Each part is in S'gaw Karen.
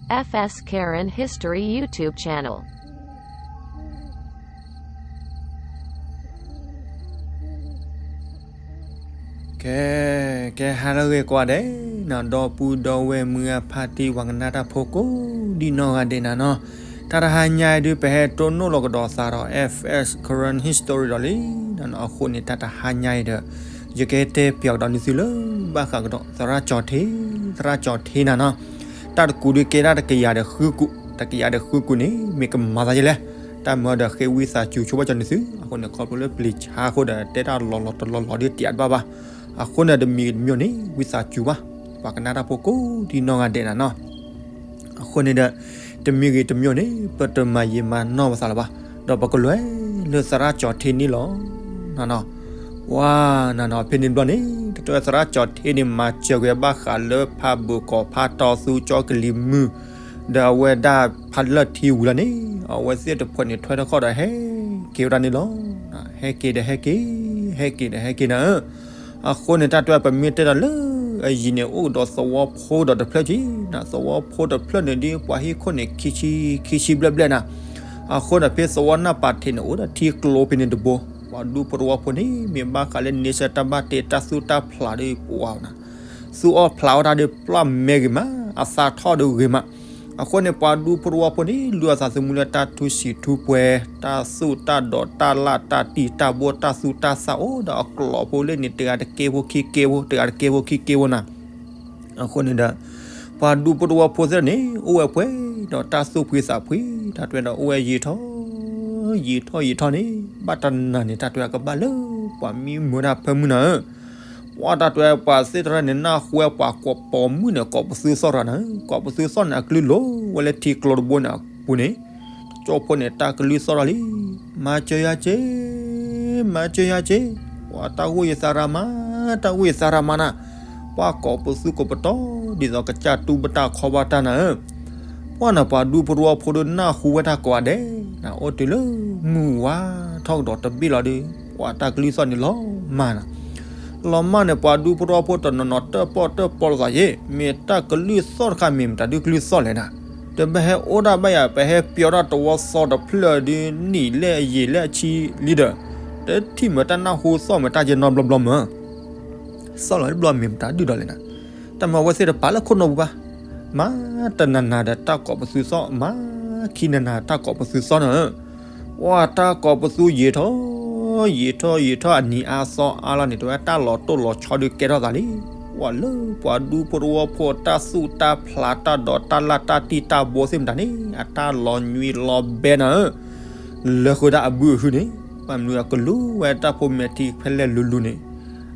F S Karen History YouTube channel. ကဲ, ကဲဟါလၢအဂ့ၤကိးဂၤဒဲးနီၤ, ဒီပုၢ်ဒီဝဲၢ်မုၢ်အဖါတံၢ် ပှၤကနၣ်တၢ်ဖိကိးဒံနီၢ်ဂၤဒဲးနၤနီၤ, တၢ်တဟါညါအံၤဒုး ပဟဲတိၢ်နီၣ်လီၤကဒီးသးဒီး F S Karen History ဒီးလံနီၤ, အဃိန့ၣ် တၢ်တဟါညါအံၤဒီး ယကတဲပၠးကဒီးနသုလၢ ဘၣ်ဃးကဒီး သရၣ်ကၠီၤထ့, သရၣ်ကၠီၤထ့နၤနီၤ, တၢ်တကူးဒုးကဲဒၣ်တကယၤဒီးဃုကူး, တကယၤဒီးဃုကူးန့ၣ် မ့ၢ်ကမၤသးယဲလဲၣ်, တၢ်မၢဒီးဃ့ဝံသးစူၤဆိဘၣ်ကၠီၤနသု, အဃိန့ၣ် ခီဖျိလၢပျံၤဆါအဃိဒီး တဲတၢ်လီၤလီၤတလီၤလီၤဒုးတယးတဘၣ်ဘၣ်, အဃိန့ၣ် တမံၤဂ့ၤတမံၤန့ၣ် ဝံသးစူၤဘၣ်, ပှၤကနၣ်တၢ်ဖိကိးဒံနီၢ်ဂၤဒဲးနၤနီၤ အဃိန့ၣ်ဒီး တမံၤဂ့ၤတမံၤန့ၣ် ပတမၤယံာ်မၤနီၢ်ပသးလၢၤဘၣ်, ဒီးပကလဲၤလၢသရၣ်ကၠီၤထ့န့ၣ်လီၤ. နနီၤ, ဝါ, နနီၤ, ဖဲန့ၣ်တဘျီန့ၣ် တၢ်တဲသရၣ်ကၠီၤထ့န့ၣ် မၤစၢၤကွံာ်ဘၣ်ဃးလၢဖးဘၢၣ်ကီၤဖးတီသူကၠီကလံၤမုၢ်, ဒီးအဝဲဒၣ်ဖးလၢထံဝံၤလီၤန့ၣ် အဝဲသ့ၣ်တဖုန့ၣ် ထွဲထီၣ်ခီၣ်ဒီးဟဲက့ၤဝဲဒၣ်န့ၣ်လီၤ. ဟဲက့ၤဒီးဟဲက့ၤ, ဟဲက့ၤဒီးဟဲက့ၤနၤဧၢ အဃိန့ၣ် တၢ်တဲပမ့ၢ်တဲဒီးလၢအယံၤန့ၣ် အိၣ်ကဒီးသဝီဖိဒီးတဖျၢၣ်က့နၤ, သဝီဖိတဖျၢၣ်န့ၣ်ဒ်ပှၤဟံၣ်ခိၣ်န့ၣ် ခံဆံ, ခံဆံဘျဲၣ်ဘျဲၣ်နၤ, အဃိန့ၣ် ဖဲသဝီနၢ်ပၤထံးန့ၣ် အိၣ်ဒီးထံကျိဖဲန့ၣ်တဘိ, ပှၤဒူဖိသဝီဖိန့ၣ် မ့ၢ်ဘၣ်ဃးလၢန့ဆၢၣ်တၢ်ဘၣ်တ့ တၢ်သူၣ်တၢ်ဖျးဒီးပှၤနၤ, သူၣ်အီၣ်ဖျးအီၣ်တၢ်ဒီးပျၢ်မဲဂ့ၤမး, အသးထီၣ်ဒီးဂ့ၤမး, အဃိန့ၣ် ပှၤဒူဖိသဝီဖိန့ၣ် လူၤအသးသမူလၢတၢ်ထူဆံးထူပှဲၤ, တၢ်သူၣ်တၢ်ဒီးတၢ်လၢ်တၢ်တံၢ်တၢ်ဘိတၢ်သူၣ်တၢ်သၣ်အိၣ်ဒီးအကျိၤဖိလၢန့ၣ် တဂၤတကဲဖိခံကဲဖိ, တဂၤတကဲဖိခံကဲဖိနၤ, အဃိန့ၣ်ဒီး ပှၤဒူဖိသဝီဖိသ့ၣ်န့ၣ် အိၣ်ဝဲပှဲၤဒီးတၢ်သူၣ်ဖှံသးဖှံ, တၢ်တဲဒီးအိၣ်ဝဲယံာ်ထီၣ်, ယံာ်ထီၣ်ယံာ်ထီၣ်န့ၣ် ဘၣ်တနၤန့ၣ် တၢ်တဲကဘၣ်လၢပှၤမံမုာ်တၢ်ဖၢမုၢ်နၤဧၢ ပှၤတၢ်တဲပှၤသ့ၣ်တဖၣ်န့ၣ် နၢ်ဟူဝဲပှၤကိးပိာ်မုၣ်န့ၣ် ကိးပသူသီၣ်တဂၤနၤ, ကိးပသူသီၣ်န့ၣ် အကလုၢ်လိာ်ဝဲလၢထံကျိတဘိန့ၣ်အပူၤန့ၣ်, တကၠိဖိန့ၣ် တၢ်ကလုၢ်သီၣ်ထီၣ်လံ, မၤစၢၤယၤက့, မၤစၢၤယၤက့, ပှၤတၢ်ဂိၢ်ယသးရၤမး, တၢ်ဂိၢ်ယသးရၤမးနၤ, ပှၤကိးပသူကိးပတီၢ် ဒ်သိးကစၢ်တူၢ်ဘၣ်တၢ်ခီဘၣ်တၢ်နၤဧၢ ပှၤန့ၣ် ပှၤဒူဖိသဝီဖိဒီးနၢ်ဟူဝဲတၢ်ကိးဂၤဒဲးနၤ, အိၣ်တုၤလၢမုၢ်ဝါထီၣ်ကဒီးတဘ့ၣ်လီၤဒီး ပှၤတၢ်ကလုၢ်သီၣ်န့ၣ်လီၤမၢ်နၤ, လီၤမၢ်န့ၣ် ပှၤဒူဖိသဝီဖိတနီၤနီၤတၢၣ်ပီၣ်တၢၣ်ပီလိာ်သးယဲ, မ့ၢ်တၢ်ကလုၢ်သီၣ်တခါ မ့ၢ်မတၤဒုးကလုၢ်သီၣ်လဲၣ်နၤ, ဒီးပဟဲအိၣ်ဒၣ်ဘၣ်ယၤ ပဟဲပျီဒၣ်သဝီသီတဖျၢၣ်ဒီး နံၣ်လၢအယံာ်လၢအဆံလံဒီး တထံၣ်မ့ၢ်တၢ်နၢ်ဟူသီၣ်မ့ၢ်တၢ်ယဲနီတဘျီဘျီမၢ် သီၣ်လီၤတဘျီမ့ၢ်မတၤဒုးဒီးလဲၣ်နၤ, တၢ်မၤဝဲသ့ၣ်တပာ်လၢခိၣ်နူာ်ပူၤဘၣ်, မၤတနၤနၤဒီးတၢ်ကိးပသူသီၣ်, မၤခံနၤနၤတၢ်ကိးပသူသီၣ်နၤဧၢ, ပှၤတၢ်ကိးပသူယံာ်ထီၣ်, ယံာ်ထီၣ်ယံာ်ထီၣ်အနံၤအါသီအါလီၤန့ၣ် တဝဲတၢ်လီၤတိၢ်လီၤဆီဒုးကဲထီၣ်သးလံ, ပှၤလၢပှၤဒူဖိသဝီဖိတၢ်သူၣ်တၢ်ဖျးတၢ်ဒိးတၢ်လၢ်တၢ်တံၢ်တၢ်ဘိသ့ၣ်မတၤန့ၣ် အတၢ်လီၤညွံးလီၤဘဲနၤဧၢ လၢဃုာ်ဒၣ်အဘုအဟုန့ၣ်, ဘၣ်မနုၤအကလူၤဝဲတၢ်ဖိမဲာ်ထံဖဲလဲၣ်လူၤလူၤန့ၣ်,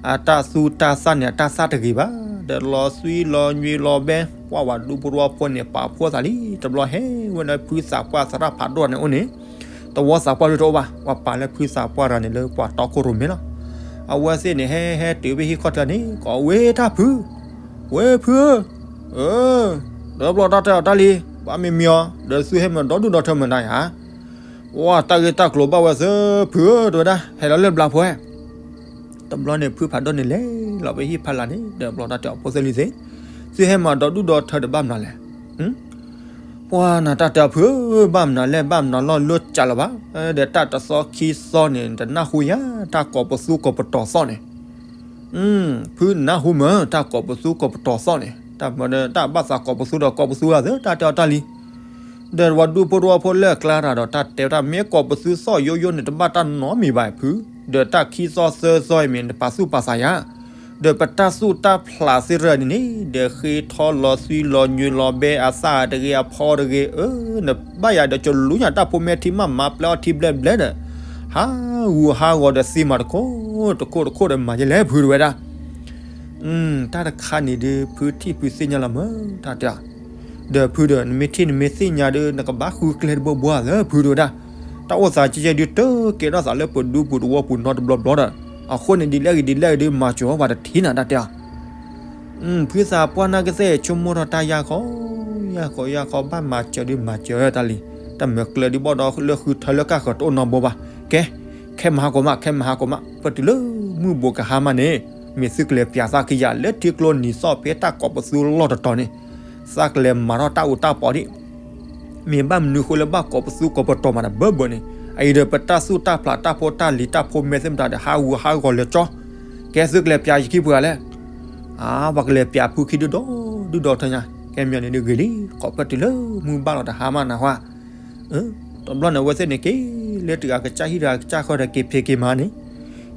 အတၢ်သူၣ်တၢ်သၣ်န့ၣ် အတၢ်သၣ်တဂ့ၤဘၣ်, ဒီးလီၤသွံလီၤညွံးလီၤဘဲ, ပှၤဝဲဒူဖိသဝီဖိန့ၣ် ပာ်ဖှိၣ်သးလံ, တဘျီဟဲဝဲလၢဖုသးပှၢ်သရၣ်ဖးဒိၣ်န့ၣ်အိၣ်န့ၣ်, သဝီသးပှၢ်ဒိၣ်တအိၣ်ဘၣ်, ပှၤပာ်လၢဖုသးပှၢ်တဂၤန့ၣ်လၢပှၤတီခိၣ်ရိၣ်မဲလီၤ, အဝဲသ့ၣ်န့ၣ် ဟဲဟဲတုၤဖဲဟံၣ်ခီၣ်ထံးန့ၣ် ကိးဝဲတၢ်ဖု, ဝဲဖုဧၢ, အၢ ဒီးဘျီတၢ်တဲအီၤတၢ်လံ, ဘၣ်မ့ၢ်မံအီၤ ဒီးသုဟဲမၤဒီဒူၣ်ဒီထၢမတၤဧါ, ပှၤတၢ်ဂ့ၢ်တၢ်ကျိၤဘၣ်ဝဲသၢဖုဧၢ တဲဝဲဒၣ်, ဟဲလီၤလၢဘျါဖိဧၢ, တဘျီန့ၣ် ဖုဖးဒိၣ်န့ၣ်လဲၤလီၤဖဲဟံၣ်ဖီလာ်န့ၣ်, ဒီးဘျီတၢ်တဲအီၤဖိသၢလံသ့ၣ်, သုဟဲမၤဒီဒူၣ်ဒီထၢဒီးဘၣ်မနုၤလဲၣ် ပှၤနၤတၢ်တဲအီၤဖုဧၢ, ဘၣ်မနုၤလဲၣ် ဘၣ်မနုၤလီၤလိၣ်ကးလၢၤဘၣ်, ဒီးတၢ်တသီခံသီန့ၣ် နတနၢ်ဟူယၤ တၢ်ကိးပသူကိးပတီၤသီၣ်န့ၣ်, ဖုနနၢ်ဟူမ့ၢ် တၢ်ကိးပသူကိးပတီၤသီၣ်န့ၣ်, တၢ်မၤဒီးတၢ်ဘၣ်သးကိးပသူဒီးကိးပသူဂၤသၢ တၢ်တဲအီၤတၢ်လံ ဒီးပှၤဒူဖိသဝီဖိလၢအကျါတၢ်ဒီး တၢ်တဲဝဲတၢ်မ့ၢ်ကိးပသူသီၣ်ယိယိန့ၣ် တဘၣ်တၢ်နီတမံၤဘၣ်ဖု, ဒီးတၢ်ခံသီသၢသီအံၤမ့ၢ်နပာ်သူၣ်ပာ်သးယၤ, ဒီးပတၢ်သူၣ်တၢ်ဖျးသ့ၣ်တဖၣ်န့ၣ်န့ၣ် ဒီးဃ့ထီလီၤသွံလီၤညွံးလီၤဘဲ အသၣ်တဂ့ၤအဖီတဂ့ၤ, အၢ နဘၣ်ယၤဒီးကလူညါတၢ်ဖိမဲာ်ထံမးမၤပျဲအီၤထံဘျဲၣ်ဘျဲၣ်ဒီး ဟးဂူာ်ဟးဂီၤဒီးသံမၤတခိၣ်တခိၣ်တခိၣ်ဒီးမၤယဲလဲၣ်ဖုတဝဲဒၣ် တၢ်တခါန့ၣ်ဒုး ဖုထံၣ်ဖုသ့ၣ်ညါလီၤမၢ် တၢ်တဲ, ဒီးဖုဒီး နမ့ၢ်ထံၣ်နမ့ၢ်သ့ၣ်ညါဒီး နကဘၣ်ဃုကျဲတဘိဘိဧါလၢဖုတဝဲဒၣ်, တၢ်အိၣ်သးကဲကဲဒုးတကဲထီၣ်သးလၢပဒူပူၤသဝီပူၤနီတဘျီဘျီဒီး, အဃိန့ၣ်ဒ်လဲၣ်ဂ့ၤဒ်လဲၣ်ဂ့ၤဒုး မၤစၢၤအီၤပှၤတထံၣ်နၤ တၢ်တဲ ဖုသးပှၢ်နာ်ကသ့ၣ် ဆိကမိၣ်ထီၣ်တၢ်ယၢ်ခီ, ယၢ်ခီယၢ်ခီ ဘၣ်မၤစၢၤဒုးမၤစၢၤတၢ်လံ, တၢ်မၤကျၢၤဒုးဘၣ်ဒီးလၢဃုထၢလၢကၢ်ဃၢၤတအိၣ်နီတဘိဘၣ်, ကဲ, ခဲမဟါကိးမး ခဲမဟါကိးမး ပတုၤလၢမုၢ်ဘူးကဟါမးန့ၣ်, မ့ၢ်သုကလဲၤပၠးသးကယၤလၢထံကျိနံၤသီၣ်ဖဲတၢ်ကိးပသူလီၢ်တတီၤန့ၣ်, သးကလဲၤမၤထီၣ်တၢ်အူတၢ်ပီဒံး, မ့ၢ်ဘၣ်မနုၤဃိလၢဘၣ်ကိးပသူကိးပတီၤမးဒီးဘၢဘၢန့ၣ်, အအံၤဒီးပတၢ်သူၣ်တၢ်ဖျးတၢ်ဖိတၢ်လံၤတၢ်ဖိမဲသ့ၣ်မတၤဒီး ဟးဂူာ်ဟးဂီၤလၢာ်ကၠီ, ကဲသုကလဲၤပျးယခံပှဲၤဂၤလဲၣ်. အါ ပှၤကလဲၤပျးဖုခံဒုၣ်ဒီဒုၣ်ဒီထၢညါ, ကဲမ့ၢ်န့ၣ်ဒုးဂ့ၤလံ, ကိးဖျၢၣ်တုၤလၢမုၢ်ဘၣ်လီၤတဟါမးနၢ်ဟါ တဘျီန့ၣ် အဝဲသ့ၣ်န့ၣ်က့ၤလၢတဂၤကစၢ်ဟံၣ်တဂၤကစၢ်ဃၢၤဒီးက့ၤဖံးက့ၤမၤန့ၣ်,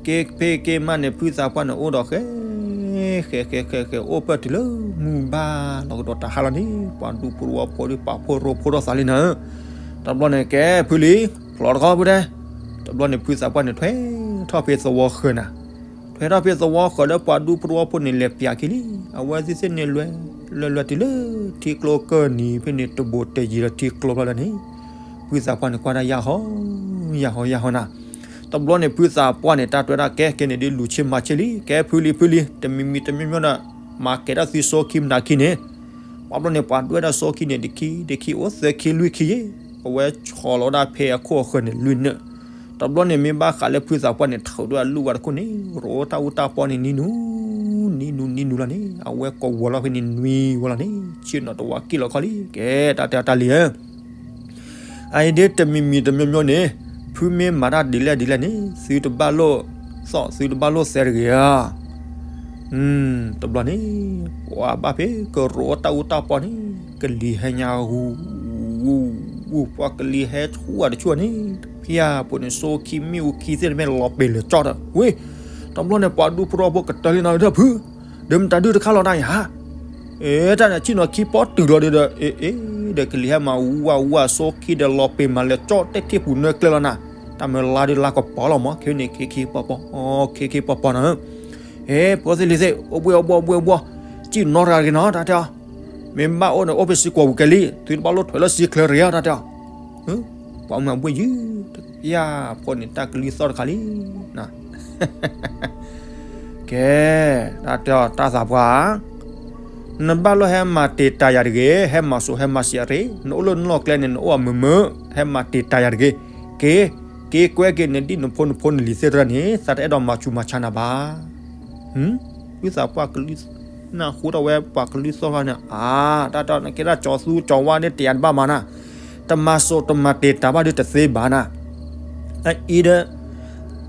က့ၤဖံးက့ၤမၤန့ၣ် ဖုသးပှၢ်န့ၣ်အိၣ်ဒီးဃဲ ဃဲ ဃဲ ဃဲ ဃဲ အိၣ်ဖျၢၣ်တုၤလၢမုၢ်ဘၣ်လီၤကဒီးတဟါလီၤန့ၣ် ပှၤဒူဖိတဝီဖိဒီးပာ်ဖှိၣ်ရိဖှိၣ်ထီၣ်သးလံနၤဧၢ. တဘျီန့ၣ် ကဲဖုလံၤ ဖျိးတခီဖုတဲ, တဘျီန့ၣ် ဖုသးပှၢ်န့ၣ် ထွဲထီၣ်ဖဲသဝီဃၢၤနၤ, ထွဲထီၣ်ဖဲသဝီဃၢၤလၢပှၤဒူဖိတဝီဖိန့ၣ် လဲၤပျးခံလံ, အဝဲသ့ၣ်သ့ၣ်န့ၣ်လွဲ လွဲလွဲတုၤလၢထံကျိကၢၢ်နံၤဖဲန့ၣ် တဘိးတယံၤဒီးထံကျိဖျီလၢန့ၣ်, ဖုသးပှၢ်န့ၣ်ကွၢ်တၢ်ယၢ်ဟီ ယၢ်ဟီ ယၢ်ဟီနၤ. တဘျီန့ၣ် ဖုသးပှၢ်န့ၣ် တၢ်တွဲဒၣ်ကဲကဲန့ၣ်ဒ်လူၤဆ့မၤဆ့လံ, ကဲဖုလံၤဖုလံၤ တမံၤမံၤတမံၤမံၤဒီး မၤကဲၤတၢ်သံစိခံမနၤခံန့ၣ်, ပှၤဘျီန့ၣ် ပှၤဒွဲၣ်ဒၣ်စိခံန့ၣ် တခံ တခံအိၣ်သၢခံလွံၢ်ခံယဲၢ်, အဝဲဆီလီၤဝဲဒၣ်ဖဲအခိၣ်အဃၢၤန့ၣ်လွံၢ်နၢၣ်. တဘျီန့ၣ် မ့ၢ်ဘၣ်ဃးလၢဖုသးပှၢ်န့ၣ် ထုးဒွဲၣ်အလူၢ်ဝဲတခိၣ်န့ၣ် ရိတၢ်အူတၢ်ပီန့ၣ် နံၤနူၤ နံၤနူၤ နံၤနူၤလီၤန့ၣ် အဝဲကိးဝီၤလီၤဖဲန့ၣ်နွံဝီၤလီၤန့ၣ် ဆ့ၣ်နီၤတဝီက့ၣ်လီၤခီလံ. ကဲ တၢ်တဲအီၤတၢ်လံၤဧၢ အအံၤဒ်တမံၤမံၤတမံၤမံၤန့ၣ် ဖုမ့ၢ်မၤတၢ်ဒ်လဲၣ်ဒ်လဲၣ်န့ၣ် သုတဘၣ်လိၣ်သီၣ် သုတဘၣ်လိၣ်စဲတဂ့ၤဧါ. တဘျီန့ၣ် ပှၤဘၣ်ဖဲကရိတၢ်အူတၢ်ပီန့ၣ် ကလံၤဟဲညါဂူၤ ဂူၤ ဂူၤ ပှၤကလံၤဟဲဆူၣ်ဝဲတဆူၣ်န့ၣ် ဖဲအပူၤန့ၣ် စိခံမ့ၣ်အူခံသ့ၣ်တဖၣ်လီၤပ့ၤလၢာ်ကၠီဒီး ဝ့ၢ် တဘျီန့ၣ် ပှၤဒူဖိတဝီဖိကတၢၢ်လံနီၤ ဒီးဖု ဒီးမတၤဒုးတခါလီၤတၢ်ယၤ အ့ တၢ်န့ၣ်ဆ့ၣ်နီၤခံပီတုၤလီၤဒီး အ့ အ့ ဒီးကလံၤဟဲမၤဝါဝါ စိခံဒီးလီၤပ့ၤမၤလၢာ်ကၠီတဲထံၣ်ပူၤနၢကျဲလီၤနၤ, တၢ်မ့ၢ်လါဒုးလါကပီၤလီၤမး ခဲန့ၣ် ခ့ခ့ပီပီ ခ့ခ့ပီပီနီၤ, အ့ ဖိသ့ၣ်လံၤသ့ၣ် အိၣ်ဘှ့ၣ်အိၣ်ဘှီၣ်အိၣ်ဘှ့ၣ်အိၣ်ဘှီၣ် စံၣ်နီၤတဂၤတဂ့ၤနီၤ တၢ်တဲအီၤ, မ့ၢ်ဘၣ်အိၣ်န့ၣ် အိၣ်ဖဲစံကွီၤပူၤကဲလံ သုတဘၣ်လိၣ်ထွဲလၢစံချၢတဂ့ၤ တၢ်တဲအီၤ, ပှၤမၤဘှ့ၣ်ယုၢ် ယၤဖိန့ၣ် တၢ်ကလုၢ်သီၣ်တခါလံ ကဲ တၢ်တဲအီၤ တၢ်သးပှၢ်ဧၢ, နဘၣ်လိၣ်ဟဲမၤတံာ်တာ်ယၤတဂ့ၤ, ဟဲမၤစိးဟဲမၤစံးယၤတဂ့ၤ, နအိၣ်လၢနလီၢ်ကျဲန့ၣ် နအိၣ်အမုာ်မုာ်, ဟဲမၤတံာ်တာ်ယၤတဂ့ၤ, က့ၤ က့ၤကွဲက့ၤနဒံၣ်နဖိနဖိနလံၤသ့ၣ်တဖၣ်န့ၣ် သးတအဲၣ်ဒိးမၤဆူးမၤဆါနၤဘၣ်. ဟုသးပှၢ်ကလုၢ် နၢ်ဟူထီၣ်ဝဲပှၤကလုၢ်သီၣ်တခါန့ၣ် အါ တၢ်တဲအီၤ နကဲဒၣ်ကၠီသူကၠီဝါဒ်တယၤတဘၣ်မးနၤ, တမၤစိးတမၤတံာ်တာ်ဘၣ်ဒ်တသ့ဘၣ်နၤ, အအံၤဒီး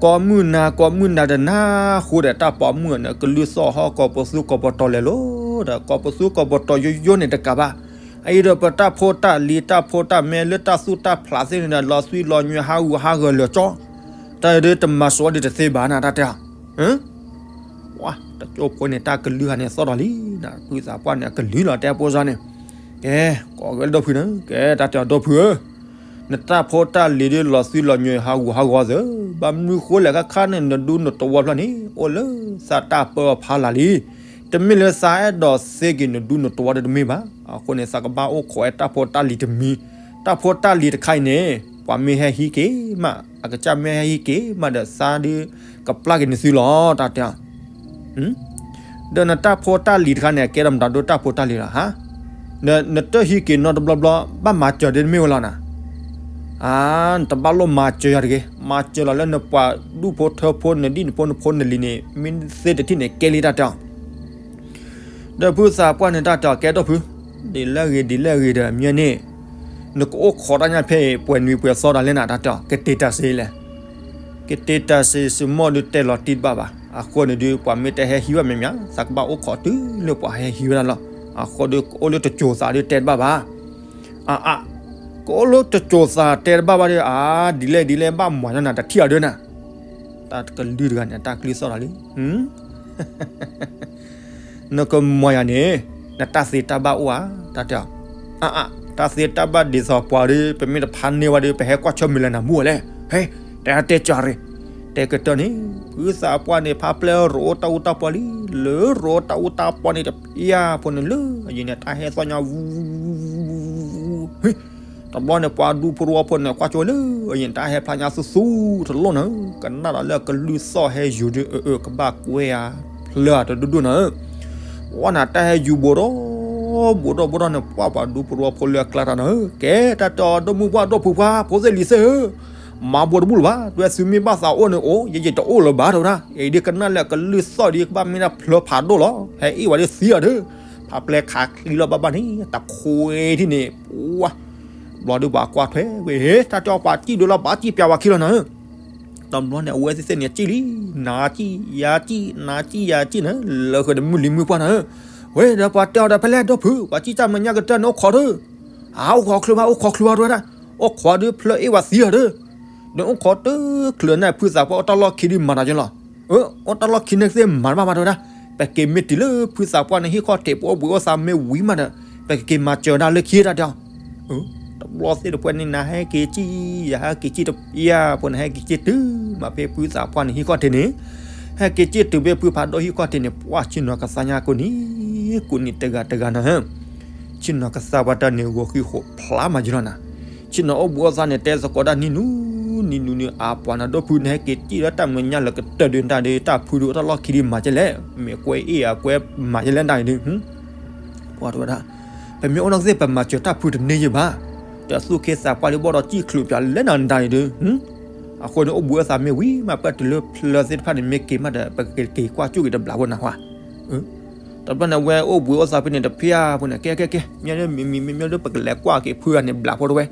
ကိးမုၢ်နၤ ကိးမုၢ်နၤဒီးနၢ်ဟူဒီးတၢ်ပိာ်မုၣ်န့ၣ် ကလုၢ်သီၣ်ဟီၣ်ကိးပသူကိးပတီၤလဲၤလိၤဒီး ကိးပသူကိးပတီၤယိယိန့ၣ်တကးဘၣ်, အအံၤဒီးပတၢ်ဖိတၢ်လံၤတၢ်ဖိတၢ်မဲလၢတၢ်သူၣ်တၢ်ဖျးသ့ၣ်န့ၣ်ဒီး လီၤသွံၣ်လီၤညွဲဟးဂူာ်ဟးဂီၤလၢာ်ကၠီ, တၢ်အံၤဒ်တမၤစိးဒ်တသ့ဘၣ်နၤ တၢ်တဲအီၤ ပှၤတကၠိဖိန့ၣ် တၢ်ကလုၢ်ဟါန့ၣ်သီၣ်ထီၣ်လံနၤ, ဖုသးပှၢ်န့ၣ် အကလုၢ်လီၤ တဲဖိစါန့ၣ်, ကဲ ကိးဝဲလၢဒီဖုန့ၣ် ကဲ တၢ်တဲအီၤ ဒီဖုဧၢ, နတၢ်ဖိတၢ်လံၤဒ်လီၤသွံၣ်လီၤညွဲဟးဂူာ်ဟးဂီၤသ့, ဘၣ်မနုၤဃိလဲၣ်ခါခါန့ၣ် နဒူနတဝီဖျၢၣ်န့ၣ် အိၣ်လၢသးတၢ်ပၢအဖီလာ်လံ, တမ့ၢ်လၢသးအဲၣ်ဒိးသ့က့ၤနဒူနတဝီဒီးတမ့ၢ်ဘၣ်, အဃိန့ၣ် သးကဘၣ်အိၣ်ခိးဝဲတၢ်ဖိတၢ်လံၤတမံၤ, တၢ်ဖိတၢ်လံၤတခါအံၤန့ၣ် ပှၤမ့ၢ်ဟဲဟံးက့ၤမး အကစၢ်မ့ၢ်ဟဲဟံးက့ၤမးဒီး သးဒုးကပျၢ်က့ၤနသုလီၤ တၢ်တဲအီၤ ဒီးနတၢ်ဖိတၢ်လံၤတခါန့ၣ် အကဲထီၣ်မတၤဒိတၢ်ဖိတၢ်လံၤလီၤဟါ, ဒီးနတဟံးက့ၤနီတဘျီဘျီ ဘၣ်မၤစၢၤဒ်တမ့ၢ်ဝဲလီၤနၤ, အါ နတဘၣ်လိၣ်မၤစၢၤယၤတဂ့ၤ, မၤစၢၤလီၤလၢနပှၤဒူၣ်ဖိထၢဖိနဒံၣ်နဖိနဖိနလံၤန့ၣ် မ့ၢ်သ့တထံၣ်န့ၣ် ကဲလံတၢ်တဲအီၤ ဒီးဖုသးပှၢ်န့ၣ် တၢ်တဲအီၤ ကဲဒိၣ်ဖု, ဒ်လဲၣ်ဂ့ၤ ဒ်လဲၣ်ဂ့ၤဒီး မ့ၢ်န့ၣ် နကအိၣ်ခိးတၢ်ညါဖဲအံၤ ပှဲၤနွံပှဲၤသီတၢ်လဲၣ်နၤ တၢ်တဲအီၤ ကတ့တၢ်စ့လဲၣ်, ကတ့တၢ်စ့စ့မီၢ်ဒုးတဲလီၤတံၢ်တဘၣ်ဘၣ်, အဃိန့ၣ်ဒုး ပှၤမ့ၢ်တဟဲဟံးဝဲမ့ၢ်မ့ၢ် သးကဘၣ်အိၣ်ခိးတုၤလၢပှၤဟဲဟံးဝဲဒၣ်လီၤ, အဃိဒီးကအိၣ်လၢတစိၤသးဒုးတဲတဘၣ်ဘၣ်, အါအါ, ကအိၣ်လၢတစိၤသးတဲတဘၣ်ဘၣ်ဒီး အါ ဒ်လဲၣ်ဒ်လဲၣ် ဘၣ်မၤညီနၤတထံၣ်အီၤဒုးနၤ တၢ်ကလုၢ်တဂၤန့ၣ် တၢ်ကလုၢ်သီၣ်ထီၣ်လံ နကမၤယၤန့ၣ် နတၢ်သ့တၢ်ဘၣ်အိၣ်ဧါ တၢ်တဲအီၤ, အါအါ, တၢ်သ့တၢ်ဘၣ်ဒ်သိးပှၤဒီး ပမ့ၢ်တဖးန့ၢ်ဝဲဒီး ပဟဲကွၢ်ဆၢမုၢ်လၢနၤမူဝဲလဲၣ်, ဟဲ, တဲတဲကၠီရ့, တဲကတၢၢ်န့ၣ် ဖုသးပှၢ်န့ၣ် ဖးပျဲရိအိၣ်တၢ်အူတၢ်ပီလံ, လၢရိအိၣ်တၢ်အူတၢ်ပီန့ၣ် တဖျါဖိန့ၣ်လၢ အယံၤန့ၣ် တၢ်ဟဲသီၣ်ညါ ဝူ တဘျီန့ၣ် ပှၤဒူဖိတဝီဖိန့ၣ် ကွၢ်ကၠိလၢ အယံၤန့ၣ် တၢ်ဟဲဖျါညါသူသူတလိၣ်န့ၣ် ကနၣ်ဒီးလၢကလုၢ်သီၣ်ဟဲယူၤဒီး အၢ အၢ ကဘၣ်ကွဲဧါ ဖျၢၣ်ဧါတဒိၣ်ဒိၣ်န့ၣ် ဝဲန့ၣ် တၢ်ဟဲယူၤဘူးဒီး ဘူးဒီးဘူးဒီးန့ၣ် ပှၤပှၤဒူဖိတဝီဖိလၢအကျါတၢ်န့ၣ် ကဲတၢ်တဲအီၤ ဒီမုၢ်ပှၢ်ဒီဖုပှၢ် ဖိသ့ၣ်လံၤသ့ၣ်ဧၢ မၤဘူးတဘူၣ်လၢၤဘၣ် ဒွဲသုမ့ၢ်ဘၣ်သးအိၣ်န့ၣ်အိၣ် ယယတအိၣ်လၢၤဘၣ်တဝဲဒၣ် အံၤဒ်ကနၣ်လၢကလုၢ်သီၣ်ဒ်ကဘၣ်မ့ၢ်ဒၣ်ဖျၢၣ်ဖးဒိၣ်လီၤ ဟဲအ့ၣ်ဝဲဒ်သံအီၤဒီး အပျဲၢ်ခးချံလီၤဘၣ်ဘၣ်န့ၣ် တခွဲထံၣ်န့ၣ် ပှၤ ဘျီဒုးပှၤကွၢ်ထွဲဝဲ ဟ့ တၢ်တဲအီၤပှၤစံၣ်ဒုးလီၤ ဘၣ်စံၣ်ပျးဝဲခံလီၤနၤဧၢ. တဘျီန့ၣ် အဝဲသ့ၣ်သ့ၣ်န့ၣ် စံၣ်လံ, နၤစံၣ် ယၤစံၣ် နၤစံၣ်ယၤစံၣ်န့ၣ် လၢဃၢၤဒီးမုၢ်လံၤမုၢ်ပှၢ်နၤဧၢ. ဝဲဒီးပှၤတဲအီၤဒီး ဖဲလဲၣ်ဒီဖု ပှၤစံၣ်တၢ်မဲာ်ညါကတၢၢ်န့ၣ် အိၣ်ခိးတၢ် အအိၣ်ခိးချုးဘၣ် အိၣ်ခိးချုးဘၣ်တဲဝဲဒၣ်, အိၣ်ခိးဒုးဖျၢၣ်အ့ၣ်ဝဲသံလီၤဒီး, ဒီးအိၣ်ခိးတချုးန့ၣ် ဖုသးပှၢ်အိၣ်တၢ်လီၢ်ခံဒုးမၤတၢ်က့လီၤ. အိၣ်တၢ်လီၢ်ခံန့ၣ်သ့ၣ်မၤတဘၣ်ဘၣ်တဲဝဲဒၣ်, ပက့ၤမ့ၢ်တုၤလၢဖုသးပှၢ်န့ၣ်ဟံၣ်ခီၣ်ထံး ပအိၣ်ဘှံးအိၣ်သါမ့ၢ်ဝံၤမးဒီး ပကက့ၤမၤစၢၤဒၣ်လၢခံတၢ်တဲအီၤ တဘျီသ့ၣ်တဖၣ်န့ၣ် နဟဲက့ၤစံၣ် ယဟဲက့ၤစံၣ်တပျၢ်ဖိန့ၣ် ဟဲက့ၤစံၣ်တုၤမးဖဲဖုသးပှၢ်န့ၣ်ဟံၣ်ခီၣ်ထံးန့ၣ်, ဟဲက့ၤစံၣ်တုၤဖဲဖုဖးဒိၣ်ဟံၣ်ခီၣ်ထံးန့ၣ် ပှၢ်ဆ့ၣ်နီၤကသါညါကိးနံၤ ကိးနံၤတဂၤတဂၤနၤဧၢ. ဆ့ၣ်နီၤကသါပှၤတၢ်န့ၣ် ဂီၤဃံဃိးဖျါမးယလီၤနၤ, ဆ့ၣ်နီၤအိၣ်ဘှံးအိၣ်သါန့ၣ် တဲသကိးတၢ်နံၤနူၤ နံၤနူၤန့ၣ် အပှၤနၤဒီဖုန့ၣ် ဟဲက့ၤစံၣ်လၢတၢ်မဲာ်ညါလၢကတၢၢ်ဒုးတၢ်ဒီး တၢ်ဖုဒုးအိၣ်တၢ်လီၢ်ခံဒုးမၤကဲလဲၣ်, မ့ၢ်ကွဲအ့ၣ်အကွဲမၤကဲလဲၣ်တၢ်အံၤဒုး ပှၤတဲဝဲဒၣ်, ပမ့ၢ်အိၣ်နီၢ်ကသ့ၣ် ပမၤစၢၤတၢ်ဖုတန့ၢ်ယဘၣ်, ဒီးသူၣ်ခ့သးပှၢ်လံဘီၣ်ဒီးစံၣ်ချုးပၠးလဲၣ်နၤတၢ်အံၤဒုး, အဃိန့ၣ် အိၣ်ဘှံးအိၣ်သါမ့ၢ်ဝံၤမး ပတုၤလၢဖျၢၣ်သ့ၣ်တဖၣ်န့ၣ် မ့ၢ်က့ၤမးဒီး ပကက့ၤကွၢ်ကၠူၣ်က့ၤတဘျးဖိနၤဟါ တဘျီန့ၣ် အဝဲအိၣ်ဘှံးအိၣ်သါဖဲန့ၣ်တဖၣ်ဖိန့ၣ် ကဲကဲကဲ မ့ၢ်မ့ၢ်မ့ၢ်မ့ၢ်ဒီး ပကလဲၤကွၢ်က့ၤဖုဂၤန့ၣ်ဘျးဖိတဝဲ,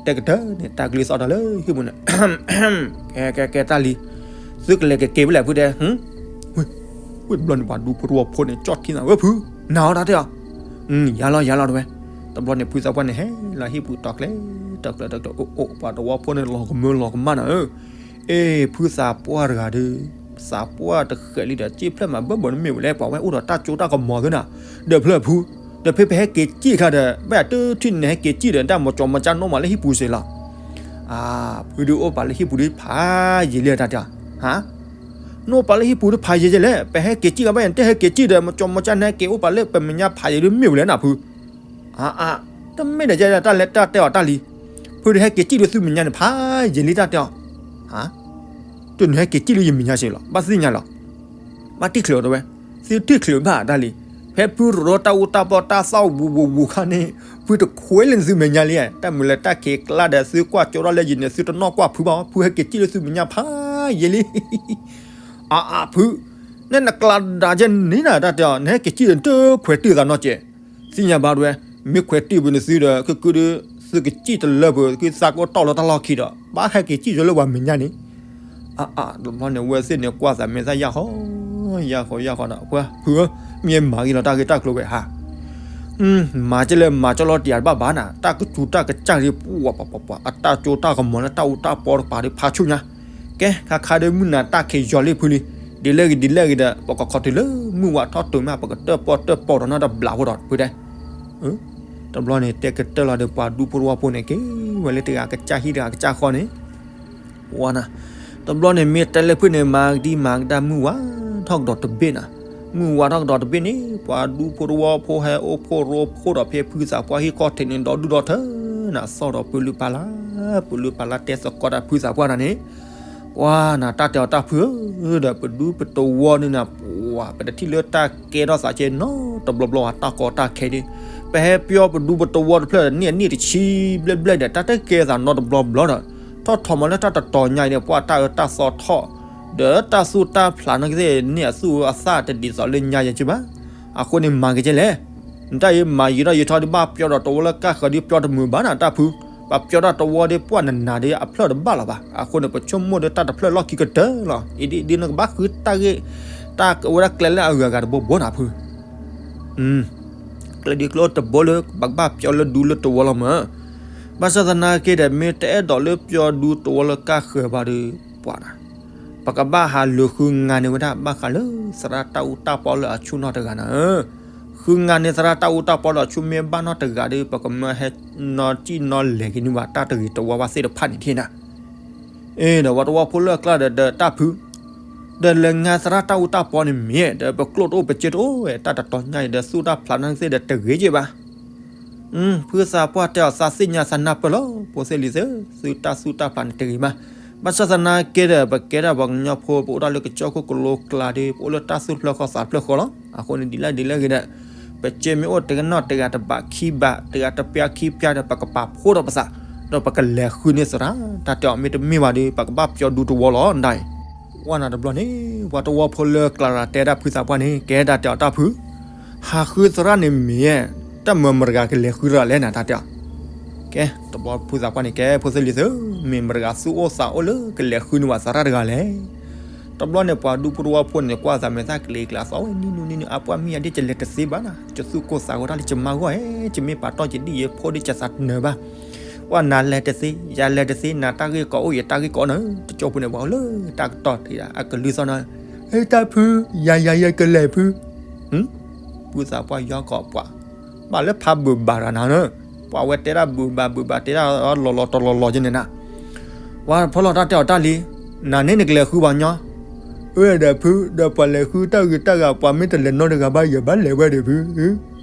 တဲကတၢၢ်န့ၣ် တၢ်ကလံၤသီၣ်တၢ်လၢဟံၣ်ပူၤန့ၣ်, ကဲကဲကဲတၢ်လံၤ, သုကလဲၤကက့ၤဖဲလဲၣ်ဖုတဲ, ဝဲတဘျီန့ၣ် ပှၤဒူဖိတဝီဖိန့ၣ် ကၠီၣ်ထံနၤ ဝဲဖု, နၤအီၤတၢ်တဲအီၤ, ယၤလီၤယၤလီၤတဝဲ, တဘျီန့ၣ် ဖုသးပှၢ်န့ၣ် ဟဲလီၤဟံၣ်ပူၤတီၤကျဲၤ တီၤကျဲၤတီၤကျဲၤ အိၣ်အိၣ် ပှၤတဝီဖိန့ၣ် လီၤကမၢလီၤကမၣ်နၤဧၢ အ့ ဖုသးပှၢ်တဂၤဒီး, သးပှၢ်တဃဲးလံဒီး စ့ဖျၢၣ်မးဘၢဘၢနမ့ၢ်ဝဲလဲၣ် ပှၤဝဲအိၣ်ဒီးတၢ်ကၠိတၢ်ကမီၤသ့နၤ, ဒီးဖျၢၣ်ဖု, ဒီးဖဲပဟဲက့ၤစံၣ်ခါဒီး ဘၣ်တထံၣ်န့ၣ်ဟဲက့ၤစံၣ်ဒီး တၢ်မီၤကၠီမီၤကၠၢ်နီၣ်မးလၢဟံၣ်ပူၤစ့လီၤ. အါ, ဖုဒုးအိၣ်ပာ်လၢဟံၣ်ပူၤဒုးဖးယံာ်လံတၢ်တဲ, နအိၣ်ပာ်လၢဟံၣ်ပူၤဒုးဖးယံာ်ယဲလဲၣ်, ပဟဲက့ၤစံၣ်ခါဘၣ်ယဲ တဟဲက့ၤစံၣ်ဒီး မီၤကၠီမီၤကၠၢ်န့ၣ်ဟဲက့ၤအိၣ်ပာ်လၢပမဲာ်ညါဖးယံာ်ဒုးမ့ၢ်ဝဲလဲၣ်နၤဖု အါအါ, တမ့ၢ်ဒီးယဲဒၣ်တၢ်လဲၤတၢ်တဲအီၤတၢ်လံ, ဖုဒုးဟဲက့ၤစံၣ်လၢသုမဲာ်ညါန့ၣ် ဖးယံာ်လံတၢ်တဲအီၤ, တနုၤဟဲက့ၤစံၣ်လၢယမဲာ်ညါစ့လီၤ ဘၣ်သ့ၣ်ညါလီၤ, ဘၣ်တံၢ်ချုးအီၤတဝဲ, သုတံၢ်ချုးဘၣ်တၢ်လံ, ဖဲဖုရိတၢ်အူတၢ်ပီတၢ်သီၣ်ဝူဝူဝူခါန့ၣ်, ဖုတခွဲလၢနသုမဲာ်ညါလံ, တၢ်မုာ်လၢတၢ်ခံးကျါဒီး သုကွၢ်ကၠိထီၣ်လၢယံၤန့ၣ် သုတနီၣ်ကွၢ်ဖုဘၣ်, ဖုဟဲက့ၤစံၣ်လၢသုမဲာ်ညါဖးယံာ်လံ အါအါဖု, နဲနကျါဒါကဲန့ၣ်နၤတၢ်တဲအီၤ နဟဲက့ၤစံၣ်ဒီးတခွဲးတုၤသးနီတစဲး, သ့ၣ်ညါဘၣ်တဝဲ, မ့ၢ်ခွဲးတုၤပနသုဒီး ခုခုဒုး, သုကစံၣ်တလၢပှဲၤ သုသးကအိၣ်တီၢ်လၢတၢ်လီၢ်ခံဒီး ဘၣ်ဟဲက့ၤစံၣ်လၢပှၤမဲာ်ညါန့ၣ်, အါအါတဘျီန့ၣ် ဝဲသ့ၣ်န့ၣ်ကွၢ်သးမဲာ်သၣ်ယၢ်ဃီ, ယၢ်ဃီယၢ်ဃီဒီး ပှၤဖုဧၢ, မ့ၢ်မၤဂ့ၤလီၤတၢ်ဂ့ၢ်တၢ်ကျိၤဝဲဟါ မၤကဲလၢမၤကၠီလီၤတံၢ်အတဘၣ်ဘၣ်နၤ, တၢ်ကစူၤတၢ်ကစၢ်ဂ့ၤ ပှၤပှၤပှၤ အတၢ်ကၠိတၢ်ကမီၤလၢတၢ်အူတၢ်ပီတကပၤဒီးဖးဆူညါ, ကဲ ခါခါဒီးမုၢ်နၤတၢ်ခံးယီၤလံဖုလံ, ဒ်လဲၣ်ဂ့ၤဒ်လဲၣ်ဂ့ၤဒီး ပကခိးတုၤလၢမုၢ်ဝးထီၣ်တုၤမး ပကတၢၣ်ပီၣ်တၢၣ်ပီၣ်ဒီးနီတဘျးဖိဒီးဖုတဲ တဘျီန့ၣ် တဲကတၢၢ်လီၤဒီးပှၤဒူဖိတဝီဖိန့ၣ် က့ၤဝဲလၢတဂၤကစၢ်ဟံၣ်တဂၤကစၢ်ဃီန့ၣ် ဝါနၤ, တဘျီန့ၣ်မ့ၢ်တဲလၢဖုန့ၣ် မၤကဒံမၤကဒါမုၢ်ဝါထီၣ်ကဒီးတဘ့ၣ်နၤ, မုၢ်ဝါထီၣ်ကဒီးတဘ့ၣ်န့ၣ် ပှၤဒူဖိတဝီဖိဟဲအိၣ်ဖှိၣ်ရိဖှိၣ်ဒီးဖဲဖုသးပှၢ်ဟံၣ်ခီၣ်ထံးန့ၣ် ဒီဒူၣ်ဒီထၢနၤ သီၣ်ဒီးပလုၢ်ပာ်လၢ်, ပလုၢ်ပာ်လၢ်တဲသကိးတၢ်ဖုသးပှၢ်နၤန့ၣ် ပှၤနၤတၢ်တဲအီၤတၢ်ဖုဧၢ, ဒီးပဒူပတဝီန့ၣ်နၤ ပှၤ ပတထံၣ်လၢတၢ်ကဲထီၣ်သးကဲနီတဘျီဘျီဧါ တၢ်ကီတၢ်ခဲဒၣ်, ပဟဲပျီပဒူပတဝီတဖျၢၣ်န့ၣ်အနံၣ်တဆံဘျဲၣ်ဘျဲၣ်ဒီး တၢ်တကဲသးနီတဘျီဘျီဒီး ထီၣ်ထီၣ်မးလၢတၢ်တတီၤညါအံၤန့ၣ် ပှၤတၢ်အၢတၢ်သီထီၣ် ဒီးတၢ်သူၣ်တၢ်ဖျးန့ၣ်ကသ့ၣ်န့ၣ် အသူၣ်အသးတဒ်သိးလၢညါယဲၢ်က့ဘၣ်, အဃိန့ၣ်မၤက့ၤကဲလဲၣ် နတၢ်အံၤမၤယံာ်ထီၣ်ယံာ်ထီၣ်ဒုးဘၣ်ပျီဒီးတဝီလၢကၢ်ဃၢၤဒုးပျီတမုာ်ဘၣ်နၤတၢ်ဖု, ပပျီတၢ်တဝီဒီးပှၤနနၤဒီးအဖျၢၣ်တဘၣ်လီၤဘၣ်, အဃိန့ၣ် ပဆိကမိၣ်ဒီးတၢ်တဖျၢၣ်လီၢ်ခံကတၢၢ်လီၤ, အံၤဒ်အံၤဒ်နကဘၣ်ဃုတၢ်ဂ့ၢ်, တၢ်ဝဲဒၣ်ကျဲလၢအဂၤဂၤတဘိဘိနၤဖု, ကျဲဒ်ကျိတဘိလၢပကဘၣ်ပျီလၢဒူလၢတဝီလီၤမး, ဘၣ်ဆၣ်သနာ်က့ဒီး မ့ၢ်တအဲၣ်ဒိးလၢပျီဒူတဝီလၢကၢ်ဃၢၤဘၣ်ဒီး ပှၤနၤ ပကဘၣ်ဟးလူၤဃုငါန့ၢ်ဝဲဒၣ် ဘၣ်ဃးလၢသရၣ်တၢ်အူတၢ်ပီလၢအဆူၣ်နီတဂၤနၤဧၢ, ဃုငါန့ၢ်သရၣ်တၢ်အူတၢ်ပီလၢအဆူၣ်မ့ၢ်ဘၣ်နီတဂၤဒီး ပကမၢဟဲနီၢ်စံၣ်နီၢ်လဲၤက့ၤန့ၢ်ဘၣ် တၢ်တဂ့ၤတဝါဘၣ်သ့ၣ်တဖၣ်န့ၣ်တက့ၢ်နၤ, အ့ ဒီးပှၤတဝီဖိလၢအကျါဒီး ဒီးတၢ်ဖု, ဒီးလဲၤငါသရၣ်တၢ်အူတၢ်ပီန့ၣ်မ့ၢ် ဒီးပကျိၣ်တအိၣ်ပစ့တအိၣ်ဝဲ တၢ်တတီၤညါအံၤဒီး သူၣ်တၢ်ဖျးန့ၣ်သ့ၣ်ဒီးတဂ့ၤက့ဘၣ် ဖုသးပှၢ်တဲအီၤသးသ့ၣ်ညါသးနၢ်ပၢၢ်လီၤ ဖိသ့ၣ်လံၤသ့ၣ် သုတၢ်သူၣ်တၢ်ဖျးန့ၣ်တဂ့ၤမး, ဘၣ်ဆၣ်သနာ်က့ဒီး ပကဲဒၣ်ပှၤကညီဖိ ပအိၣ်ဒၣ်လၢကစၢၢ်ခိၣ်ကလိကျါဒီး ပအိၣ်လၢတၢ်သူၣ်တဖျၢၣ်ဃီသးတဖျၢၣ်ဃီလီၤ, အဃိန့ၣ်ဒ်လဲၣ်ဒ်လဲၣ်ဂ့ၤဒီး ပစ့မ့ၢ်အိၣ်တကနီၣ်တဂၤတဘးခံဘး တဂၤတပျၢ်ခံပျၢ်ဒီး ပကပာ်ဖှိၣ်ဒီးပသး ဒီးပကလဲၤဃုန့ၢ်သရၣ် တၢ်တဲအီၤမ့ၢ်တမ့ၢ်ဘၣ်ဒီး ပကဘၣ်ပျီဒူတဝီလီၤ ဒ်အံၤ ဝဲနၤတဘျီန့ၣ် ပှၤတဝီဖိလၢကျါရၤတဲဒၣ်ဖုသးပှၢ်န့ၣ် ကဲတၢ်တဲအီၤတၢ်ဖု, ဟးဃုသရၣ်န့ၣ်မ့ၢ် တၢ်မၤမတၤတဂၤကလဲၤဃုတဂၤလဲၣ်န့ၣ် တၢ်တဲအီၤ. ကဲ တဘျီဖုသးပှၢ်န့ၣ် ကဲ ဖိသ့ၣ်လံၤသ့ၣ်ဧၢ, မ့ၢ်မတၤတဂၤသူၣ်အိၣ်သးအိၣ်လၢကလဲၤဃုန့ၢ်ဝဲသရၣ်တဂၤလဲၣ်. တဘျီန့ၣ် ပှၤဒူဖိတဝီဖိန့ၣ် ကွၢ်သးမဲာ်သၣ်ကျ့ကျဲအသီဝဲ နံၤနုၤနံၤနုၤ အပှၢ်မ့ၢ်ယၤဒ် ယလဲၤတသ့ဘၣ်နၤ, ယသူၣ်ကိၢ်သးဂီၤတၢ်လံ ယမၤဂီၢ်ဧဲ, ယမ့ၢ်ပာ်တီၢ်ယဒ်ယဖိဒ် ယသးတနၢၤဘၣ်. ပှၤနၤလဲၤတသ့ ယလဲၤတသ့, နၤတၢ်ဂ့ၢ်ကီအိၣ် ယတၢ်ဂ့ၢ်ကီအိၣ်န့ၣ်, တကၠိဖိန့ၣ် ပှၤအိၣ်လၢတၢ်ကတီၢ်ထံးဒၣ် အကလုၢ်သီၣ်န့ၣ်, တၢ်ဖု, ယၤယၤယကလဲၤဖု. ဖုသးပှၢ်ယီကီးပှၤ, ဘၣ်လၢဖးဘုးဘၣ်တဂၤနၤ, ပှၤဝဲတဲဒၣ်ဘုးဘၣ်ဘုးဘၣ် တဲဒၣ်လီၤလီၤတလီၤလီၤကဲန့ၣ်နၤ, ပှၤဖီလီၤတၢ်တဲအီၤတၢ်လံ, နၤန့ၣ်နကလဲၤဃုပှၤညီ, အၢ ဒီးဖု ဒီးပှၤလဲၤဃုတၢ်ဂ့ၤတၢ်ဂၤ ပှၤမ့ၢ်တလဲၤနီတဂၤဘၣ် ယဘၣ်လဲၤဝဲဒီးဖု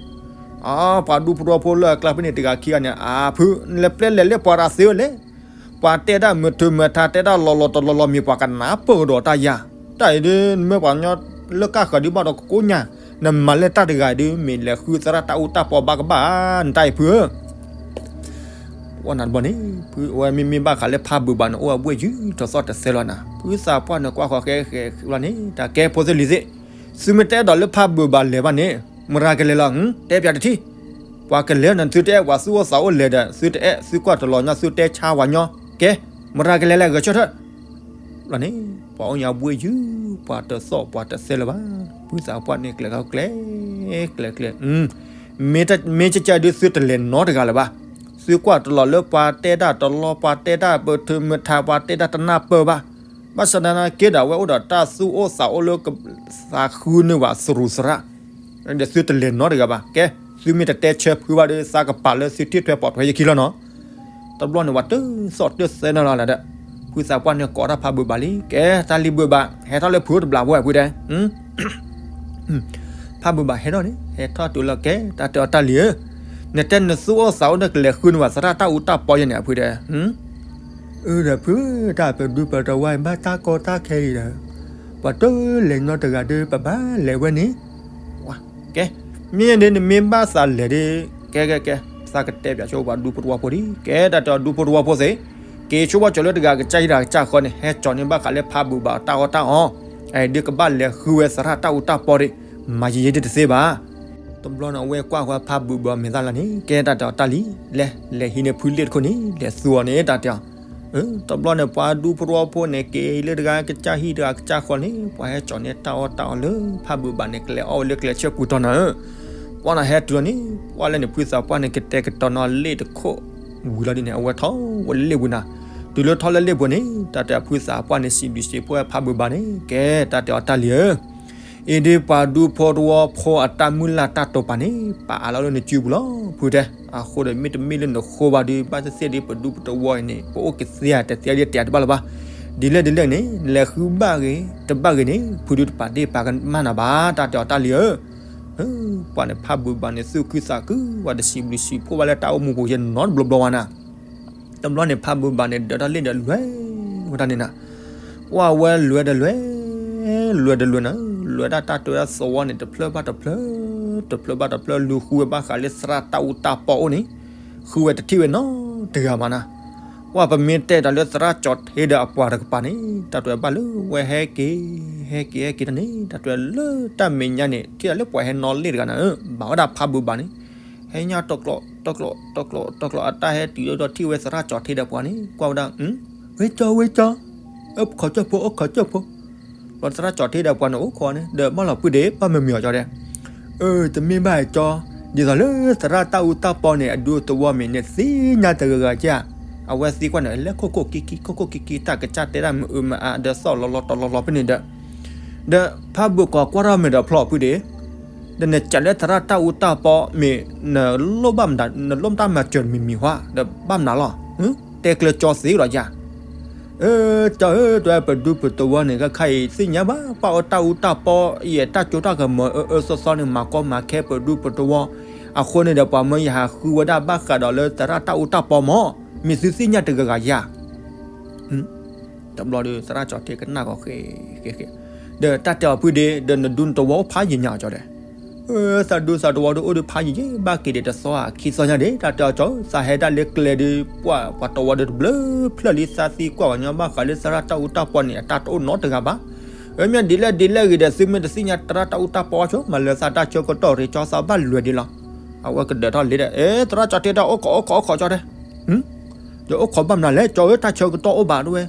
အါ ပှၤဒူဖိတဝီဖိလၢအကျါဖဲန့ၣ် တဂၤခံဂၤန့ၣ် အါဖု, နလဲၤပျဲလဲၤလၢပှၤတၢ်သ့ဝဲလဲၣ်, ပှၤတဲဒၣ်မုာ်ထူးမုာ်ထး တဲဒၣ်လီၤလီၤတလီၤလီၤ မ့ၢ်ပှၤကနၢ်ပၢၢ်ကဒီးတၢ်ယၤ, တၢ်အံၤဒ် နမ့ၢ်ပှၤကညီလၢကၢ်ဃၢၤဒ်ဘၣ်ဒီးကကိးညါ, နမၤလၢတၢ်တဂၤအံၤဒ် မ့ၢ်လဲၤဃုသရၣ်တၢ်အူတၢ်ပီဘၣ်ကဘၣ်ဧါ နတၢ်အံၤဖုဧၢ ဝဲနၤတဘျီန့ၣ် ဖုဝဲမ့မ့ၢ်ဘၣ်ဃးလၢဖးဘုးဘၣ်န့ၣ် အိၣ်အဘှ့ၣ်ယုၢ်ထီၣ်သီၣ်တသဲလီၤနၤ, ဖုသးပှၢ်န့ၣ်ကွၢ်ဃီၤဃဲဃဲလီၤန့ၣ် တၢ်ကဲဖိသ့ၣ်လံၤသ့ၣ်, သုမ့ၢ်တအဲၣ်ဒိးလၢဖးဘုးဘၣ်လဲၤဘၣ်န့ၣ် မတၤကလဲၤလီၤ, တဲပၠးတထံၣ်, ပှၤကလဲၤနၤ သုတအဲၣ်ပှၤသူၣ်အိၣ်သးအိၣ်လဲၤဒီး သုတအဲၣ်သုကွၢ်တလီၤညီ သုတဲဆါဝၤညီ, ကဲ မတၤကလဲၤလဲၤဂဲၤဆၢထၢၣ် လီၤန့ၣ် ပှၤအိၣ်ညါဘှ့ၣ်ယုၢ် ပှၤတသီၣ်ပှၤတသဲလၢၤဘၣ်, ဖုသးပှၢ်န့ၣ်ကျဲၤကီကျဲၤ ကျဲၤကျဲၤ, မ့ၢ်ကကဲဒ်သုတလဲၤနီတဂၤလၢၤဘၣ်, သုကွၢ်တလီၤလၢပှၤတဲဒၣ်တလီၤ ပှၤတဲဒၣ်မုာ်ထူးမုာ်ထး ပှၤတဲဒၣ်တနၢ်ပၢၢ်ဘၣ်, ဘၣ်ဆၣ်သနာ်က့ဒီး အဝဲအိၣ်ဒီးတၢ်သူၣ်အိၣ်သးအိၣ်လၢကသးဃုန့ၢ်ဘၣ်သရူးသရၣ် ဒီးသုတလဲၤနီတဂၤဘၣ်, ကဲ သုမ့ၢ်တတဲဆၢဖုဘၣ်ဒီး သးကပာ်လၢသုထံၣ်ထွဲပိာ်ထွဲယခံလီၤနီၤ, တဘျီန့ၣ် ပှၤတသီၣ်တသဲနီၤလီၤဒီး ဖုသးပှၢ်န့ၣ်ကိးတၢ်ဖးဘုးဘၣ်လံ, ကဲ တၢ်လံၤဘုးဘၣ် ဟဲထီၣ်လၢဖုတဘျီဖိဝဲဖုတဲ ဖးဘုးဘၣ်ဟဲထီၣ်န့ၣ် ဟဲထီၣ်တုၤလီၤ ကဲ တၢ်တဲအီၤတၢ်လံၤဧၢ, နတဲနသူၣ်အိၣ်သးအိၣ်ဒီးကလဲၤဃုန့ၢ်ဘၣ်သရၣ်တၢ်အူတၢ်ပီယဲန့ၣ် အဖုတဲ အၢ ဒီးဖု တၢ်ပဒူပတဝီ ဘၣ်တၢ်ကီတၢ်ခဲအံၤဒီး ပှၤတလဲၤနီတဂၤဒီး ပဘၣ်လဲၤဝဲန့ၣ်, ကဲ မ့ၢ်ဒ်နမ့ၢ်ဘၣ်သးလဲၤဒီး ကဲကဲကဲ သးကတဲပၠးဆိပှၤဒူဖိတဝီဖိဒံး, ကဲ တၢ်တဲအီၤဒူဖိတဝီဖိသ့ၣ်, က့ၤဆိဘၣ်ကၠီၤလၢတဂၤကစၢ်ဟံၣ်တဂၤကစၢ်ဃီန့ၣ် ဟဲကၠီၤန့ၢ်ဘၣ်ဃးလၢဖးဘုးဘၣ်တၢ်အီၣ်တၢ်အီ, အဒုးကဘၣ်လဲၤဃုဝဲသရၣ်တၢ်အူတၢ်ပီဒံး, မၤယံာ်ယံာ်ဒ်တသ့ဘၣ် တဘျီန့ၣ် အဝဲကွၢ်ဃီဖးဘုးဘၣ်မဲာ်သၣ်လီၤန့ၣ် ကဲတၢ်တဲအီၤတၢ်လံၤ, လဲၤ လဲၤဟံးန့ၢ်ဖုလ့ၣ်တခိၣ်န့ၣ် လဲၤသူအီၤန့ၣ် တၢ်တဲအီၤ, တဘျီန့ၣ် ပှၤဒူဖိတဝီဖိန့ၣ် က့ၤလၢတဂၤကစၢ်ဟံၣ်တဂၤကစၢ်ဃီန့ၣ် ပှၤဟဲကၠီၤန့ၢ်တၢ်အီၣ်တၢ်အီလၢဖးဘုးဘၣ်န့ၣ် ကလဲၤအီၣ်ဝဲလၢကျဲဆၢပူၤတီၤနၤဧၢ, ပှၤန့ၣ်ဟဲတုၤလီၤန့ၣ် ပှၤလဲၣ်န့ၣ် ဖုသးပှၢ်န့ၣ် ကတဲာ်ကတီၤနီၤလ့ၣ်တခိၣ် ဝံၤလီၤဒ်န့ၣ် အဝဲထီၣ်ဝဲလၢလ့ၣ်ပူၤနၤ, တုၤလၢထီၣ်လၢလ့ၣ်ပူၤန့ၣ် တၢ်တဲအီၤဖုသးပှၢ်န့ၣ် စံးဘျုးစံးဖှိၣ်ဝဲဖးဘုးဘၣ်န့ၣ် ကဲတၢ်တဲအီၤတၢ်လံၤဧၢ အံၤဒ်ပှၤဒူဖိတဝီဖိအတၢ်မုၢ်လၢ်တၢ်တိာ်ပာ်န့ၣ် ပာ်အါလီၤလၢနစုပူၤလီၤ ဖုတဲ, အဃိဒီးမ့တမ့ၢ်လၢနဃိဘၣ်ဒီး ဘၣ်သ့ၣ်သ့ၣ်ဒီးပဒူပတဝီအံၤန့ၣ် ပအိၣ်ကသ့ဧါတသ့ဧါဒ်တဲတဘၣ်လၢၤဘၣ်, ဒ်လဲၣ်ဒ်လဲၣ်န့ၣ် နလဲၤဃုဘၣ်ဂ့ၤ တဘၣ်ဂ့ၤန့ၣ် ဖုဒုးတပာ်ဒ့ၣ်ပာ်ကမၣ်နၤဘၣ် တၢ်တဲအီၤတၢ်လံၤဧၢ ပှၤန့ၣ်ဖးဘုးဘၣ်န့ၣ် သူၣ်ခုသးခု ပှၤတစံးဘျုးစံးဖှိၣ်ဘၣ်လၢတၢ်အိၣ်မူပူၤယဲနီတဘျီဘျီဝဲနၤ တဘျီန့ၣ် ဖးဘုးဘၣ်န့ၣ် ဒၢးတၢ်လ့ၣ်ဒီးလွဲၢ်ဝဲဒၣ်န့ၣ်နၤ, ပှၤဝဲလွဲၢ်ဒီးလွဲၢ်, လွဲၢ်ဒီးလွဲၢ်နၤ, လွဲၢ်ဒၣ်တၢ်တိၤတၢ်သဝီန့ၣ် တဖျၢၣ်ဘၣ်တဖျၢၣ်, တဖျၢၣ်ဘၣ်တဖျၢၣ် လူၤဃုဝဲဘၣ်ဃးလၢသရၣ်တၢ်အူတၢ်ပီအိၣ်န့ၣ်, ဃုဝဲတထံၣ်ဝဲနီတဂၤမးနၤ, ပှၤပမ့ၢ်တဲတၢ်လၢသရၣ်ကၠီၤထ့ဒီးအပှၤတကပၤန့ၣ် တၢ်တဝဲဘၣ်လၢဝဲဟဲက့ၤ, ဟဲက့ၤဟဲက့ၤတၢ်န့ၣ် တၢ်တဝဲလၢတၢ်မဲာ်ညါန့ၣ် ထံၣ်တၢ်လၢပှၤဟဲနီၣ်လ့ၣ်တဂၤနၤဧၢ, ဘၣ်ဝဲဒၣ်ဖးဘုးဘၣ်န့ၣ် ဟဲညါတကျိး တကျိး တကျိး တကျိး အတၢ်ဟဲတုၤလၢဒီးထံၣ်ဝဲသရၣ်ကၠီၤထ့ဒီးပှၤန့ၣ် ကွၢ်ဝဲဒၣ်, ဝ့ကၠီ ဝ့ကၠီ, အိၣ်ခိးကၠိဖိ အိၣ်ခိးကၠိဖိ, ပှၤသရၣ်ကၠီၤထ့ဒီးပှၤန့ၣ် အိၣ်ခိးန့ၣ် ဒီးဘၣ်လီၤပုၢ်ဒ့ၣ် ဘၣ်မုာ်မုာ်အီၤကၠီဒဲး, အၢ တမ့ၢ်ဘၣ်ကၠီ, ဒ်သိးလၢသရၣ်တၢ်အူတၢ်ပီန့ၣ် အဒူသဝီမ့ၢ်န့ၣ် သ့ၣ်ညါတဂၤဂၤကၠီ, အဝဲသံကွၢ်န့ၣ် လဲၤခိၣ်ခိၣ်ကံကံ ခိၣ်ခိၣ်ကံကံ တၢ်ကစၢ်တဲဒၣ်မုာ်အုးမုာ်အါ ဒီးသီၣ်လီၤလီၤတီၤလီၤလီၤဖဲန့ၣ်ဒီး ဒီးဖးဘုးကီးကွၢ်ထီၣ်မ့ၢ်ဒီးဖျီၣ်ဖုဒ့ၣ်, ဒီးနကးလၢသရၣ်တၢ်အူတၢ်ပီမ့ၢ် နလိၣ်ဘၣ်မတၤ နလိၣ်တၢ်မၤစၢၤမံၤမံၤဟါ ဒီးဘၣ်မနုၤလီၤ, တဲကျၢၤကၠီသ့လီၤယၤ, အၢ ကၠီဧၢ တဝဲပဒူပတဝီန့ၣ် ခဲခါအံၤသ့ၣ်ညါဘၣ် ပၢ်အီၣ်တၢ်အူတၢ်ပီ ယဲၢ်တၢ်ကၠိတၢ်ကမီၤအၢအၢသီသီန့ၣ် မၤကီမၤခဲပဒူပတဝီ, အဃိန့ၣ်ဒီးပှၤမၢယဟးဃုဝဲဒၣ်ဘၣ်ဃးဒီးလၢသရၣ်တၢ်အူတၢ်ပီမး, မ့ၢ်သုသ့ၣ်ညါတဂၤဂၤယၤ တဘျီဒီးသရၣ်ကၠီၤထ့ကနၣ်ကီးဃဲဃဲဃဲ, ဒီးတၢ်တဲအီၤဖုဒ့ၣ် ဒီးနဒူနတဝီအိၣ်ဖးယံာ်ညါအီၤကၠီဒဲး, သးဒူသးတဝီဒီးအိၣ်ဒီးဖးယံာ်ယံာ် ဘၣ်က့ၤဒံးတသီခံသီညါဒံး တၢ်တဲအီၤကၠီ သးဟဲဒၣ်လၢကျဲဒီး ပှၤပှၤတဝီဒီးတဘျုးဖျၢၣ်လံ သးသံကွၢ်ပှၤညီဘၣ်ဃးလၢသရၣ်တၢ်အူတၢ်ပီန့ၣ် အတၢ်တအိၣ်နီတဂၤဘၣ်, အမ့ၢ်ဒ်လဲၣ်ဒ်လဲၣ်ဂ့ၤဒီး သုမ့ၢ်တသ့ၣ်ညါသရၣ်တၢ်အူတၢ်ပီအီၤဆိ မၤလၢသးတၢ်ဆၢကတီၢ်ရ့ၤကၠီသးဘၣ်လွဲၤဒံးလီၤ. အဝဲကဒၢးထီၣ်လံဒီး အဲ သရၣ်ကၠီထံဒီး အိၣ်ခိးအိၣ်ခိးအိၣ်ခိးကၠီတဲ, ဒီးအိၣ်ခိးဘၣ်မနုၤလဲၣ် ကၠီဧၢ တၢ်ဆၢကတီၢ်အိၣ်ဘၣ်တဝဲ,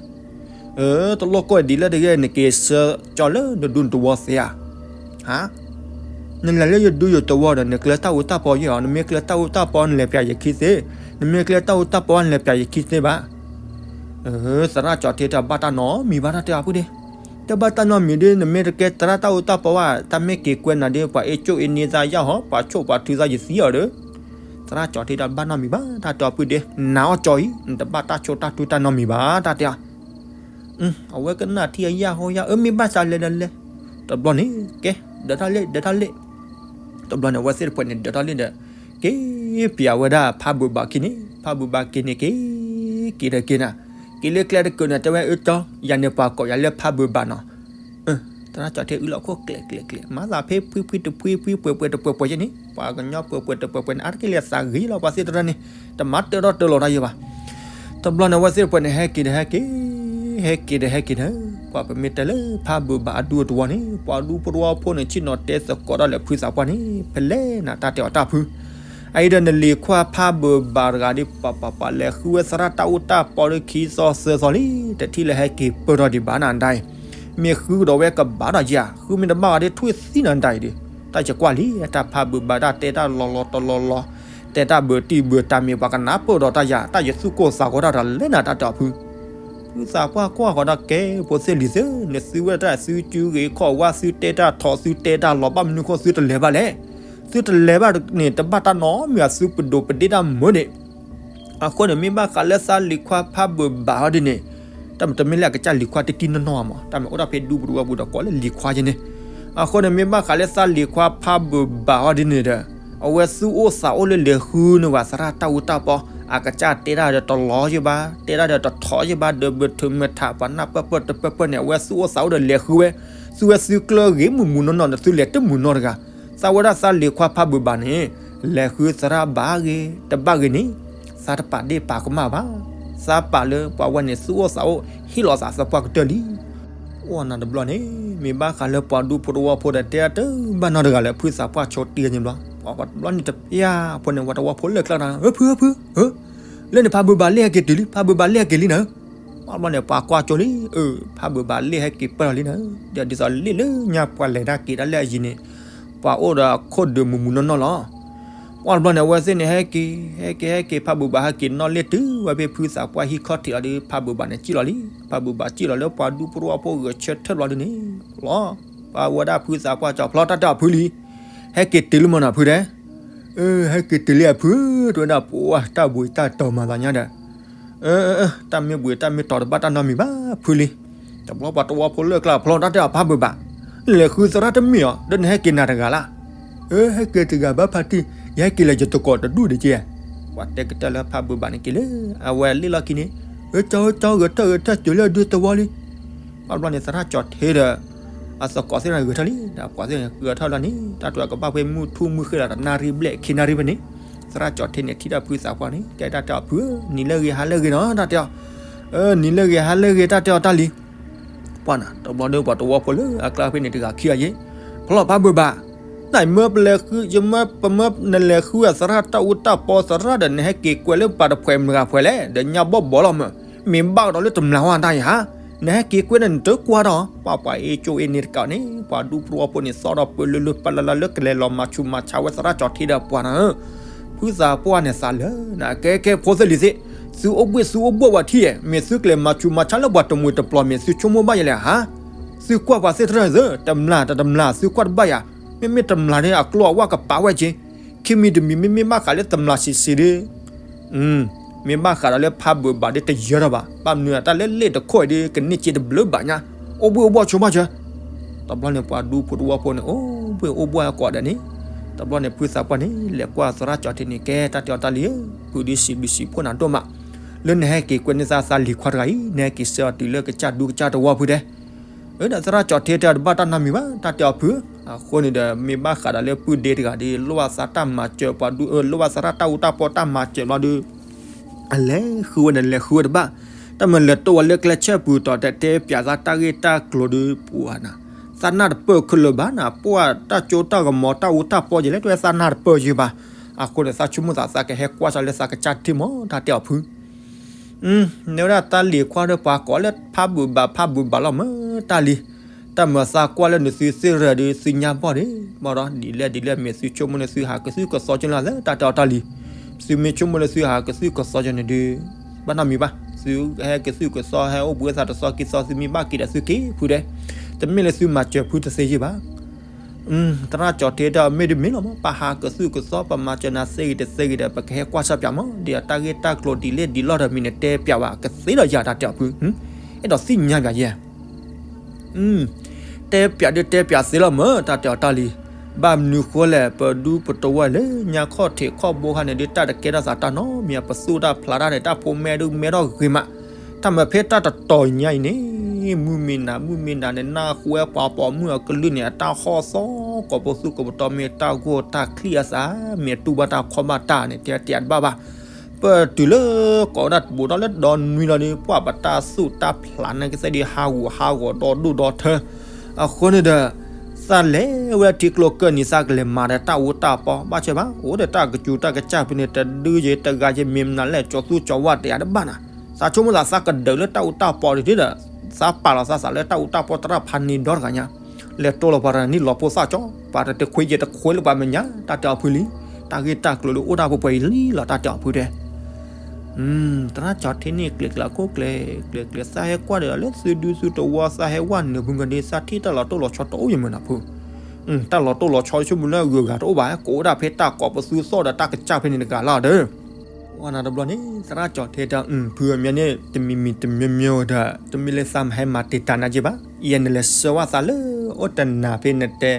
တလိၣ်ကိၢ်ဒ်လဲၣ်တဂ့ၤ နက့ၤဆှၢကၠီလၢနဒူနသဝီသ့ဧါ. ဟါ, နလဲၤလၢယဒူယသဝီဒီး နကျဲတၢ်အူတၢ်ပီယဲၢ်အီၤ, နမ့ၢ်ကျဲတၢ်အူတၢ်ပီ နလဲၤပျးယခံသ့, နမ့ၢ်ကျဲတၢ်အူတၢ်ပီ နလဲၤပျးယခံသ့ဘၣ်. သရၣ်ကၠီထံတၢ်ဘၣ်တၢ်နီတမံၤဘၣ် တၢ်တဲအီၤဖုဒ့, တၢ်ဘၣ်တၢ်နီတမံၤဒ် နမ့ၢ်တကဲသရၣ်တၢ်အူတၢ်ပီဘၣ် တၢ်မ့ၢ်က့ၤကွဲနၤဒ် ပှၤအ့ၣ်ကၠိၣ်အ့ၣ်န့သးယၢ်ဟီ ပှၤဆိၣ်ပှၤထုသးယသံအီၤဒီး, သရၣ်ကၠီထံတၢ်ဘၣ်နီတမံၤဘၣ် တၢ်တဲအီၤဖုဒ့, နၤအီၣ်ကၠီအံၤ နတဘၣ်တၢ်ဆိၣ်တၢ်ထုတၢ်နီတမံၤဘၣ် တၢ်တဲအီၤ. အဝဲကနၣ်ထံအယၢ်ဟီယၢ် အၢ မ့ၢ်ဘၣ်သးလဲၤဒီးလဲၤ, တဘျီန့ၣ် ကဲ ဒၢးထီၣ်လ့ၣ် ဒၢးထီၣ်လ့ၣ်. တဘျီန့ၣ် အဝဲသ့ၣ်တဖၣ်န့ၣ် ဒၢးထီၣ်လ့ၣ်ဒီး က့ၤပျးဝဲဒၣ်ဖးဘိးဘးခံန့ၣ်, ဖးဘိးဘးက့ၤန့ၣ်က့ၤ, က့ၤဒီးက့ၤနၤ, က့ၤလၢကျဲတကၢးန့ၣ် တဲဝဲအၢကၠီ, ယၤန့ၣ်ပှၤကိးယၤလၢဖးဘိးဘးနီၤ. သရၣ်ကၠီထံအုၣ်လီၤခိၣ်ကျဲးကျဲးကျဲး မၤသးဖဲဖှံဖှံတဖှံဖှံပှဲၤပှဲၤတပှဲၤပှဲၤယဲၢ်န့ၣ် ပှၤကညီပှဲၤပှဲၤတပှဲၤပှဲၤန့ၣ် အါတက့ၢ်လၢသးဂ့ၤလီၤ ပှၤသ့ၣ်တဖၣ်န့ၣ် တမၤတၢၢ်ထီၣ်တၢၢ်လီၤတၢ်ယဲၢ်ဘၣ်. တဘျီန့ၣ် အဝဲသ့ၣ်တဖၣ်န့ၣ် ဟဲက့ၤဒီးဟဲက့ၤ, ဟဲက့ၤဒီးဟဲက့ၤဒီး, ပှၤပမ့ၢ်တဲလၢဖးဘိးဘးအဒူအသဝီန့ၣ် ပှၤဒူဖိတဝီဖိန့ၣ် ဆ့ၣ်နီၤတဲသကိးတၢ်လၢဖုသးပှၢ်န့ၣ် ဖဲလဲၣ်နၤ တၢ်တဲအီၤတၢ်ဖု အအံၤဒီးနလံၤခွါဖးဘိးဘးတဂၤဒီး ပှၤပှၤပှၤလဲၤဃုဝဲသရၣ်တၢ်အူတၢ်ပီဒီးခံသီသၢသီလံ, တထံၣ်လၢဟဲက့ၤပၢၢ်ထီၣ်ဒံးဘၣ်နၤဒၣ်အံၤ, မ့ၢ်ဃုကဒီးဝဲကဘၣ်ဒီးယၤ, ဃုမ့ၢ်တဘၣ်ဂၤဒီးထွံၣ်သံနၤဒၣ်အံၤဒီး, တၢ်ယကွၢ်လံ တၢ်ဖးဘိးဘးတၢ်တဲတၢ်လီၤလီၤတလီၤလီၤ, တဲတၢ်ဘၢတံၢ်ဘၢတၢ်မ့ၢ်ပှၤကနၢ်ပၢၢ်ဒီးတၢ်ယၤ တၢ်ယသူၣ်ကိၢ်သးဂီၤတၢ်ဒီးလဲၣ်နၤတၢ်တဲအီၤဖု ဖုသးပှၢ်ကွၢ်ဃီၤဒီးကဲ ဖိသ့ၣ်လံၤသ့ၣ်, နသုဝဲတၢ်သုစုဂ့ၤခီၣ်ဝါ သုတဲတၢ်ထီၣ် သုတဲတၢ်လီၤ ဘၣ်မနုၤဃိသုတလဲၤဘၣ်လဲၣ်. သုတလဲၤဘၣ်န့ၣ် တဘၣ်တၢ်နီတမံၤ သုပဒိးပဒ့ၣ်တၢ်မုာ်န့ၣ်. အဃိန့ၣ် မ့ၢ်ဘၣ်ဃးလၢသးလံၤခွါဖးဘိးဘးအီၤဒ်န့ၣ်, တၢ်မ့ၢ်တမ့ၢ်လၢအကစၢ်လံၤခွါတကံၢ်နီၢ်နီၢ်မး, တၢ်မ့ၢ်အိၣ်ဒၣ်ဖဲဒူပူၤတဝီပူၤဒီးကိးလၢလံၤခွါယဲၢ်န့ၣ်. အဃိန့ၣ် မ့ၢ်ဘၣ်ဃးလၢသးလံၤခွါဖးဘိးဘးအီၤဒ်န့ၣ်ဒီး, အဝဲသူၣ်အိၣ်သးအိၣ်လၢလဲၤဃုန့ၢ်ဝဲသရၣ်တၢ်အူတၢ်ပီ, အကစၢ်တဲတၢ်ဒီးတလီၤယဲၢ်ဘၣ်, တဲတၢ်ဒီးတထီၣ်ယဲၢ်ဘၣ်, ဒီးဘၢၣ်ထၢၣ်မ့ၢ်ထးပှၤနၢ်ပၢၢ်ပၢၢ်တပၢၢ်ပၢၢ်န့ၣ် အဝဲသူၣ်အိၣ်သးအိၣ်ဒီးလဲၤဃုဝဲ, သူဝဲသုကျၢၢ်ဂ့ၤမုၢ်မုၢ်နီၢ်နီၢ်န့ၣ် သုလဲၤတမုာ်နီတဂၤ. သးဝဲဒၣ်သးလံၤခွါဖးဘိးဘးန့ၣ်, လဲၤဃုသရၣ်ဘၣ်ဂ့ၤ, တဘၣ်ဂ့ၤန့ၣ်, သးတပာ်ဒ့ၣ်ပာ်ကမၣ်ဘၣ်. သးပာ်လၢပှၤဝဲန့ၣ်သူၣ်အိၣ်သးအိၣ် ဟ့ၣ်လီၤသးသပှၢ်ကတၢၢ်လံ. အိၣ်နၤတဘျီန့ၣ်, မ့ၢ်ဘၣ်ဃးလၢပှၤဒူဖိတဝီဖိဒီး တဲတၢ်တဘၣ်နီတဂၤလၢ ဖုသးပှၢ်ဆိတံၢ်န့ၣ်ဘျီ, ပှၤတဘျီန့ၣ်တပျၢ်ဖိန့ၣ် ပှၤတဝီဖိလၢကျါနၤ, ဖု ဖု လၢန့ၣ်ဖးဘိးဘးလ့ၣ်ဟဲက့ၤတုၤလံ, ဖးဘိးဘးလ့ၣ်ဟဲက့ၤလံနၤ. ပှၤတဘျီန့ၣ် ပှၤကွၢ်ကၠိလံ, အၢ ဖးဘိးဘးလ့ၣ်ဟဲက့ၤပၢၢ်လီၤလံနၤ. ဒီးဒ်သိးလ့ၣ်လၢညါပှၤလဲၤတၢ်က့ၤတၢ်လၢအယံၤန့ၣ်, ပှၤအိၣ်ဒီးအခိၣ်ဒုးမုၢ်မုၢ်နီၢ်နီၢ်လီၤ. ပှၤတဘျီန့ၣ် အဝဲသ့ၣ်န့ၣ် ဟဲက့ၤ ဟဲက့ၤ ဟဲက့ၤ ဖးဘိးဘးဟဲက့ၤနီၣ်လ့ၣ်တုၤဝဲဖဲဖုသးပှၢ်ဟံၣ်ခီၣ်ထံးလီၤဒီး ဖးဘိးဘးန့ၣ်စံၣ်လီၤလံ. ဖးဘိးဘးစံၣ်လီၤလၢပှၤဒူဖိတဝီဖိဂဲၤဆၢထၢၣ်ဘျီဒုန့ၣ်, လီၤ. ပှၤဝဲဒၣ်ဖုသးပှၢ်ကၠီဖျီတၢ်တဲအီၤဖုလံ, ဟဲက့ၤတုၤလံမ့ၢ်နီၤဖုတဲ, အၢ ဟဲက့ၤတုၤလံအဖု, တဝဲဒၣ်ပှၤတၢ်ဘှံးတၢ်တီၤမၤသးညါဒီး, အၢ တၢ်မ့ၢ်ဘှံးတၢ်မ့ၢ်တီၤတဘၣ်တၢ်နီတမံၤဘၣ်ဖုလံ. တဘျီပှၤတဝီဖိလၢကျါဖျီတၢ်တဲအီၤဖးဘိးဘး, လဲၤဃုသရၣ်တမ့ၢ်အီၤ ဒီးနဟဲက့ၤနၤတဂၤလၢ်. အၢ ဟဲက့ၤတဂၤဘၣ်ဖးတံၢ်, ယဟဲက့ၤလၢယတကိးတဒူၣ်ဒံးက့. ပှၤတဲကတၢၢ်လၢဖးဘိးဘးန့ၣ်က့ၤလၢ, အဝဲလ့ၣ်လီၢ်ခံန့ၣ်, အၢ ကၠီ ကၠီ ဂဲၤထၢၣ်ဂဲၤထၢၣ်စၢၤလၢအဒူသဝီလံ. ပှၤတဘျီန့ၣ်သရၣ်ကၠီထံဒီး အသကိးသ့ၣ်န့ၣ်ဂဲၤထၢၣ်လံ, ဒီးပှၤသ့ၣ်န့ၣ်ဂဲၤထၢၣ်လီၤန့ၣ် တၢ်တဝဲကဘၣ်ဖဲမုၢ်ထူၣ်မုၢ်ဃ့လီၤဒီးနၣ်ရံၣ်ဘျဲၣ်ခံနၣ်ရံၣ်ဖဲန့ၣ်, သရၣ်ကၠီထံန့ၣ်ထံၣ်တၢ်ဖုသးပှၢ်န့ၣ် ကဲတၢ်တဲအီၤဖုဧၢ, နံၤလၢဂ့ၤဟါလၢဂ့ၤနီၤ တၢ်တဲအီၤ, အၢ နံၤလၢဂ့ၤဟါလၢဂ့ၤတၢ်တဲအီၤတၢ်လံ. ပှၤနၤ တဘျီဒီးပှၤတဝီဖိလၢအကျါဖဲန့ၣ်တဂၤခံဂၤယ့ၣ်, ဖျီဖးဘိးဘး, နမၢပလဲၤဃု ယမၢပမၢနလဲၤဃုအသရၣ်တၢ်အူတၢ်ပီသရၣ်ဒီး နဟဲက့ၤကွဲးလၢပှၤတဖှဲးမတဂၤဖှဲးလဲၣ်, ဒီးညါဘီၣ်ဘီလီၤမၢ်, မ့ၢ်ဘၣ်ကဒီးလၢတမျၢ်ဝဲတၢ်အံၤဧါ, နဟဲက့ၤကွဲးန့ၣ်နတကွၢ်ဒီး, ပှၤပှၤအ့ၣ်ကၠိအ့ၣ်န့ၣ်တကးန့ၣ် ပှၤဒူဖိတဝီဖိန့ၣ်သီၣ်ဒီးပၢလၢလၢပလၢလၢလၢကလဲၤလီၤမၤဆူးမၤဆါဝဲသရၣ်ကၠီထံဒီးပှၤနၤဧၢ, ဖုသးပှၢ်န့ၣ်သးလၢနၤ ကဲကဲဖိသ့ၣ်လံၤသ့ၣ်, သုအိၣ်ဘှ့ၣ်သုအိၣ်ဘှီၣ်ဝဲထံဧါ, မ့ၢ်သုကလဲၤမၤဆူးမၤဆါလၢပှၤတမှံၤတပျီၤ မ့ၢ်သုဆိကမိၣ်ဘၣ်ယဲလဲၣ်ဧါ. သုကွၢ်ပှၤသ့ၣ်တဖၣ်န့ၣ်သ့ၣ် တမျၢ်တတမျၢ်သုကွၢ်တဘၣ်ယၤ, မ့မ့ၢ်တမျၢ်န့ၣ်အကျိၤအဝဲကပာ်ဝဲက့ၤ, ခံမံၤတမံၤ မ့မ့ၢ်ဘၣ်ဃးလၢတမျၢ်ဆံးဆံးဒီး မ့ၢ်ဘၣ်ဃးဒီးလၢဖးဘိးဘးဒီးတယၢၤထီၣ်ဘၣ်, ဘၣ်မနုၤတၢ်လၢလ့ၣ်တခိၣ်အံၤဒီး ကန့ၢ်စ့တဘျုးဘၣ်ညါ, အိၣ်ဘှ့ၣ်အိၣ်ဘှီၣ်ဆိဘၣ်စၢၤ. တဘျီန့ၣ်ပှၤဒူဖိတဝီဖိန့ၣ် အိၣ်ဘှ့ၣ်အိၣ်ဘှီၣ်အကိးဒီးန့ၣ်, တဘျီန့ၣ်ဖုသးပှၢ်န့ၣ် လဲၤကွၢ်သရၣ်ကၠီထံန့ၣ် ကဲတၢ်တဲအီၤတၢ်လံဧၢ, ဖုဒုးစံးဘျုးစံးဖှိၣ်နၤဒိၣ်မး, လၢနဟဲက့ၤကွဲးန့ၢ်သးသးလံၤခွါတဂၤအံၤ နဟဲက့ၤဆှၢအီၤတုၤလၢကစၢ်ဒူကစၢ်တဝီဖုတဲ အၢ ဒီးသရၣ်ကၠီထံတဲအီၤတဘၣ်တၢ်နီတမံၤဘၣ် တၢ်တဲအီၤဖု, အဃိန့ၣ်ဒီး မ့ၢ်ဘၣ်ဃးဒီးလၢပုၢ်ဒ့တဂၤဒီး လိၣ်ဘၣ်သးတၢ်မၤစၢၤပှၤဒူ အၢ လိၣ်ဘၣ်သရၣ်တၢ်အူတၢ်ပီတၢ်မၤစၢၤဘျီဒီး အလဲၤဃုဝဲန့ၣ် လဲၤဃုဝဲတဘၣ်, တၢ်မၤလဲၤတိၢ်ဝဲလၢကျဲဆဲပူၤဒီး တတဲပၠးသးတၢ်ဂ့ၢ်တၢ်ကျိၤဒီးပှၤနၤ, သးနၢ်တပၢၢ်ခဲလၢာ်ဘၣ်နၤ, ပှၤတၢ်ကၠိတၢ်ကမီၤတၢ်အူတၢ်ပီယဲလဲၣ် တဝဲသးနၢ်တပၢၢ်ယဲဘၣ်. အဃိန့ၣ် သးဆိကမိၣ်သး သးကဟဲကွၢ်စ့ၢ်လၢသးကစၢ်ထံမး တၢ်တဲအီၤဖု နဲဝဲဒၣ်တၢ်လံၤခွါဒီးပှၤကိးလၢဖးဘုးဘးဖးဘုးဘးလီၤမၢ်တၢ်လံ. တၢ်မၤသးကွၢ်လၢနသုသ့ၣ်ရၢၢ်ဒီးသုညါဘီၣ်ဒံး ဘၣ်ဒီးဒ်လဲၣ်ဒ်လဲၣ် မ့ၢ်သုဆိကမိၣ်လၢသုဟးကသုၣ်ကသီကၠိလၢ်လၢတၢ်တဲအီၤတၢ်လံ. သုမ့ၢ်ဆိကမိၣ်လၢသုဟးကသုၣ်ကသီကၠိန့ၣ်ဒုး ဘၣ်နီတမံၤဘၣ်. သုဟဲကသုၣ်ကသီဟဲအိၣ်ဘှံးသးတသီခံသီ သုမ့ၢ်ဘၣ်က့ၤဒီးသုက့ၤဖုဒဲး, တမ့ၢ်လၢသုမၤစၢၤဖုတသ့ယ့ၢ်ဘၣ်. သရၣ်ကၠီၤထံတဲ မ့တမ့ၢ်လီၤမး ပဟးကသုၣ်ကသီ ပမၤစၢၤနၤသ့ဂ့ၤတသ့ဂ့ၤဒီး ပကဟဲကွၢ်စ့ၢ်ပၠးမး ဒ်အတၢ်ဂ့ၢ်တၢ်ကျိၤဒ်လဲၣ်ဒ်လဲၣ်ဒီး မ့ၢ်နတဲပၠးဘၣ်ကသ့ဒီးယၤတၢ်တဲအီၤဖု, အဲၣ်ဒိးသ့ၣ်ညါပၠးယဲ တဲပၠးဒုးတဲပၠးသ့လီၤမၢ် တၢ်တဲအီၤတၢ်လံ. ဘၣ်မနုၤဃိလဲၣ် ပဒူပတဝၢလၢညါခီၣ်ထံးခီၣ်ဘိခါန့ၣ်ဒုး တၢ်တကဲထီၣ်သးတၢ်နီတမံၤ ပသူၣ်တၢ်ဖျးတၢ်န့ၣ် တၢ်ဖိမဲဒုးမဲထီၣ်ဂ့ၤမး, တၢ်မၤဖဲတၢ်တတီၤညါအံၤန့ၣ် မုၢ်မ့ၢ်နၤ မုၢ်မ့ၢ်နၤန့ၣ် နၢ်ဟူဝဲပှၤပိာ်မုၣ်အကလုၢ်န့ၣ် အတၢ်ဟီၣ်သီ ကိးပသူၣ်ကိးပတီၤ မ့ၢ်တၢ်ဂိၢ်တၢ်ချံၣ်အသး မ့ၢ်တူၢ်ဘၣ်တၢ်ခီၣ်ဘၣ်တၢ်န့ၣ် တဲတဲတဘၣ်ဘၣ်. ပတုၤလၢကိးဝဲဒၣ်တဘူးထီၣ်လၢဒီနွံလီၤဒီး ပှၤပတၢ်သူၣ်တၢ်ဖျးန့ၣ်ကသ့ၣ်ဒုး ဟးဂူာ်ဟးဂီၤဒီဒူၣ်ဒီထၢ အဃိန့ၣ်ဒီး သးလဲၤဝဲထံကျိကၢၢ်နံၤ သးကလဲၤမၤဒီးတၢ်အူတၢ်ပီ ဘၣ်ဆၢဘၣ် အိၣ်ဒီးတၢ်ကစူၤတၢ်ကစၢ်ဖဲန့ၣ် တဒုယဲတဂၤယဲ မ့ၢ်မနုၤလဲၣ် ကၠီၤသူကၠီၤဝါတယၤတဘၣ်နၤ, သးဆိကမိၣ်သး သးကဒုးလၢတၢ်အူတၢ်ပီဒ်န့ၣ်ဒီး သးပာ်လီၤသးသးလၢတၢ်အူတၢ်ပီသရၣ်ဖးန့ၢ်ဒီတဂၤညါ, လဲၤတိၢ်လီၤပှၤတနံၣ်လီၤဖိသၣ်ကၠီ ပှၤတတခွ့ယဲတခွ့လၢပှၤမဲာ်ညါ တၢ်တဲအီၤဖုလံ. တၢ်ဂ့ၢ်တၢ်ကျိၤလၢအိၣ်တၢ်ပှဲၤပှဲၤအံၤလံလီၤ တၢ်တဲအီၤဖုတဲ သရၣ်ကၠီၤထံန့ၣ် ကျဲၤကျဲၤခိၣ်ကျဲၤ ကျဲၤကျဲၤ သးဟဲကွၢ်ဒီးလၢသုဒူသုတဝီ သးဟဲဝဲနုာ်ဖုကဒ့ သးထံၣ်တၢ်လီၤတိၢ်လီၤဆီတအိၣ်ယမုၢ်နၤဖု, တၢ်လီၤတိၢ်လီၤဆီဆိကမိၣ်လၢအဂုၤအဂၤတအိၣ်ဘၣ် ကိးဝဲဒၣ်ဖဲတၢ်ကိးပသူသီၣ်ဒီးတၢ်ကစၢ်ဖဲန့ၣ်တဂၤလီၤဒီး ဝဲနၤတဘျီန့ၣ် သရၣ်ကၠီၤထံတဲ ဖုအမ့ၢ်န့ၣ် တမံၤမံၤတမံၤမံၤဒီး တမ့ၢ်လၢသးမဟဲမၤတံာ်တာ်နၤက့ဘၣ် ယဲနလဲၤဆှၢဝဲသးလၢအိၣ်တနၤဖဲနတဲ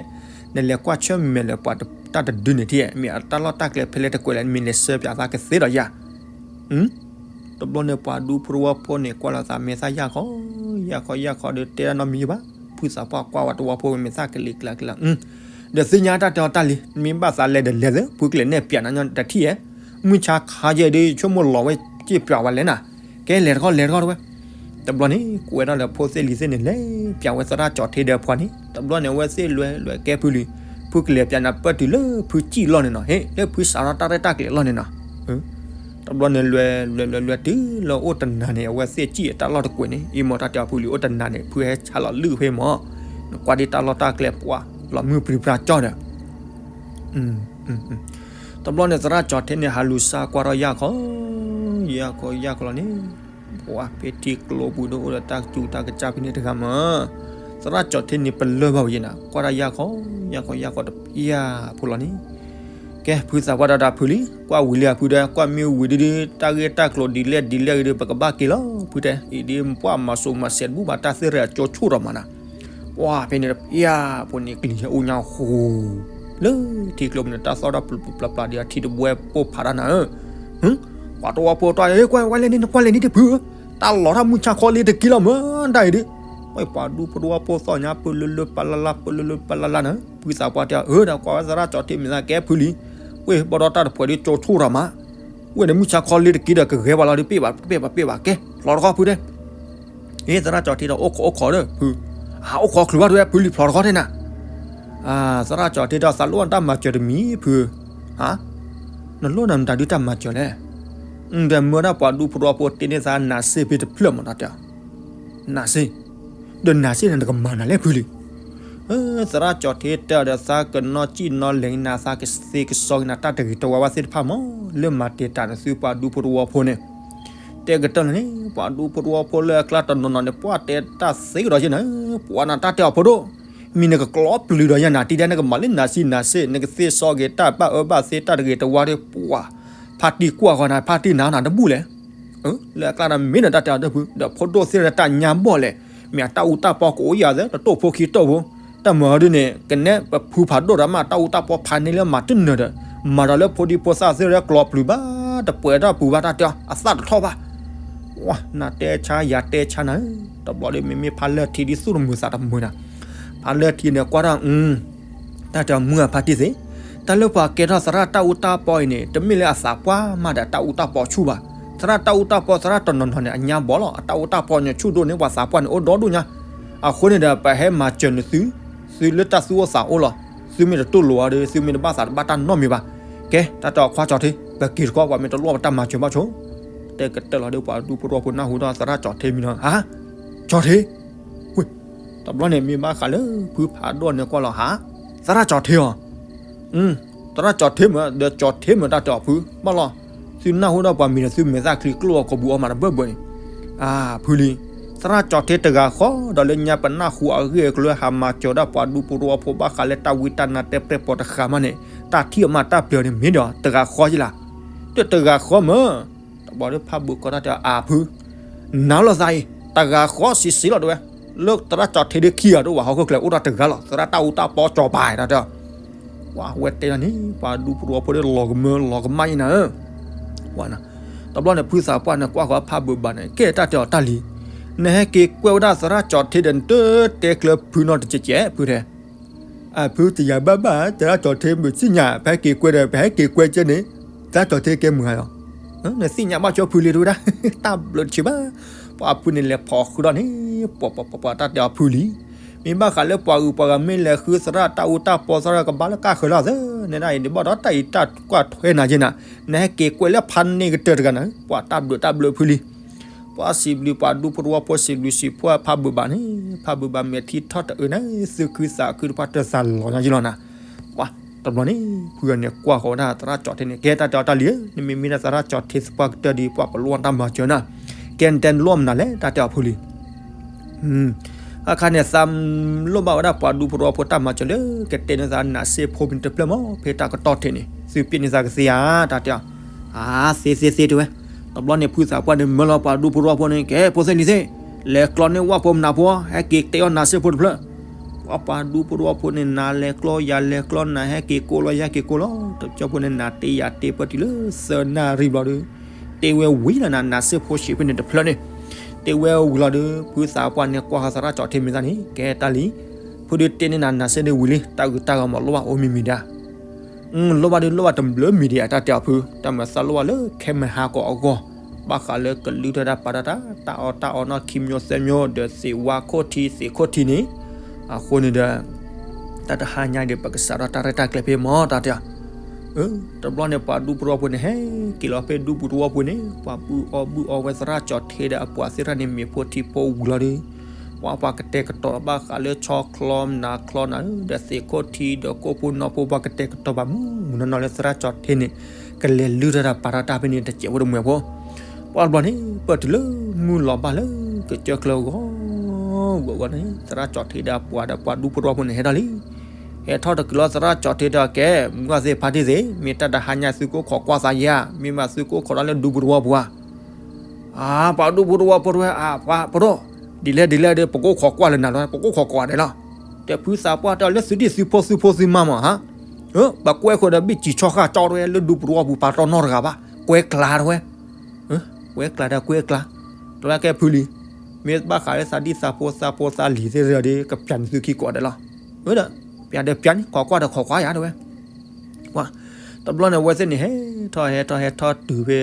နလဲၤကွၢ်ဆၢၣ်မဲာ်လၢပှၤတၢ်တဒုန့ၣ်ထံၣ် မ့ၢ်အတၢ်လီၢ်တၢ်ကျဲဖဲလဲၣ်တကွဲးလဲၣ် မ့ၢ်လဲၤဆှၢပၠးသးကသ့ဒီးယၤ တဘျီန့ၣ် ပှၤဒူဖိတဝီဖိန့ၣ် ကွၢ်လီၤသးမဲာ်သၣ်ယၢ်ခီ ယၢ်ခီယၢ်ခီဒီး တဲဒၣ်နီတမံၤဘၣ်. ဖုသးပှၢ်ကွၢ်ဝဲတဝီဖိမဲာ်သၣ်ကလံၤကျါကလါ ဒီးသ့ၣ်ညါတၢ်တဲအီၤတၢ်လံ မ့ၢ်ဘၣ်သးလဲၤဒီးလဲၤသ့ ဖုကလဲၤနဲၣ်ပၠးနၤညီတထံၣ်ဧဲ မုၢ်ဆါခါယဲဒုး ဆိကမိၣ်လီၤဝဲစ့ၢ်ပၠးဝဲလဲၣ်နၤ ကဲလဲၤတခီလဲၤတခီတဝဲ တဘျီန့ၣ် ကွဲးဒၣ်လၢဖိသ့ၣ်လံၤသ့ၣ်န့ၣ် လဲၤပၠးဝဲသရၣ်ကၠီၤထံဒီးအဖိန့ၣ် တဘျီန့ၣ် အဝဲသ့ၣ်လဲၤလဲၤကဲဖုလံၤ ဖုကလဲၤပၠးနၤပၢၢ်တုၤလၢဖုစံၣ်လီၢ်န့ၣ်နီၤ ဟ့ၣ် လၢဖုစးထီၣ်တၢ်ရဲၣ်တၢ်ကျဲၤလီၢ်န့ၣ်နီၤ တဘျီန့ၣ် လဲၤလဲၤလဲၤလဲၤတုၤလၢအိၣ်တနၤန့ၣ် အဝဲသ့ၣ်စံၣ်အတၢ်လီၢ်တကွဲးန့ၣ် အံၤမ့ၢ်တၢ်တဲအီၤဖုလံၤ အိၣ်တနၤန့ၣ် ဖုဟဲဆါလီၤလုၢ်ဖဲမၢ် နကွၢ်ဒ်တၢ်လီၢ်တၢ်ကျဲပှၤ လီၤမုၢ်ပြံပြါကၠီဒီး တဘျီန့ၣ် သရၣ်ကၠီၤထံန့ၣ် ဟးလူၤစၢ်ကွၢ်ထီၣ်ယၢ်ခီ ယၢ်ခီယၢ်ခီလီၤန့ၣ် ပှၤဖဲထံကျိပူၤဒီးအိၣ်ဒီးတၢ်ကစူၤတၢ်ကစၢ်ဖဲန့ၣ်တဂၤမၢ် သရၣ်ကၠီၤထံန့ၣ် ပလၢၢ်ဘၣ်ဝဲယဲနၤ ကွၢ်တၢ်ယၢ်ခီ ယၢ်ခီယၢ်ခီတပျၢ်ဖိလီၤန့ၣ် ကဲ ဖုသးပှၢ်ဒီးတၢ်ဖုလံ ကွၢ်ဝံၤလံအဖုတဲ ကွၢ်မ့ၢ်ဝံၤဒုဒု တၢ်ဂ့ၢ်တၢ်ကျိၤဒ်လဲၣ်ဒ်လဲၣ်ဂ့ၤဒီး ပကဘၣ်က့ၤလီၤ ဖုတဲ အံၤဒ်ပှၢ်မၤစိၤမၤစဲးတဘူၣ်ဘၣ် တၢ်သ့ၣ်ရဲၣ်အကၠိဆိၣ်ထီၣ်မးနၤ ပှၢ်ဖဲန့ၣ်တပျၢ်ဖိန့ၣ် ကလံၤဟဲအိၣ်ညါဃိ လၢထံကျိပူၤန့ၣ် တၢ်သီၣ်ထီၣ်ပျၢၤပျၢၤပျၢၤဒီး အထံတဘှဲပိၢ်ဖးတၢ်နၤဧၢ ပှၤတဝီဖိတၢ် ကွၢ်ဝဲလဲၣ်န့ၣ် နကွၢ်လဲၣ်န့ၣ်တဖု တၢ်လီၤတၢ်မုၢ်ဆါခီလ့တက့ၢ်လီၤမၢ် တၢ်အံၤဒုး ဝဲပှၤဒူဖိတဝီဖိသီၣ်ညါ ပလၢလၢပလၢလၢပလၢလၢနၤ ဖုသးပှၢ်တဲ အၢ ဒီးကွၢ်ဝဲသရၣ်ကၠီၤထံမ့ၢ်သးကဲဖုလံၤ ဝဲဘီဒီးတၢ်တပှဲၤဒုးကၠိဆိၣ်ထီၣ်မး ဝဲန့ၣ်မုၢ်ဆါခီလ့တက့ၢ်ဒီးကဂဲၤဘၣ်လီၤဒုး ပ့ၢ်ဘၣ်ပ့ၢ်ဘၣ်ပ့ၢ်ဘၣ်ကဲ ဖျီတခီဖုတဲ ဟ့ၣ်သရၣ်ကၠီၤထံဒီး အိၣ်ခိးအိၣ်ခိးဒီးဖု အအိၣ်ခိးချုးဘၣ်ဒုး ဖုလံၤဖျီတခီတဲနၤ သရၣ်ကၠီၤထံဒီး သးလိၣ်တၢ်မၤစၢၤတမံၤဖု နလိၣ်နၤမတၤဒုးတၢ်မၤစၢၤလဲၣ် ဒီးမၢဒၣ်ပှၤဒူဖိတဝီဖိတ့န့ၢ်သးနၤစ့ဖဲတဖျၢၣ်မး တၢ်တဲ နၤစ့ ဒီးနၤစ့န့ၣ် နကမၤနၤလဲၣ်ဖုလံၤ သရၣ်ကၠီၤထံတဲဒီး သးကနီၣ်စံၣ်နီၣ်လဲၣ်နၤ သးကသ့ကစီက့ၤနၤ တၢ်တဂ့ၤတဝါဝဲသ့ၣ်တဖၣ်မး လၢမၤတံာ်တာ်နသုပှၤဒူဖိတဝီဖိန့ၣ် တဲကတၢၢ်လၢန့ၣ် ပှၤဒူဖိတဝီဖိလၢအကျါတနီၤနီၤန့ၣ် ပှၤတဲတၢ်သ့ကဒီးက့နၤ ပှၤနၤတၢ်တဲအီၤဖိဒိၣ် မ့ၢ်နကကျီပျုၤဒီးယဲနၤ တံၤဒဲးနကမၤလၢနၤစံနၤစ့ နကသ့စီက့ၤတၢ်ဘၣ်အၢဘၣ်သီတၢ်တဂ့ၤတဝါဒီး ပှၤ ဖါတံၢ်ကွၢ်ဃီနၤ ဖါတံၢ်နၤနၤတဘူၣ်လဲၣ် လၢအကျါဒီးမ့ၢ်နတၢ်တဲအီၤတဖု ဒီးဖိဒိၣ်သ့ၣ်ဒီးတၢ်ညါဘီၣ်လဲၣ် မ့ၢ်အတၢ်အူတၢ်ပီကအိၣ်ယၤသ့ တတိၢ်ဖိခံတိၢ်ဖိ တၢ်မၤဒုန့ၣ် ကနဲပဖုဖးဒိၣ်ဒီးမး တၢ်အူတၢ်ပီဖးန့ၢ်လၢမၤတနၢၤဒီး မၤဒီးလၢဖိဒံဖိသၣ်သ့ၣ်ဒီးကျီပျုၤဘၣ် တပှဲၤတၢ်ပူၤဘၣ်တၢ်တဲအီၤ အသၣ်တထီၣ်ဘၣ် နၤတဲဆါယၤတဲဆါနၤ တဘျီဒီးမ့မ့ၢ်ဖါလၢထံဒ်သူၣ်တမုာ်သးတမုာ်နၤ ဖါလၢထံန့ၣ်ကွၢ်တၢ် တၢ်တဲအီၤမုၢ်အဖါတံၢ်သ့ၣ် တၢ်လၢပှၤကဲထီၣ်သရၣ်တၢ်အူတၢ်ပီအံၤန့ၣ် တမ့ၢ်လၢအသးပှၢ်မးဒီးတၢ်အူတၢ်ပီဆူၣ်ဘၣ်. သ သရၣ်တၢ်အူတၢ်ပီသရၣ်တနီၤနီၤန့ၣ် အညါဘီလီၤ. အတၢ်အူတၢ်ပီန့ၣ် ဆူၣ်ဒိၣ်န့ၢ်ပှၤသးပှၢ်န့ၣ် အိၣ်ဒီဒူၣ်ညါ. အဃိန့ၣ်ဒီး ပဟဲမၤစၢၤနသု, သုလၢတၢ်သူၣ်အိၣ်သးအိၣ်လီၤ. သုမ့ၢ်တတူၢ်လိာ်အီၤဒီး သုမ့ၢ်တဘၣ်သးတဘၣ်တၢ်နီတမံၤဘၣ်. ကဲ တၢ်တဲအီၤခွါကၠီၤထ့, ပက့ၤတခီ ပှၤမ့ၢ်တလိၣ်ပတၢ်မၤစၢၤဘၣ်ဆိ. တဲကတၢၢ်လီၤဒီး ပှၤဒူဖိတဝီဖိနၢ်ဟူဒီးသရၣ်ကၠီၤထ့မံၤနီၤ, ဟါ, ကၠီၤထ့, ဝ့ၢ်, တဘျီန့ၣ်မ့ၢ်ဘၣ်ဃးလၢဖုဖးဒိၣ်န့ၣ်ကွၢ်လီၤ, ဟါ, သရၣ်ကၠီၤထ့အီၤ သရၣ်ကၠီၤထ့မ့ၢ်ဒီး ကၠီၤထ့မ့ၢ်တၢ်တဲအီၤဖု ဘၣ်လီၤ. သုနၢ်ဟူဒီးပှၤမံၤဒီး သုမဲာ်သၣ်ချံကျိၣ်အီၤ ကိးပူၤအီၣ်မးတဘၢၣ်ဘၢၣ်န့ၣ်, အါ ဖုလံ, သရၣ်ကၠီၤထ့တဂၤဃီဒီး လၢညါပနၢ်ဟူအဂ့ၢ်အကျိၤ ဟးမၤစၢၤဒၣ်ပှၤဒူဖိတဝီဖိဘၣ်ဃးလၢတၢ်ဝံတၢ်နါတဲပျဲၢ်ပိာ်တဃာ်မးန့ၣ် တၢ်ထံၣ်အီၤမးတၢ်ပျဲၢ်အီၤန့ၣ်မ့ၢ်ဒီးတဂၤဃီယလၢ်. တၢ်တဂၤဃီမ့ၢ် တဘျီဒီးဖးဘိးကိးတၢ်တဲအီၤ အါဖု, နၤလီၤသးအံၤ တဂၤဃီစံးစံးလီၤတဲဝဲ, လၢသရၣ်ကၠီၤထ့ဒၣ်ခံဂၤတအိၣ်ဘၣ် ဟီၣ်ခိၣ်ချၢအိၣ်တၢ်တဂၤလီၤ သရၣ်တၢ်အူတၢ်ပီကၠီၤပၤတၢ်တဲအီၤ, ပှၤဝဲတဲလီၤန့ၣ် ပှၤဒူဖိတဝီဖိဒီးလီၤကမၢလီၤကမၣ်အံၤနၤဧၢ, တဘျီန့ၣ်ဖုသးပှၢ်န့ၣ်ကွၢ်ဃီဖးဘိးဘၣ်န့ၣ် ကဲတၢ်တဲအီၤတၢ်လံ, နဟဲက့ၤကွဲးဝဲဒၣ်သရၣ်ကၠီၤထ့ဒီး နတတဲကျၢၤဖုနီတကဲးကဲး ဖုထဲ အဖုတယၤဘၣ်ဘၣ် သရၣ်ကၠီၤထ့မုာ်သ့ၣ်ညါ ပဟဲက့ၤကွဲးဒီး ပဟဲက့ၤကွဲးကဲန့ၣ် သရၣ်ကၠီၤထ့ကဲမုာ်ဧါလီၤ, နသ့ၣ်ညါဘၣ်ဆိဖုလံတဝဲဒၣ်, တၢ်ဘျုးတဆံးဘၣ်, ပှၤဖုန့ၣ်လဲၤဖီၣ်ဃုာ်ဒီးန့ၣ် ပှၤပှၤပှၤပှၤတၢ်တဲအီၤဖုလံ, မ့ၢ်ဘၣ်ဃးလၢပှၤဂုၤပှၤဂၤမ့ၢ်လဲၤဃုသရၣ်တၢ်အူတၢ်ပီသရၣ်ကဘၣ်လၢကၢ်ဃၢၤလီၤသၢ, နဲဒၣ်အံၤန့ၣ်ဘၣ်ဒီးတၢ်အံၤတၢ်ကွၢ်ထွဲနၤက့နၤ, နဟဲက့ၤကွဲးလၢဖးန့ၢ်ကတၢၢ်တဂၤနၤ, ပှၤတၢ်ဘျုးတၢ်ဘျုးဖုလံ ပှၤစံးဘျုးပှၤဒူဖိတဝီဖိစံးဘျုးစံးဖှိၣ်ဖးဘိးဘၣ်န့ၣ်, ဖးဘိးဘၣ်မဲာ်ထံထီၣ်တအုးန့ၣ် သူၣ်ခုသးခုတဖၣ်တသးလီၤညါယလီၤနၤ, ပှၤတဘျီန့ၣ် ဖုဂၤန့ၣ်ကွၢ်ဃီၤဝဲဒၣ်သရၣ်ကၠီၤထ့န့ၣ် ကဲတၢ်တဲအီၤတၢ်လံဧၢ, နမ့ၢ်မ့ၢ်ဒၣ်သရၣ်ကၠီၤထ့သပှၢ်ကတၢၢ်ဒီး ပှၤပလိၣ်တၢ်မၤစၢၤနၤ, ကဲနတဲနလိၣ်မနုၤလဲၣ် တၢ်တဲအီၤဖုလံ အခါန့ၣ် သးလိၣ်ဘၣ်ဝဲဒၣ်ပှၤဒူဖိတဝီဖိတၢ်မၤစၢၤလၢ ကတဲန့ၢ်သးနးစ့ဖိမံၤတဖျၢၣ်မး ဖဲတၢ်ကတီၢ်ထံးန့ၣ် သုပျဲန့ၢ်သးကသ့ဧါ တၢ်တဲအီၤ, အါ သ့သ့သ့တဲဝဲ, တဘျီန့ၣ် ဖုသးပှၢ်န့ၣ် မၢလီၤပှၤဒူဖိတဝီဖိန့ၣ် ကဲဖိသ့ၣ်လံၤသ့ၣ်, လဲၤကျီန့ၢ်ဝၣ်ဖိမနုၤဖိ ဟဲက့ၤတဲအီၤနးစ့ဖိတဖျၢၣ်, ပှၤပှၤဒူဖိတဝီဖိန့ၣ် နၤလဲၤကျီ ယၤလဲၤကျီ နၤဟဲက့ၤကိးလီၤ ယဟဲက့ၤကိးလီၤ တကၠီဖိန့ၣ် နၤတ့ယၤတ့ပၢၢ်တုၤလၢသၢနၣ်ရံၣ်ဘျီဒီး တ့ဝဲဝံၤလီၤနၤ နးစ့ဖိဆံးဖဲန့ၣ်တဖျၢၣ်န့ၣ်, တ့ဝဲဝံၤလီၤဒီးဖုသးပှၢ်န့ၣ်ကွၢ်ဃီသရၣ်ကၠီၤထ့မံၤသၣ်န့ၣ် ကဲတၢ်လံ, ဖုဒုးတ့န့ၢ်နၤနးစ့ဒုးဝံၤလံ တၢ်ဂုၤတၢ်ဂၤမးလိၣ်ဘၣ်အိၣ်မံၤမံၤဒၣ် လိၣ်ဘၣ်ဒုးလိၣ်ဘၣ်တဘျုးမံၤဒံး တၢ်တဲအီၤဖု တၢ်မၤသးလိၣ်ဘၣ်လၢခဲမဟါကအဂီၢ်, ဘၣ်ဃးလၢကလုၢ်ထီၣ်တၢ်ပာ်ထီၣ်တၢ် တၢ်အီၣ်တၢ်အီနီၢ်ခံမျိုးသၢမျိုး ဒီးသ့ၣ်ဝါခိၣ်ထံသ့ၣ်ခိၣ်ထံန့ၣ်, အဃိန့ၣ်ဒီး တၢ်တဟါညါဒီး ပကစးထီၣ်တၢ်ရဲၣ်တၢ်ကျဲၤဖဲမၢ်တၢ်တဲအီၤ တဘျီန့ၣ် ပှၤဒူဖိတဝီဖိန့ၣ် ဟဲက့ၤလီၤဖဲဒူပူၤတဝီပူၤန့ၣ် ပှၤဘုၣ်အီၣ်ဘုၣ်အီဝဲသရၣ်ကၠီၤထ့ဒီးအပှၤသ့ၣ်တဖၣ်န့ၣ် မ့ၤဖိထံဖိဝံၤလီၤဒီး ပှၤပှၤကတဲာ်ကတီၤဘၣ်ဃးလၢဆီချီမနၤချီနၤ ဒီးသ့ၣ်ခိၣ်ထံဒီးကိၣ်ဖိနီၢ်ဖိ ပှၤကတဲာ်ကတီၤဘၣ်မုၢ်မုၢ်နီၢ်နီၢ်လၢသရၣ်ကၠီၤထ့န့ၣ် ကလဲၤလုၢ်ထီၣ်တၢ်ပာ်ထီၣ်တၢ်ဖဲန့ၣ် တစဲးဖိတမှဲၤဖိ ပှၤတဘျီန့ၣ် ပၢၢ်တုၤလၢမုၢ်လီၤဘၣ်လၢကစၢၢ်ချၢဂီၤဂီၤဂီၤန့ၣ် သရၣ်ကၠီၤထ့ဒီးအပှၤဒီးပှၤဒူဖိတဝီဖိန့ၣ်ဟဲထီၣ်လံ ဟဲထီၣ်တချုးလီၤသရၣ်ကၠီၤထ့ဒီးကဲ မုၢ်ဂၢ်သ့ၣ်ဖါတံၢ်သ့ၣ် မ့ၢ်တၢ်တဟါညါသုကအိၣ်ခိးကွၢ်သးယဲဧါ မ့ၢ်မးသုကအိၣ်ခိးတၢ်လၢဒူပူၤတဝီပူၤဧါ အါ ပှၤဒူဖိတဝီဖိတဝဲ အါ ပှၤပဒိၣ် ဒ်လဲၣ်ဒ်လဲၣ်ဒီး ပကအိၣ်ခိးကွၢ်လၢနၤလီၤ ပကအိၣ်ခိးကွၢ်ဒဲးလီၤ တဲဖုသးပှၢ်တဲလၢသုဒံၣ်သုဖိသုဖိသုမါမးဟါ ပကွဲဃီဒီးဘ့ၣ်စံၣ်ဆီဃာ်ကၠီတဝဲ လၢဒူပူၤတဝီပူၤ ပှၤတနီတဂၤဘၣ် ကွဲကျါတဝဲ ကွဲကျါဒီးကွဲကျါ တဝဲကဲဖုလံ မ့ၢ်ဘၣ်ဃးလၢသးဒံၣ်သးဖိသးဖိသးလံၤသ့ၣ်ဒီး ကပျးန့ၢ်သုခံကိးဂၤဒဲးလီၤ ဒီး ပျးဒီးပျးန့ၣ် ခိးကွၢ်ဒီးခိးကွၢ်ယၤတဝဲ တဘျီန့ၣ် အဝဲသ့ၣ်န့ၣ် ဟဲထီၣ်ဟဲထီၣ်ဟဲထီၣ်တုၤဖဲ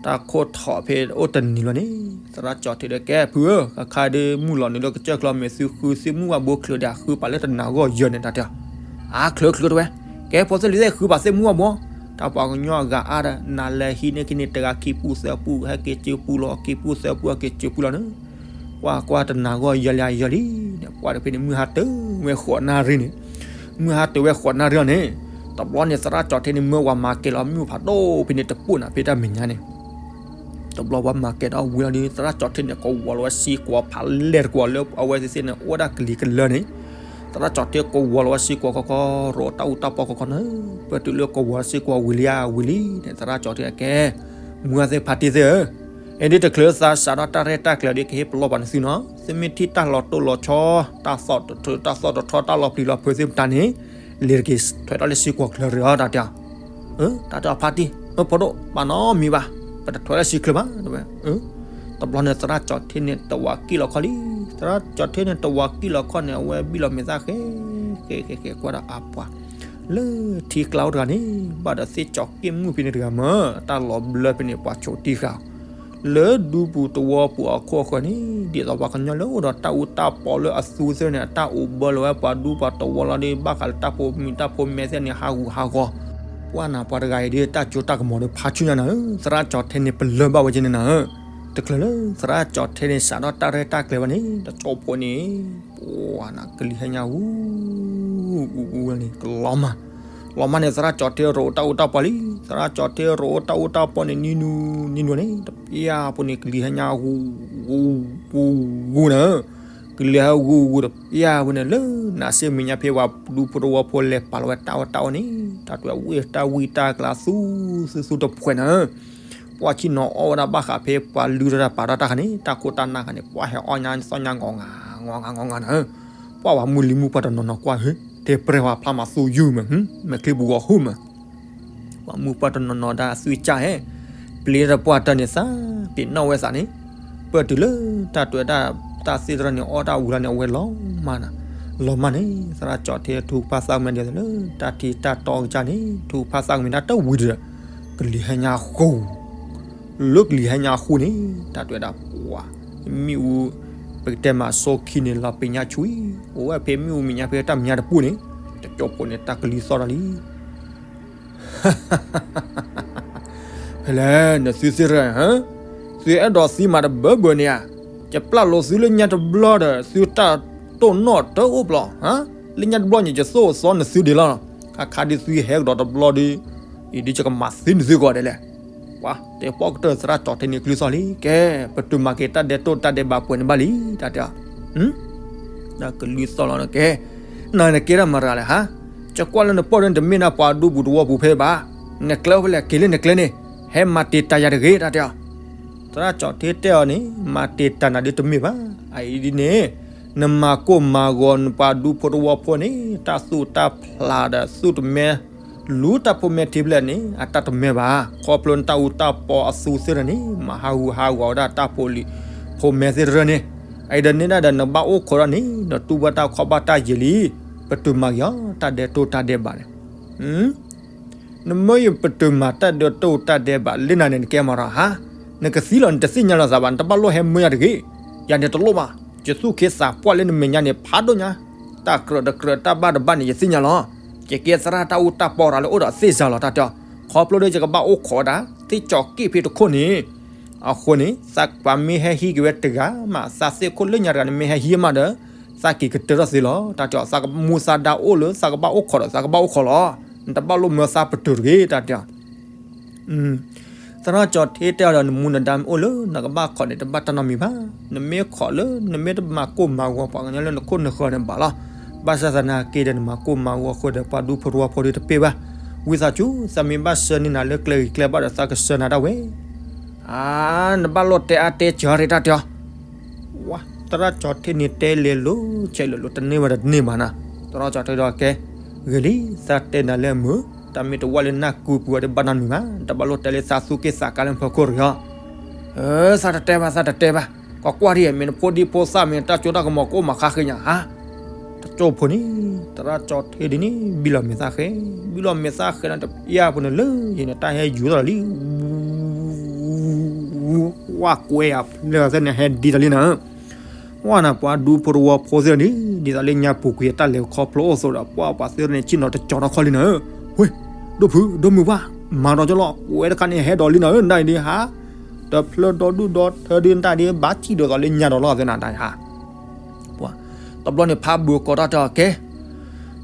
တၢ်ခိၣ်ထီၣ်ဖဲအိၣ်တနံၤလီၤန့ၣ် သရၣ်ကၠီၤထ့ဒီးကဲဖုဧၢ အခါဒုးမုၢ်လီၤနုာ်လၢကစၢၢ်ချၢ မ့ၢ်သုဃုသုမုၢ်ဝၣ်ဘိချုးဒီး ဃုပာ်လၢတနၤဂီၢ်ယဲၢ်န့ၣ်တၢ်တဲ အါ ချုးချုးတဝဲ ကဲဖိသ့ၣ်လံၤသ့ၣ် ဃုပာ်သ့ၣ်မုၢ်ဝၣ်ဘိ တၢ်ပှၤကညီအဂၤအါဒီး နၤလဲၤဟံးန့ၢ်က့ၤန့ၣ် တဂၤခံပူသၢပူ ဟဲက့ၤစုပူလီၤ ခံပူသၢပူ ဟဲက့ၤစုပူလီၤန့ၣ် ကွၢ်ကွၢ်တနၤဂီၢ်ယဲၢ်လံယဲၢ်လံန့ၣ် ပှၤတဖဲန့ၣ် မုၢ်ဟါတၢၤဝဲဃိးနၣ်ရံၣ်န့ၣ် မုၢ်ဟါတၢၤဝဲဃိးနၣ်ရံၣ်လီၤန့ၣ် တဘျီန့ၣ် သရၣ်ကၠီၤထ့န့ၣ် မၢဝဲမၤကဲၤလီၤမုၢ်ဖးဒိၣ်ဖဲန့ၣ်တပိၢ်နၤ ဖဲတၢ်မဲာ်ညါန့ၣ် တဘျီဝဲမၤကဲၤဒီးဝံၤလီၤဒီး သရၣ်ကၠီၤထ့န့ၣ် ကဝီၤလီၤဝဲစ့ကွီၤဖးလဲၢ်တကွီၤလၢ အဝဲသ့ၣ်န့ၣ် အိၣ်ဝဲဒၣ်ကလံၤကလၢာ်န့ၣ် သရၣ်ကၠီၤထ့ကဝီၤလီၤဝဲစ့ကွီၤခီခီ ရိးတၢ်အူတၢ်ပီခီခီန့ၣ် ပၢၢ်တုၤလၢကဝီၤစ့ကွီၤဝံၤလံဧါ ဝံၤလံန့ၣ် သရၣ်ကၠီၤထ့ကဲ မုၢ်ဂၢ်သ့ၣ်ဖါတံၢ်သ့ၣ်ဧၢ အ့ဒ်တချုးသးစးထီၣ်တၢ်ရဲၣ်တၢ်ကျဲၤဒီး ကဟ့ၣ်ပလီၢ်ပာ်နသုနီၤ သုမ့ၢ်ထံၣ်တၢ်လီၤတိၢ်လီၤဆီ တၢ်သီၣ်တထၢ တၢ်သီၣ်တထီ တၢ်လီၤပျံၤလီၤဖုးသ့ၣ်မတၤန့ၣ် လဲၤတက့ၤထွဲထီၣ်လၢစ့ကွီၤချၢရ့ၣ်အီၤ တၢ်တဲအီၤ တၢ်တဲအီၤဖါတံၢ် ဖိဒိၣ် ဘၣ်နီတမံၤဘၣ် ပတထွဲလၢစ့ချၢဘၣ် တဝဲ တဘျီန့ၣ် သရၣ်ကၠီၤထ့န့ၣ် တဝးကံၣ်လီၤခီလံ သရၣ်ကၠီၤထ့န့ၣ် တဝးကံၣ်လီၤခီန့ၣ် အဝဲဘံၣ်လီၤမဲာ်သၣ်ဃဲ ဃဲဃဲဃဲ ကွၢ်ဒီးအပှၤ လၢထံကျါအိၣ်တဂၤန့ၣ် ဘၣ်ဒီးသ့ၣ်ကၠီၤက့ၣ်မုၣ်ဖဲန့ၣ်တဂၤမၢ် တၢ်လီၤဘျၢဖဲန့ၣ် ပှၤဆိးတံၢ်ဃာ် လၢဒူပူၤသဝီပူၤအခိၣ်အဃၢၤန့ၣ် ဒ်သိးပှၤကညီလၢအိၣ်ဒီးတၢ်အူတၢ်ပီလၢအသူသ့ၣ်န့ၣ် အတၢ်အိးဘၢလီၤဝဲပှၤဒူပှၤသဝီလီၤဒီး ဘၣ်ဃးလၢတၢ်ဖိမံၤတၢ်ဖိမဲသ့ၣ်န့ၣ် ဟးဂူာ်ဟးဂီၤ, ပှၤနၤပှၤတဂၤအံၤဒီး တၢ်စိတၢ်ကမီၤဒီးဖးဆူညါနၤဧၢ, သရၣ်ကၠီၤထဲန့ၣ်ပလၢၢ်ဘၣ်ဝဲက့န့ၣ်နၤဧၢ, တချုးလၢသရၣ်ကၠီၤထဲန့ၣ် စးထီၣ်တၢ်ရဲၣ်တၢ်ကျဲၤဘၣ်န့ၣ် တကၠိဖိန့ၣ် ပှၤနၤကလံၤဟဲညါ အူအူအူန့ၣ် ကလီၤမၢ်, လီၤမၢ်န့ၣ် သရၣ်ကၠီၤထဲရိၤအိၣ်တၢ်အူတၢ်ပီလံ, သရၣ်ကၠီၤထဲရိၤအိၣ်တၢ်အူတၢ်ပီန့ၣ် နံၤနူနံၤနူန့ၣ် တပျၢ်ဖိန့ၣ် ကလံၤဟဲညါ ဂူာ်ဂူာ်ဂူာ်ဂူာ်ဂူာ်နၤဧၢ, ကလံၤဟဲဂူာ်ဂူာ်တပျၢ်ဖိန့ၣ် လၢနၤစ့ၢ်မဲာ်ညါဖဲပှၤဒူဖိသဝီဖိလဲၤပာ်လီၤဝဲတၢ်အီၣ်တၢ်အီန့ၣ် တၢ်တွဲဝံၣ်တၢ်ဝံၣ်တၢ်ကျါသူသူသူတဖှဲးနၤဧၢ ပှၤဆံၣ်နီၤအီၣ်ဝဲဒၣ်ဘၣ်ဃးဖဲပှၤလုၢ်ထီၣ်တၢ်ပာ်ထီၣ်တၢ်ခါန့ၣ် တၢ်ခိၣ်တၢ်နၢ်ခါန့ၣ် ပှၤဟဲအီၣ်ညါသီၣ်ညါ ဂီၤဂၤဂီၤဂၤဂီၤဂၤနၤဧၢ, ပှၤပှၤမုၢ်လံၤမုၢ်ပှၢ်တနီၤနီၤကွၢ်ဧၢ, တဲပြဲဝဲဖျါမၤသူယုၢ်မး, မဲာ်ချံပူၤဂီၤဟူၣ်မး, ပှၤမုၢ်ပှၢ်တနီၤနီၤဒၣ်သွံၣ်ကၢ်ဟဲ, ပျံၤတပှၢ်တၢၢ်န့ၣ်သး, ပ့ၤနီၣ်ဝဲသးန့ၣ်, ပၢၢ်တုၤလၢတၢ်တွဲတၢ်သ့ၣ်တဖၣ်န့ၣ် အီၣ်တၢ်ဝံၤလီၤန့ၣ် အဝဲလီၤမၢ်နၤ, လီၤမၢ်န့ၣ် သရၣ်ကၠီၤထဲထူကဖၣ်သၣ်ကမ့ၢ်ဒ်သိးလၢ တၢ်ထံတၢ်တီကစၢ်န့ၣ် ထူကဖၣ်သၣ်ကမ့ၢ်ဒၣ်တဝံၤဒီး ကလံၤဟဲညါဃူ လၢကလံၤဟဲညါဃူန့ၣ် တၢ်တွဲဒၣ်ပှၤ, မ့ၣ်အူ, ပကတဲမးဆိခံန့ၣ် လီၤပ့ၤညါဆွံ, အိၣ်ဝဲဖဲမ့ၣ်အူမဲာ်ညါဖဲတၢ်မဲာ်ညါတပူၤန့ၣ်, တကၠိဖိန့ၣ် တၢ်ကလံၤသီၣ်ထီၣ်လံ ဖဲလဲၣ် နသုသ့ၣ်ရၢ, သုအဲၣ်ဒိးသံမးတဘၢဘၢန့ၣ်ဧါ, ယပျၢ်လိာ်သုလၢညါတဘျီဒီး သုတၢ်တိၢ်နီၣ်တအိၣ်ဘျီ, လၢညါတဘျီန့ၣ် ယသိၣ်သီနသုဒံးလီၤ, ခါခါဒ်သုဟဲကဒီးတဘျီဒီး, အံၤဒ်ယကမၤသံနသုကီးဒဲးလဲၣ်, ပှၤတဲပီၣ်ကတၢၢ်သရၣ်ကၠီၤထဲန့ၣ်ကျုသီၣ်လံ, ကဲ, ပတုာ်မၤက့ၤတၢ်ဒဲးတိၢ်တၢ်ဒဲးဘးပှဲၤန့ၣ်ဘၣ်လံ, တၢ်တဲ, ကလံၤသီၣ်လီၤနကဲ, နနကဲထီၣ်မရၤလဲၣ်ဟါ, ယကွၢ်လၢနပီၢ်ဒီးနတမ့ၢ်နၤပှၤဒူပူၤသဝီပူၤဖဲဘၣ်, နကျဲအိၣ်ဖဲလဲၣ် က့ၤလၢနကျဲန့ၣ်, ဟဲမၤတ့ၢ်တၢ်ယၤတဂ့ၤ တၢ်တဲအီၤ, သရၣ်ကၠီၤထဲတဲအီၤန့ၣ် မၤတ့ၢ်တၢ်နၤဒ်တမ့ၢ်ဘၣ်, အအံၤဒ်န့ၣ်, နမၤကိၢ်မၤဂီၤနပှၤဒူဖိသဝီဖိန့ၣ် တၢ်သူၣ်တၢ်ဖျးဒီးသူၣ်တမဲ လူၤတၢ်ဖိမဲထံဖျဲၣ်န့ၣ် အတၢ်တမဲဘၣ်, ခီဖျိနတၢ်အူတၢ်ပီအသူသ့ၣ်တဖၣ်န့ၣ် မၤဟးဂူာ်ဟးဂီၤဝဲဒၣ်တၢ်ဖိလံၤ, ဖိမဲသ့ၣ်တဖၣ်န့ၣ်, အအံၤဒီးန့ၣ်ဒၣ်ဒီးနဘၣ်အိၣ်ခိးဒီးန့ၣ် နတူၢ်ဘၣ်တၢ်ခီဘၣ်တၢ်ယံာ်လံ, ပတုာ်မၤက့ၤအီၤ တၢ်ဒဲးတိၢ်တၢ်ဒဲးဘးန့ၣ် နမ့ၢ်ယပတုာ်မၤတၢ်ဒဲးတိၢ်တၢ်ဒဲးဘးလၢနၤန့ၣ် နကဲမၤရီၤဟါ, နကသံလီၤ နတသ့ၣ်ညါလီၤသးဘၣ် နတဘၣ်လိၣ်ဟဲမၢယၤတဂ့ၤ, ယၤန့ၣ်တလိၣ်ဘၣ်, ယသူၣ်က့သးပှၢ်လၢနမဲာ်ညါန့ၣ် ဖးဒိၣ်ညါ, တၢ်ကြၢးတကြၢးတၢ်ဘၣ်တဘၣ်န့ၣ် ယသ့ၣ်ညါလီၤ, ယကဲသရၣ်တၢ်အူတၢ်ပီရၤလၢအိၣ်ဒီးသ့ၣ်စၤလီၤ တၢ်တဲအီၤ, ခီဖျိဒီးယကဘၣ်အိၣ်ခိးဒၣ် သ့ၣ်ကၠီၤက့ၣ်ဖဲတခိၣ်န့ၣ်, အဃိန့ၣ် သးပှၤမ့ၢ်ဟဲဟံးက့ၤဝဲတဂၤမး သးသ့ၣ်ခိၣ်လၢညါတဂၤန့ၣ်မ့ၢ်ဟဲဟံးမးဒီး, သးက့ၤကတၢၢ်ထီၣ်သ့လီၤ တၢ်တဲအီၤ, သးကမူသးဒါအိၣ်လၢသးကဘၣ်အိၣ်ခိးဒီး သးကဘၣ်အိၣ်ခိးလီၤ, နတဘၣ်လိၣ်မၢသးပတုာ်တဂ့ၤ တၢ်တဲအီၤ သရၣ်ကၠီၤထဲတဲအီၤဒီး နမူနဒါမ့ၢ်အိၣ်လၢနကဘၣ်ခိးန့ၣ် တဘၣ်တၢ်နီတမံၤဘၣ်, နမ့ၢ်ခိးလၢနမ့ၢ်တမၤကိၢ်မၤဂီၤပှၤကညီလၢနခိၣ်နဃၢၤန့ၣ်ဘၣ်လီၤ, ဘၣ်ဆၣ်သနာ်က့ဒီး နမၤကိၢ်မၤဂီၤဃုာ်ဒီးပှၤဒူဖိသဝီဖိဒီးတပ့ၢ်ဘၣ်, ဝံသးစူၤ သးမ့ၢ်ဘၣ်ဆှၢန့ၢ်နၤလၢကျဲဂ့ၤကျဲဘၣ်ဒီး သးကဆှၢနၤဒၣ်ဝဲ နဘၣ်လိၣ်တဲအါတဲစှၤရ့ၣ် တၢ်တဲအီၤ, ဝါ သရၣ်ကၠီၤထဲန့ၣ်တဲလဲၤလိၤဆဲးလိၤလိၤ တန့ၢ်ဝဲဒီးတန့ၢ်ဘၣ်နၤ, သရၣ်ကၠီၤထဲဒီးကဲ, ဂ့ၤလံ သးတဲနၤလၢအမုာ်, တၢ်မ့ၢ်တဝၣ်လၢနၢ်ကူပူၤဝဲဒီးဘၣ်နီတမံၤဘၣ်, တဘၣ်လိၣ်တဲလၢသးသူၣ်က့ၣ်သးကါလၢဖီခိၣ်တဂ့ၤအီၤ, သးတတဲဘၣ် သးတတဲဘၣ်, ကွၢ်ကွၢ်ဒ်အံၤ မ့ၢ်နဖိဒံဖိသၣ်မ့ၢ်တၢ်စိတၢ်ကမီၤကအိၣ်မးဃါဃ့ညါဧါ တကၠိဖိန့ၣ် သရၣ်ကၠီၤထဲဒ်န့ၣ် ဘံၣ်လီၤမဲာ်သၣ်ဃဲ, ဘံၣ်လီၤမဲာ်သၣ်ဃဲလီၤတပျၢ်ဖိန့ၣ်လၢယန့ၣ် တၢ်ဟဲယူၤထီၣ်လံ, ဝါကွဲအဖျၢၣ်သ့ၣ်န့ၣ် ဟဲဒံတလံနၤဧၢ, ဝါနၤပှၤဒူဖိသဝီဖိသ့ၣ်န့ၣ် ဒ်သိးလၢညါပူၤကွံာ်အတၢ်လဲၤခီဖျိအိၣ်အသိးဒီး ပှၤပှၤသ့ၣ်န့ၣ် ဆ့ၣ်နီၤတကၠီၤထီၣ်ခီလံနၤဧၢ, ဝ့ၢ်, ဒိၣ်ဖု ဒိၣ်မုၢ်ဝါ, မၤဒီးကၠီလီၤ ကွဲတခါန့ၣ် ဟဲဒီးလံနၤဧၢ နဒၣ်အံၤဒ်ဟါ, တဖျၢၣ်ဒီဒူၣ်ဒီထၢဒ်နတၢ်ဒ်ဘၣ်ထံၣ်ဒီးသိးလၢညါဒီးလီၤသ့ၣ်နၤတၢ်ဟါ ပှၤ, တဘျီန့ၣ်ဖးဘိးကိးတၢ်တဲအီၤကဲ,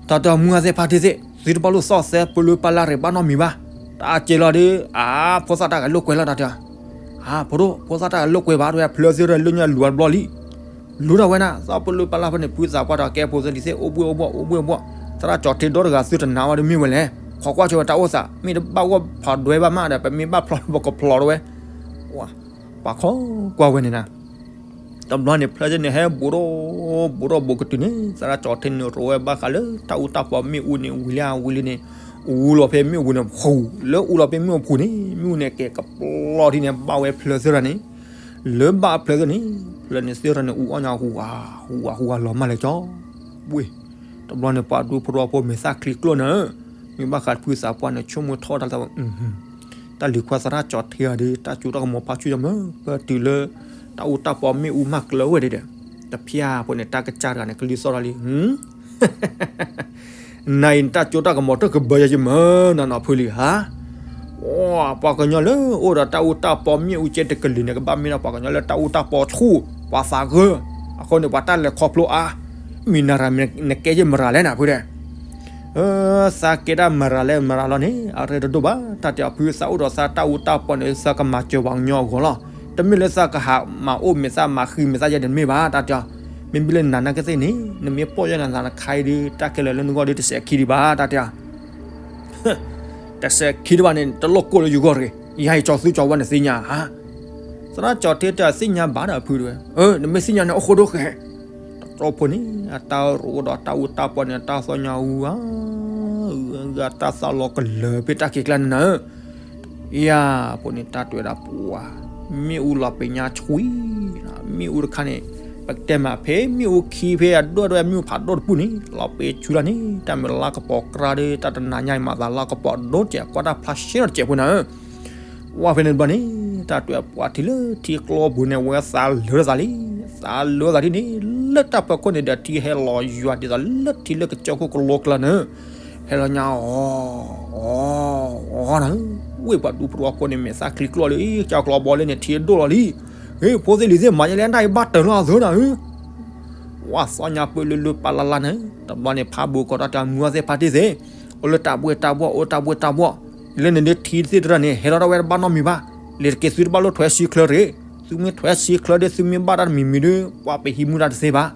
တၢ်တဲမူအသ့ၣ်ဖးထံသ့ၣ် သုတဘၣ်လိၣ်သီၣ်သဲ ပလုပလၢ်ရ့ၣ်ဘၣ်နီတမံၤဘၣ်, တၢ်ကဲလီၤဒီး အါ ဖိသၣ်တၢ်ဂဲၤလိာ်ကွဲလီၤတၢ်တဲအီၤ, အါ ဖိဒိၣ် ဖိသၣ်တၢ်ဂဲၤလိာ်ကွဲဘၣ် တဝဲဖျၢၣ်သ့ၣ်ရၢလၢညါလူၤအတဘျီလံ, လူၤထီၣ်ဝဲနၤ သီၣ်ပလုပလၢ်ဖဲန့ၣ် ဖုသးပှၢ်တၢ်ကဲဖိသ့ၣ်တံၢ်သ့ၣ် အိၣ်ဘှ့ၣ်အိၣ်ဘှီၣ် အိၣ်ဘှ့ၣ်အိၣ်ဘှီၣ်, သရၣ်ကၠီၤထဲဒီတဂၤသုတနာ်ဝဲဒ်မ့ၢ်ဝဲလဲၣ်, ခိးကွၢ်ဆိဝဲတၢ်အိၣ်သး မ့ၢ်တဘၣ်ဂီၢ်ဖးဒွဲဘၣ်မးဒီး ပမ့ၢ်ဘၣ်ဖျီပကဖျီတဝဲ, ပှၤခိးကွၢ်ဝဲန့ၣ်နၤ တဘျီန့ၣ် ဖျၢၣ်သ့ၣ်န့ၣ် ဟဲဘူးဒီး ဘူးဒီးဘူးကတုၤန့ၣ် သရၣ်ကၠီၤထဲန့ၣ် ရိးဝဲဘၣ်ဃးလၢတၢ်အူတၢ်ပီမ့ၣ်အူန့ၣ် ဝံၤလံဝံၤလံန့ၣ် အူလီၤဖဲမ့ၣ်အူပူၤန့ၣ် ဃူ လၢအူလီၤဖဲမ့ၣ်အူပူၤန့ၣ် မ့ၣ်အူန့ၣ်ကဲကပျီထံန့ၣ် ဘၣ်ဝဲဖျၢၣ်သ့ၣ်တဖၣ်န့ၣ် လၢဘၣ်အဖျၢၣ်သ့ၣ်န့ၣ် ဖျၢၣ်န့ၣ်သ့ၣ်တဖၣ်န့ၣ် အူအီၣ်ညါဟူး ဟူးဟူးလီၤမၢ်လဲၣ်ကၠီ ဝ့ၢ် တဘျီန့ၣ် ပှၤဒူဖိသဝီဖိမဲာ်သၣ်ချံကျိၣ်နၤဧၢ, မ့ၢ်ဘၣ်ဃးဖုသးပှၢ်န့ၣ် ဆိကမိၣ်ထီၣ်တၢ်သးဝဲ, တ တၢ်လံၤခွါသရၣ်ကၠီၤထံဂၤဒီး တၢ်ကၠိတၢ်ကမီၤဖးဆူၣ်ယမၢ ပတုၤလၢ တၢ်အူတၢ်ပီမ့ၣ်အူမၤကျၢၤဝဲဒၣ်ဒီး တဖျၢၣ်ဖိန့ၣ် တၢ်ကစၢ်တဂၤန့ၣ် ကလုၢ်သီၣ်ထီၣ်လံ နၤအံၤနတၢ်ကၠိတၢ်ကမီၤတကဘၢယၤယမၢ နနီၢ်ဖုလံဧါ. ပှၤကညီလၢအိၣ်ဒီးတၢ်အူတၢ်ပီမ့ၣ်အူကဲတကလုာ်န့ၣ် ကဘၣ်မ့ၢ်ဒီးပှၤကညီလၢတၢ်အူတၢ်ပီဆူၣ် ပှၤသးဂၢၢ်, အဃိန့ၣ် ပှၤတၢ်လဲၤခီဖျိအါ, မ့ၢ်နၤရၤ နကဲယမရၤလဲၣ်နၤဖုဒီး သးကဲဒၣ်မရၤလဲၣ်မရၤလီၤန့ၣ် အရ့တဒိၣ်ဘၣ် တၢ်တဲအီၤဖုသးအိၣ်ဒီးသးတၢ်အူတၢ်ပီန့ၣ် သးကမၤစၢၤပှၤကညီအဂီၢ်လီၤ. တမ့ၢ်လၢသးကဟးမၤအိၣ်မ့ၢ်သးမၤဃံမ့ၢ်သးယဲန့ၣ်တမ့ၢ်ဘၣ် တၢ်တဲအီၤ. မ့မ့ၢ်လၢနၤနာ်က့သ့ၣ်န့ၣ် နမ့ၢ်ပိာ်ယဲၢ်နသးနခါအံၤဒီး တၢ်ခဲလၢာ်လၢနဂီၢ်ဒီးတစဲးခံဒံးဘၣ် တၢ်တဲအီၤ. တစဲးခံဒံးဘၣ်န့ၣ် တလိၣ်ကိၢ်လၢယဂီၢ်တဂ့ၤ, ယၤအံၤကၠီၤသူကၠီၤဝါန့ၣ်သ့ၣ်ညါဧါ. သရၣ်ကၠီၤထံတဲအီၤသ့ၣ်ညါဘၣ်ဒီးဖုတဝဲ, နမ့ၢ်သ့ၣ်ညါန့ၣ်အိၣ်ဃိဒိၣ်ဃဲ. တၢ်တီဖိန့ၣ် အတၢ်ရိၣ်ဒီးတၢ်အူတၢ်ပီန့ၣ် တၢ်သီၣ်ညါအူဧါ, ဂၤတၢ်သၣ်လီၤကလၢၤဖဲတၢ်ခံးကျါန့ၣ်နၤဧၢ. ယၤဖိန့ၣ် တၢ်တဲဝဲဒၣ်ပှၤ, မ့ၣ်အူလီၤပ့ၤညါဆှံ, မ့ၣ်အူတခါန့ၣ် ပကတဲမးဖဲမ့ၣ်အူခံဖဲအဒိၣ်ဒိၣ် မ့ၣ်အူဖးဒိၣ်တပူၤန့ၣ် လီၤပ့ၤဆူလီၤန့ၣ် တၢ်မ့ၢ်လါကပီၤကြါဒီး တၢ်တနၤညါအံၤမၤသးလါကပီၤဒိၣ်စဲး ကွၢ်တၢ်ဖျါရှဲထီၣ်တစဲးဖိနၤဧၢ. ဝဲဖဲန့ၣ်တဘျီန့ၣ် တၢ်တဲပှၤထံၣ်လၢထံကျိပူၤန့ၣ် ဝဲသးလၢာ်သးလံ, သးလၢာ်သးဒ်န့ၣ် လၢတၢ်ဖၢခိၣ်န့ၣ်ဒီး ထံဟဲလီၤယွၤဒ်သိးလၢထံလၢကစၢၢ်ခိၣ်ကလိကျါန့ၣ်, ဟဲလီၤညါအီၤ အီၤ အီၤနၤဧၢ. ဝ့ၢ်ပှၤဒူဖိတဝီဖိန့ၣ် မဲာ်သၣ်ချံကျိလၢ ကၠီၤကျီဘီလၢန့ၣ် ထံဒိၣ်လီၤလံ. ဟ့ၣ် ဖိသ့ၣ်လံၤသ့ၣ် မၤယဲလဲၣ် တၢ်အံၤဘၣ်တၢၢ်လီၤအသၢနၤဧၢ. ဝဲသီၣ်ညါပၢၢ်လၢလၢပၢ်လၢ်လၢ်န့ၣ် တဘျီန့ၣ် ဖးဘူးကီးတၢ်တဲမုၢ်အီသ့ၣ်ဖါတံၢ်သ့ၣ်, အိၣ်လၢတၢ်ဘှဲၣ်တၢ်ဘှီၣ် အိၣ်တၢ်ဘှဲၣ်တၢ်ဘှီၣ်, လၢန့ၣ်ဒ်ထံသ့ၣ်တရၢန့ၣ် ဟဲလီၤတၢ်ဝဲတဘၣ်နီတမံၤဘၣ်. လဲၤတက့ၢ်သုတဘၣ်လိၣ်ထွဲဆံချၢတဂ့ၤ, သုမ့ၢ်ထွဲဆံချၢဒီး သုမ့ၢ်ဘၣ်တၢ်တမံၤမံၤဒီး ပှၤပဟံးမူဒါတသ့ဘၣ်.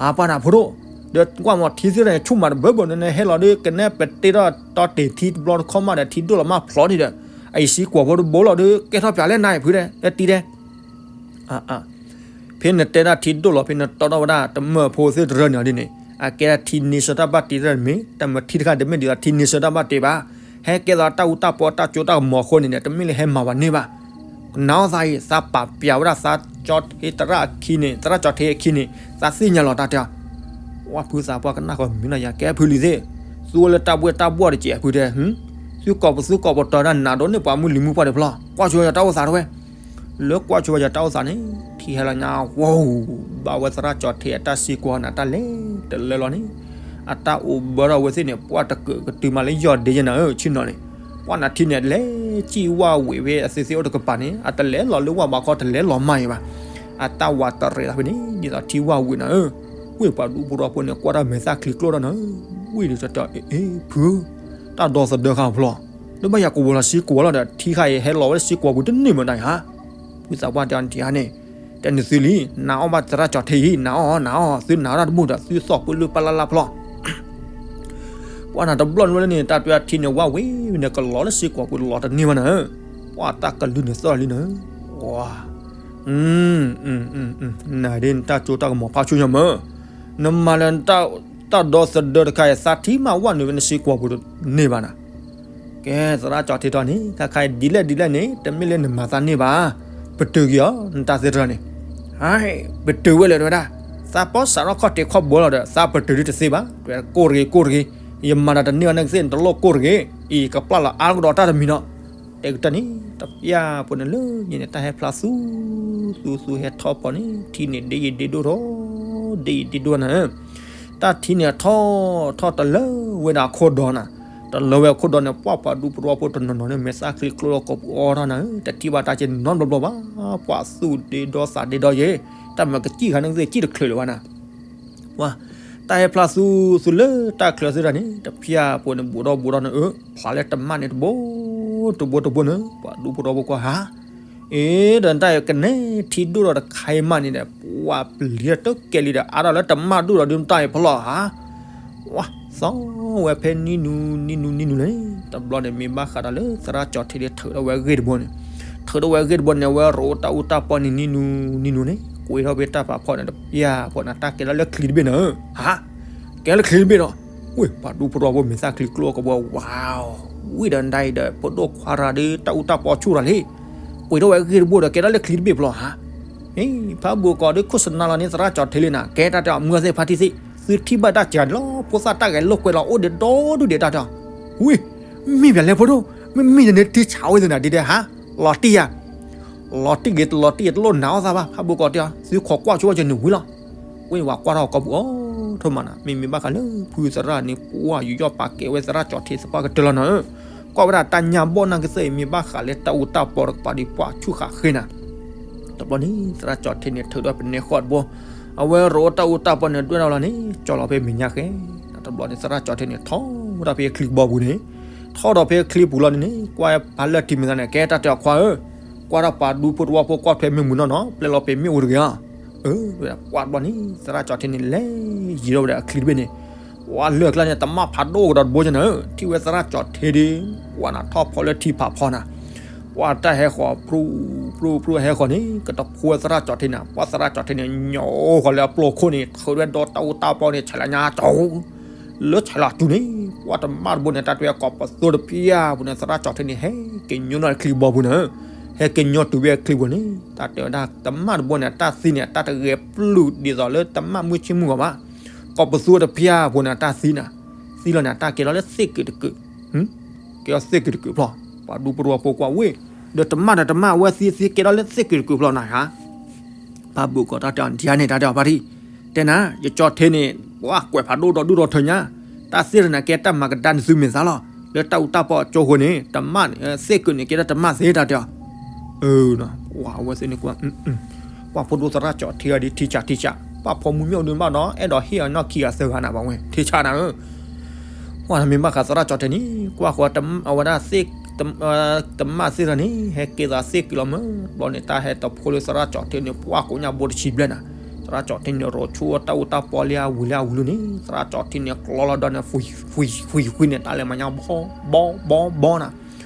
အါပှၤနၤဖိဒိၣ်, ဒီးကွၢ်မ့ၢ်ထံသ့ၣ်တရၢန့ၣ် ဆူၣ်မးတဘၢဘၢန့ၣ် ဟဲလီၤဒီး ကနဲပတ့ထီၣ်တီတ့ၢ်ထံတဘျီတခီမးဒီး ထံဒိၣ်လီၤမးဖျိးဒံးဒီး အအံၤစံကွီၢ်ဖိတဘိလီၤဒီး ကဲထီၣ်ပၠးလဲၣ်နၤအံၤဖုဒီး လၢတံၤဒဲး ဖဲနတဲဒၣ်ထံဒိၣ်လီၤ ဖဲနတီထီၣ်ဝဲဒၣ် တမၢၢ်ဖိသ့ၣ်တရၢန့ၣ်ဒ်န့ၣ် အကဲဒၣ်ထံန့ဆၢတၢ်ဘၣ်တ့တရၢန့ၣ်မ့ၢ် တၢ်မၢၢ်ထံတခါတမ့ၢ်ဒ်သိးထံန့ဆၢတၢ်ဘၣ်တ့ဘၣ်. ဟဲကဲသိးတၢ်အူတၢ်ပီတၢ်ကၠိတၢ်ကမီၤအဃိန့ၣ်ဒီး တမ့ၢ်လၢဟဲမၤဝဲန့ၢ်ဘၣ်. နာ်အီၤသးအံၤ သးပာ်ပၠးဝဲဒၣ်သးကၠီၤထံတရၢအခံန့ၣ် သရၣ်ကၠီၤထံအခံန့ၣ် သးသ့ၣ်ညါလီၤတၢ်တဲအီၤ. ဝဲဖုသးပှၢ်ကနၣ်ဃီမံၤနီၤယၤ ကဲဖုလံၤသ့ၣ်, သူဝဲလၢတၢ်ဘှဲၣ်တၢ်ဘှီၣ်တကဲးဖုတဲ သုကိးပသူကိးပတီၤဒၣ်နးဒိၣ်န့ၢ်ပှၤမုၢ်လံၤမုၢ်ပှၢ်ဒံးဖျီ ကွၢ်ဆိဝဲယၤတၢ်အိၣ်သးတဝဲ. လၢကွၢ်ဆိဝဲယၤတၢ်အိၣ်သးန့ၣ် ထံဟဲလီၤညါဝီ ဘၣ်ဝဲသရၣ်ကၠီၤထံအတၢ်စံကွီၤနၤတၢ်လဲၤတလၢလီၤန့ၣ် အတၢ်အိၣ်ဘၢထီၣ်ဝဲသ့ၣ်န့ၣ် ပှၢ်တကၢးကတုၤမးလၢယီၢ်ဒ့ယဲနၤဧၢ ဆ့ၣ်နီၤန့ၣ် ပှၢ်နၤထံန့ၣ် လဲၤစံၣ်ဝၣ်ဝံၤဖဲအသ့သ့ၣ်အိၣ်တကပၤန့ၣ် အတလဲၤလီၤလၢဝၣ်ဘးခီတလဲၤလီၤမၢ်အံၤဘၣ်. အတၢ်ဝးတရံးသးဖဲန့ၣ် ဒ်သိးထံဝၣ်ဝံၤနၤဧၢ. ဝ့ၢ်ပှၤဒူဖိတဝီဖိန့ၣ် ကွၢ်တၢ်မဲာ်သၣ်ချံကျိထီၣ်နၤဧၢ. ဝ့ၢ်ဒ်သိးတဲအီၤ အ့ ဖုဧၢ, တၢ်ဒီသဒၢဃာ်ဖျီ လၢဘၣ်ယၤကဝီၤလီၤစံကွီၤလီၤဒီး ထံဃာ်အံၤဟဲလီၤဝဲလၢစံကွီၤပူၤတန့ၢ်မးနၤဧါ. ဝံသးပှၢ်တဲအီၤနထံၣ်ဧါန့ၣ် တဲနသုလံ နၤအီၣ်ဘၣ်သရၣ်ကၠီၤထံအံၤ နၤအီၣ် နၤအီၣ် သုနၤတၢ်တဘူၣ်ဒီး သုသီၣ်ပၢၢ်လၢပၢ်လၢ်လၢ်ဖျီ ပှၢ်နၤတဘျီန့ၣ်ဝဲလၢန့ၣ် တၢ်တွဲအထံန့ၣ်ဝၣ်ဝံၤန့ၣ် ကလီၤလၢစ့ကွီၤပူၤလီၤတန့ၢ်ဘၣ်နၤဧၢ. ပှၢ်တၢ်ကလုၢ်န့ၣ်သီၣ်လံနၤဧၢ. နၤဒ်နတၢ်ကၠိတၢ်ကမီၤဖးဆူၣ်ညါမၢ်, နမၤလၢနတၢ်ဒီသဒၢတခါအံၤ သးထံမးဝၣ်နုာ်ဝဲနစ့ကွီၤပူၤတန့ၢ်ဘၣ်နၤ. ကဲသရၣ်ကၠီၤထံထီၣ်န့ၣ် ခါခါအံၤဒ်လဲၣ်ဒ်လဲၣ်န့ၣ် တမ့ၢ်လၢနမၤသးန့ၢ်ဘၣ်. ပတုာ်က့ၤအီၤ နတၢ်သ့တရၢန့ၣ် ပတုာ်ဝဲလၢၤတဝဲဒၣ်, သးပီစးထီၣ်ခီၣ်ထံးခီၣ်ဘိလီၤဒီး သးပတုာ်ဒ်တသ့ဘၣ်, ကိၢ်တဂ့ၤ ကိၢ်တဂ့ၤ, ယမၤတၢ်တန့ၢ်ဘၣ်န့ၣ်ကသ့ၣ်န့ၣ် တလိၣ်ကိၢ်တဂ့ၤ, အံၤကပျၢ်လီၤအါကဒီးတၢ်တမံၤနီၤ. တဲကတၢၢ်န့ၣ် တပျၢ်ဖိန့ၣ်လၢညါန့ၣ် တၢ်ဟဲဖျါသူ သူ သူ ဟဲထီၣ်ပီၤန့ၣ် ထံန့ၣ်ဒ့ယံၤဒ့ဒိၣ်ထီၣ်, ဒ့ယံၤဒ့ဒိၣ်နၤဧၢ. တၢ်ထံန့ၣ်ထီၣ်ထီၣ်တလၢဝဲဒၣ်အခိၣ်ဒီးနၤ, တလၢဝဲအခိၣ်ဒီးန့ၣ် ပှၢ်ပှၤဒူဖိတဝီဖိတနီၤနီၤန့ၣ် မဲာ်သၣ်ချံကျိလီၤကိာ်ပူၤအီထီၣ်နၤဧၢ, တထံၣ်ဘၣ်တၢ်က့နီတဘျီဘျီဘၣ်, ပှၢ်သူၣ်ဒ့ဒီသးဒ့ဒီယဲ, တၢ်မၤကစံၣ်ခါန့ၣ်ကသ့ၣ်ကစံၣ်တချုးလၢၤဘၣ်နၤ. ပှၤ တၢ်ဟဲဖျါသူသူလၢတၢ်ချၢသ့ၣ်တဖၣ်န့ၣ် တပျၢ်ဖိန့ၣ် ဘူးဒီးဘူးဒီးန့ၣ်ဧၢ, ဖျါလၢတမၣ်န့ၣ်တဘိ တဘိတဘိန့ၣ် ပှၤဒူဖိတဝီဖိကွၢ်ဟါ, အ့ ဒီးတၢ်အံၤကနဲထံဒိၣ်ဒီးတခါအံၤမးန့ၣ်ဒီး ပှၤပျံၤတၢ်တကဲလံဒီး အါထီၣ်လၢတမၣ်ဒိၣ်ဒီးဒုးတၢ်အံၤဖျီၣ်ဧါ. ဝါ သီၣ်ဝဲဖဲနံၤနူၤ နံၤနူၤ နံၤနူၤန့ၣ်, တဘျီန့ၣ် မ့ၢ်ဘၣ်ဃးဒီးလၢသရၣ်ကၠီၤထံဒၣ် ထုးထီၣ်ဝဲအဂ့ၢ်တဘိန့ၣ်, ထုးထီၣ်ဝဲအဂ့ၢ်တဘိန့ၣ် ဝဲရိးတၢ်အူတၢ်ပီန့ၣ် နံၤနူၤ နံၤနူၤန့ၣ် ကွံာ်ထီၣ်ဖဲတၢ်ဖးဖီန့ၣ် တပျၢ်ဖိန့ၣ် တၢ်ကဲထီၣ်လၢချံတဘ့ၣ်န့ၣ်ဧၢ, ဟါ ကဲလၢချံတဘ့ၣ်ဒီး, ဝ့ၢ်ပှၤဒူဖိတဝီဖိမဲာ်သၣ်ချံကျိကဘီဝါ, ဝံၤဒီးဒ်အံၤဒီး ဖိဒိၣ်ခွါရၤဒီး တၢ်အူတၢ်ပီဆူၣ်ရၤလံ, ကွံာ်ထီၣ်ဝဲအဂ့ၢ်တဘိဒီး ကဲထီၣ်လၢချံတဘ့ၣ်ဖျီၣ်ဧါ. ဖးဘူးကီးဒီးခိၣ်စနါလီၤန့ၣ် သရၣ်ကၠီၤထံလံနၤ, ကဲတၢ်တဲအီၤ မုၢ်အီသ့ၣ်ဖါတံၢ်သ့ၣ်, သုထံၣ်ဘၣ်တၢ်စှၤလီၤ ဖိသၣ်တၢ်ဂဲၤလိာ်ကွဲလီၤအိၣ်ဒံးဒီဒူၣ်ဒံးတၢ်တဲအီၤ, ဝံၤ မ့ၢ်ပၠးလဲၣ်ဖိဒိၣ်, မ့မ့ၢ်နန့ၣ်ထံဆးဝဲသနာ်ဒ်တဲဟါ, လီၤတံၢ်ယၤ, လီၤတံၢ်ဂ့ၤ လီၤတံၢ်ဂ့ၤ တလိၣ်နာ်အီၣ်သးဘၣ် ဖးဘိကီးတဲအီၤ သုခိးကွၢ်ဆိဝဲကန့ၣ်ဝံၤလီၤ. ဝဲန့ၣ်ဝဲကွၢ်ထီၣ်ကီၢ်ပူၤ အိၣ်ထီၣ်မးနၤ မ့မ့ၢ်ဘၣ်ဃးလၢဖုသရၣ်န့ၣ် ပှၢ်ယူးယီၣ်ပာ်ကဲဝဲသရၣ်ကၠီၤထံသပှၢ်ကတၢၢ်လီၤနၤဧၢ, ကွၢ်ဝဲဒၣ်တၢ်ညၣ်ဘီၣ်နၢ်ကသ့ၣ်အံၤ မ့ၢ်ဘၣ်ဃးလၢတၢ်အူတၢ်ပီတကပၤဒီးပှၢ်ဆူၣ်ဃာ်ဃ့နၤ တဘျီန့ၣ် သရၣ်ကၠီၤထံန့ၣ် ထုးဒီးပနဲဃီတဘိ, အဝဲရိၣ်တၢ်အူတၢ်ပီန့ၣ် ဒွဲၣ်ထီၣ်လီၤန့ၣ် ကၠီလီၤဖဲမဲာ်ညါဃဲ, တဘျီန့ၣ် သရၣ်ကၠီၤထံန့ၣ် ထီၣ်ဝဲဒၣ်ဖဲချံကဘီပူၤန့ၣ်, ထီၣ်ဒီးဖဲချံပူၤလီၤန့ၣ်န့ၣ် ကွၢ်ဖးလၢထံမဲာ်သးန့ၣ် ကဲတၢ်တဲအီၤခွါဧၢ, ကွၢ်ထီၣ်ပှၤဒူဖိတဝီဖိကွၢ်ထွဲမ့ၢ်မုာ်နီၢ်နီၢ် ပျဲလီၤပ့ၤမ့ၣ်အူတဂ့ၤဧါ, အၢ, ကွၢ်တဘျီန့ၣ် သရၣ်ကၠီၤထံန့ၣ် လဲၤယံၤထီၣ်ဝဲဒၣ်အချံတဘ့ၣ်န့ၣ် ပှၤလၢာ်ကျါန့ၣ် တမၣ်ဖးဒိၣ်ကဒီးတဘိကနၤဧၢ, ထံၣ်ဝဲသရၣ်ကၠီၤထံဒီး ပှၤနၤထီၣ်ဖီလၢထံဖးဖီနၤ, ပှၤတၢ်ဟဲဃီၤ ဖြူဖြူဖြူဟဲဃီၤန့ၣ် ကတဖိသရၣ်ကၠီၤထံန့ၣ်, ပှၤသရၣ်ကၠီၤထံန့ၣ် ညိးဃီၤလၢအပျိၢ်ခိၣ်န့ၣ် ထုးဝဲဒီးတၢ်အူတၢ်ပီန့ၣ် ဆဲးလီၤညါကၠီၤ, လၢဆဲးလီၤတုၤန့ၣ် ပှၤတမၣ်တဘိန့ၣ် တၢ်တဲဝဲကိးပသူတဖၣ်ပူၤန့ၣ် သရၣ်ကၠီၤထံန့ၣ် ဟဲက့ၤညိနီၢ်ချံကဘီပူၤန့ၣ်, ဟဲက့ၤညိတုၤဝဲအချံပူၤန့ၣ် တၢ်တဲဝဲဒၣ်တမၣ်တဘိန့ၣ် တၢ်သံန့ၣ် တၢ်တဂဲၤပျုၢ်ဒ်သိးလၢတမၣ်မုၢ်ဆ့ၣ်မုၢ်ဂီၤဘၣ် ကိးပသူတဖၣ်ပူၤန့ၣ် တၢ်သံန့ၣ်, သံလီၤန့ၣ် တၢ်ကဲလီၤလၢသ့ၣ်ကုာ်တကုာ်, ကဲလီၤသ့ၣ်ကုာ်တကုာ်ဖျီၣ်, ပှၤဒူပရိဝါဖိကွၢ်ဝ့ၢ်, ဒီးတမၣ်ဒီးတမၣ်အဝဲသံသံကဲလီၤလၢသ့ၣ်ကုာ်တကုာ်ဖျီၣ်နၤဧါ, ဖးဘိကီးတၢ်တဲအီၤဒ်န့ၣ် တၢ်တဲအီၤဖါတံၢ်, တဲနၤ ယကၠီၤထံန့ၣ် ပှၤကွဲးဖးဒိၣ်ဒီးဒူၣ်ဒီးထၢညါ, တၢ်သ့ၣ်တဖၣ်န့ၣ် ကဲတၢ်မၤကဒါနသုမဲာ်သးလီၤ, လၢတၢ်အူတၢ်ပီအကၠိဃိန့ၣ် တမၣ်န့ၣ် သ့ၣ်ကုာ်န့ၣ် ကဲဒၣ်တမၣ်သ့တၢ်တဲအီၤ အၢ, ပှၤအဝဲသ့ၣ်န့ၣ်ကွၢ်, ပှၤဖိဒိၣ်သရၣ်ကၠီၤထံဂၤဒ်ထံဆးထံဆး, ပှၤဖိမုၣ်မ့ၢ်အိၣ်ဒုးဘၣ်ဒီး အဲၣ်ဒိးဟ့ၣ်အီၤနီၢ်ခံဂၤသၢဂၤနၤဘၣ်ဝဲ ထံဆးနၤဧၢ, ပှၤမ့ၢ်ဘၣ်ဃးသရၣ်ကၠီၤထံန့ၣ် ကွၢ်ဃီအဝဲဒၣ် တမၣ်သ့ၣ်တဖၣ်န့ၣ် ဟဲက့ၤသးသ့ၣ်ကုာ်လီၤမး, ဘျီန့ၣ်တၢ်ဟဲတဖိလၢသရၣ်ကၠီၤထံန့ၣ် ပှၢ်ကိးညါဘိတဆံဘျဲၣ်နၤ, သရၣ်ကၠီၤထံန့ၣ် ရိးဆူတၢ်အူတၢ်ပီလၢအဝံၤလၢအဝံၤလံန့ၣ် သရၣ်ကၠီၤထံန့ၣ် ကျီလီၤဒီးန့ၣ် ဃုံဃုံဃုံန့ၣ် တၢ်လဲၤမၤညါဘီ ဘီ ဘီ ဘီနၤ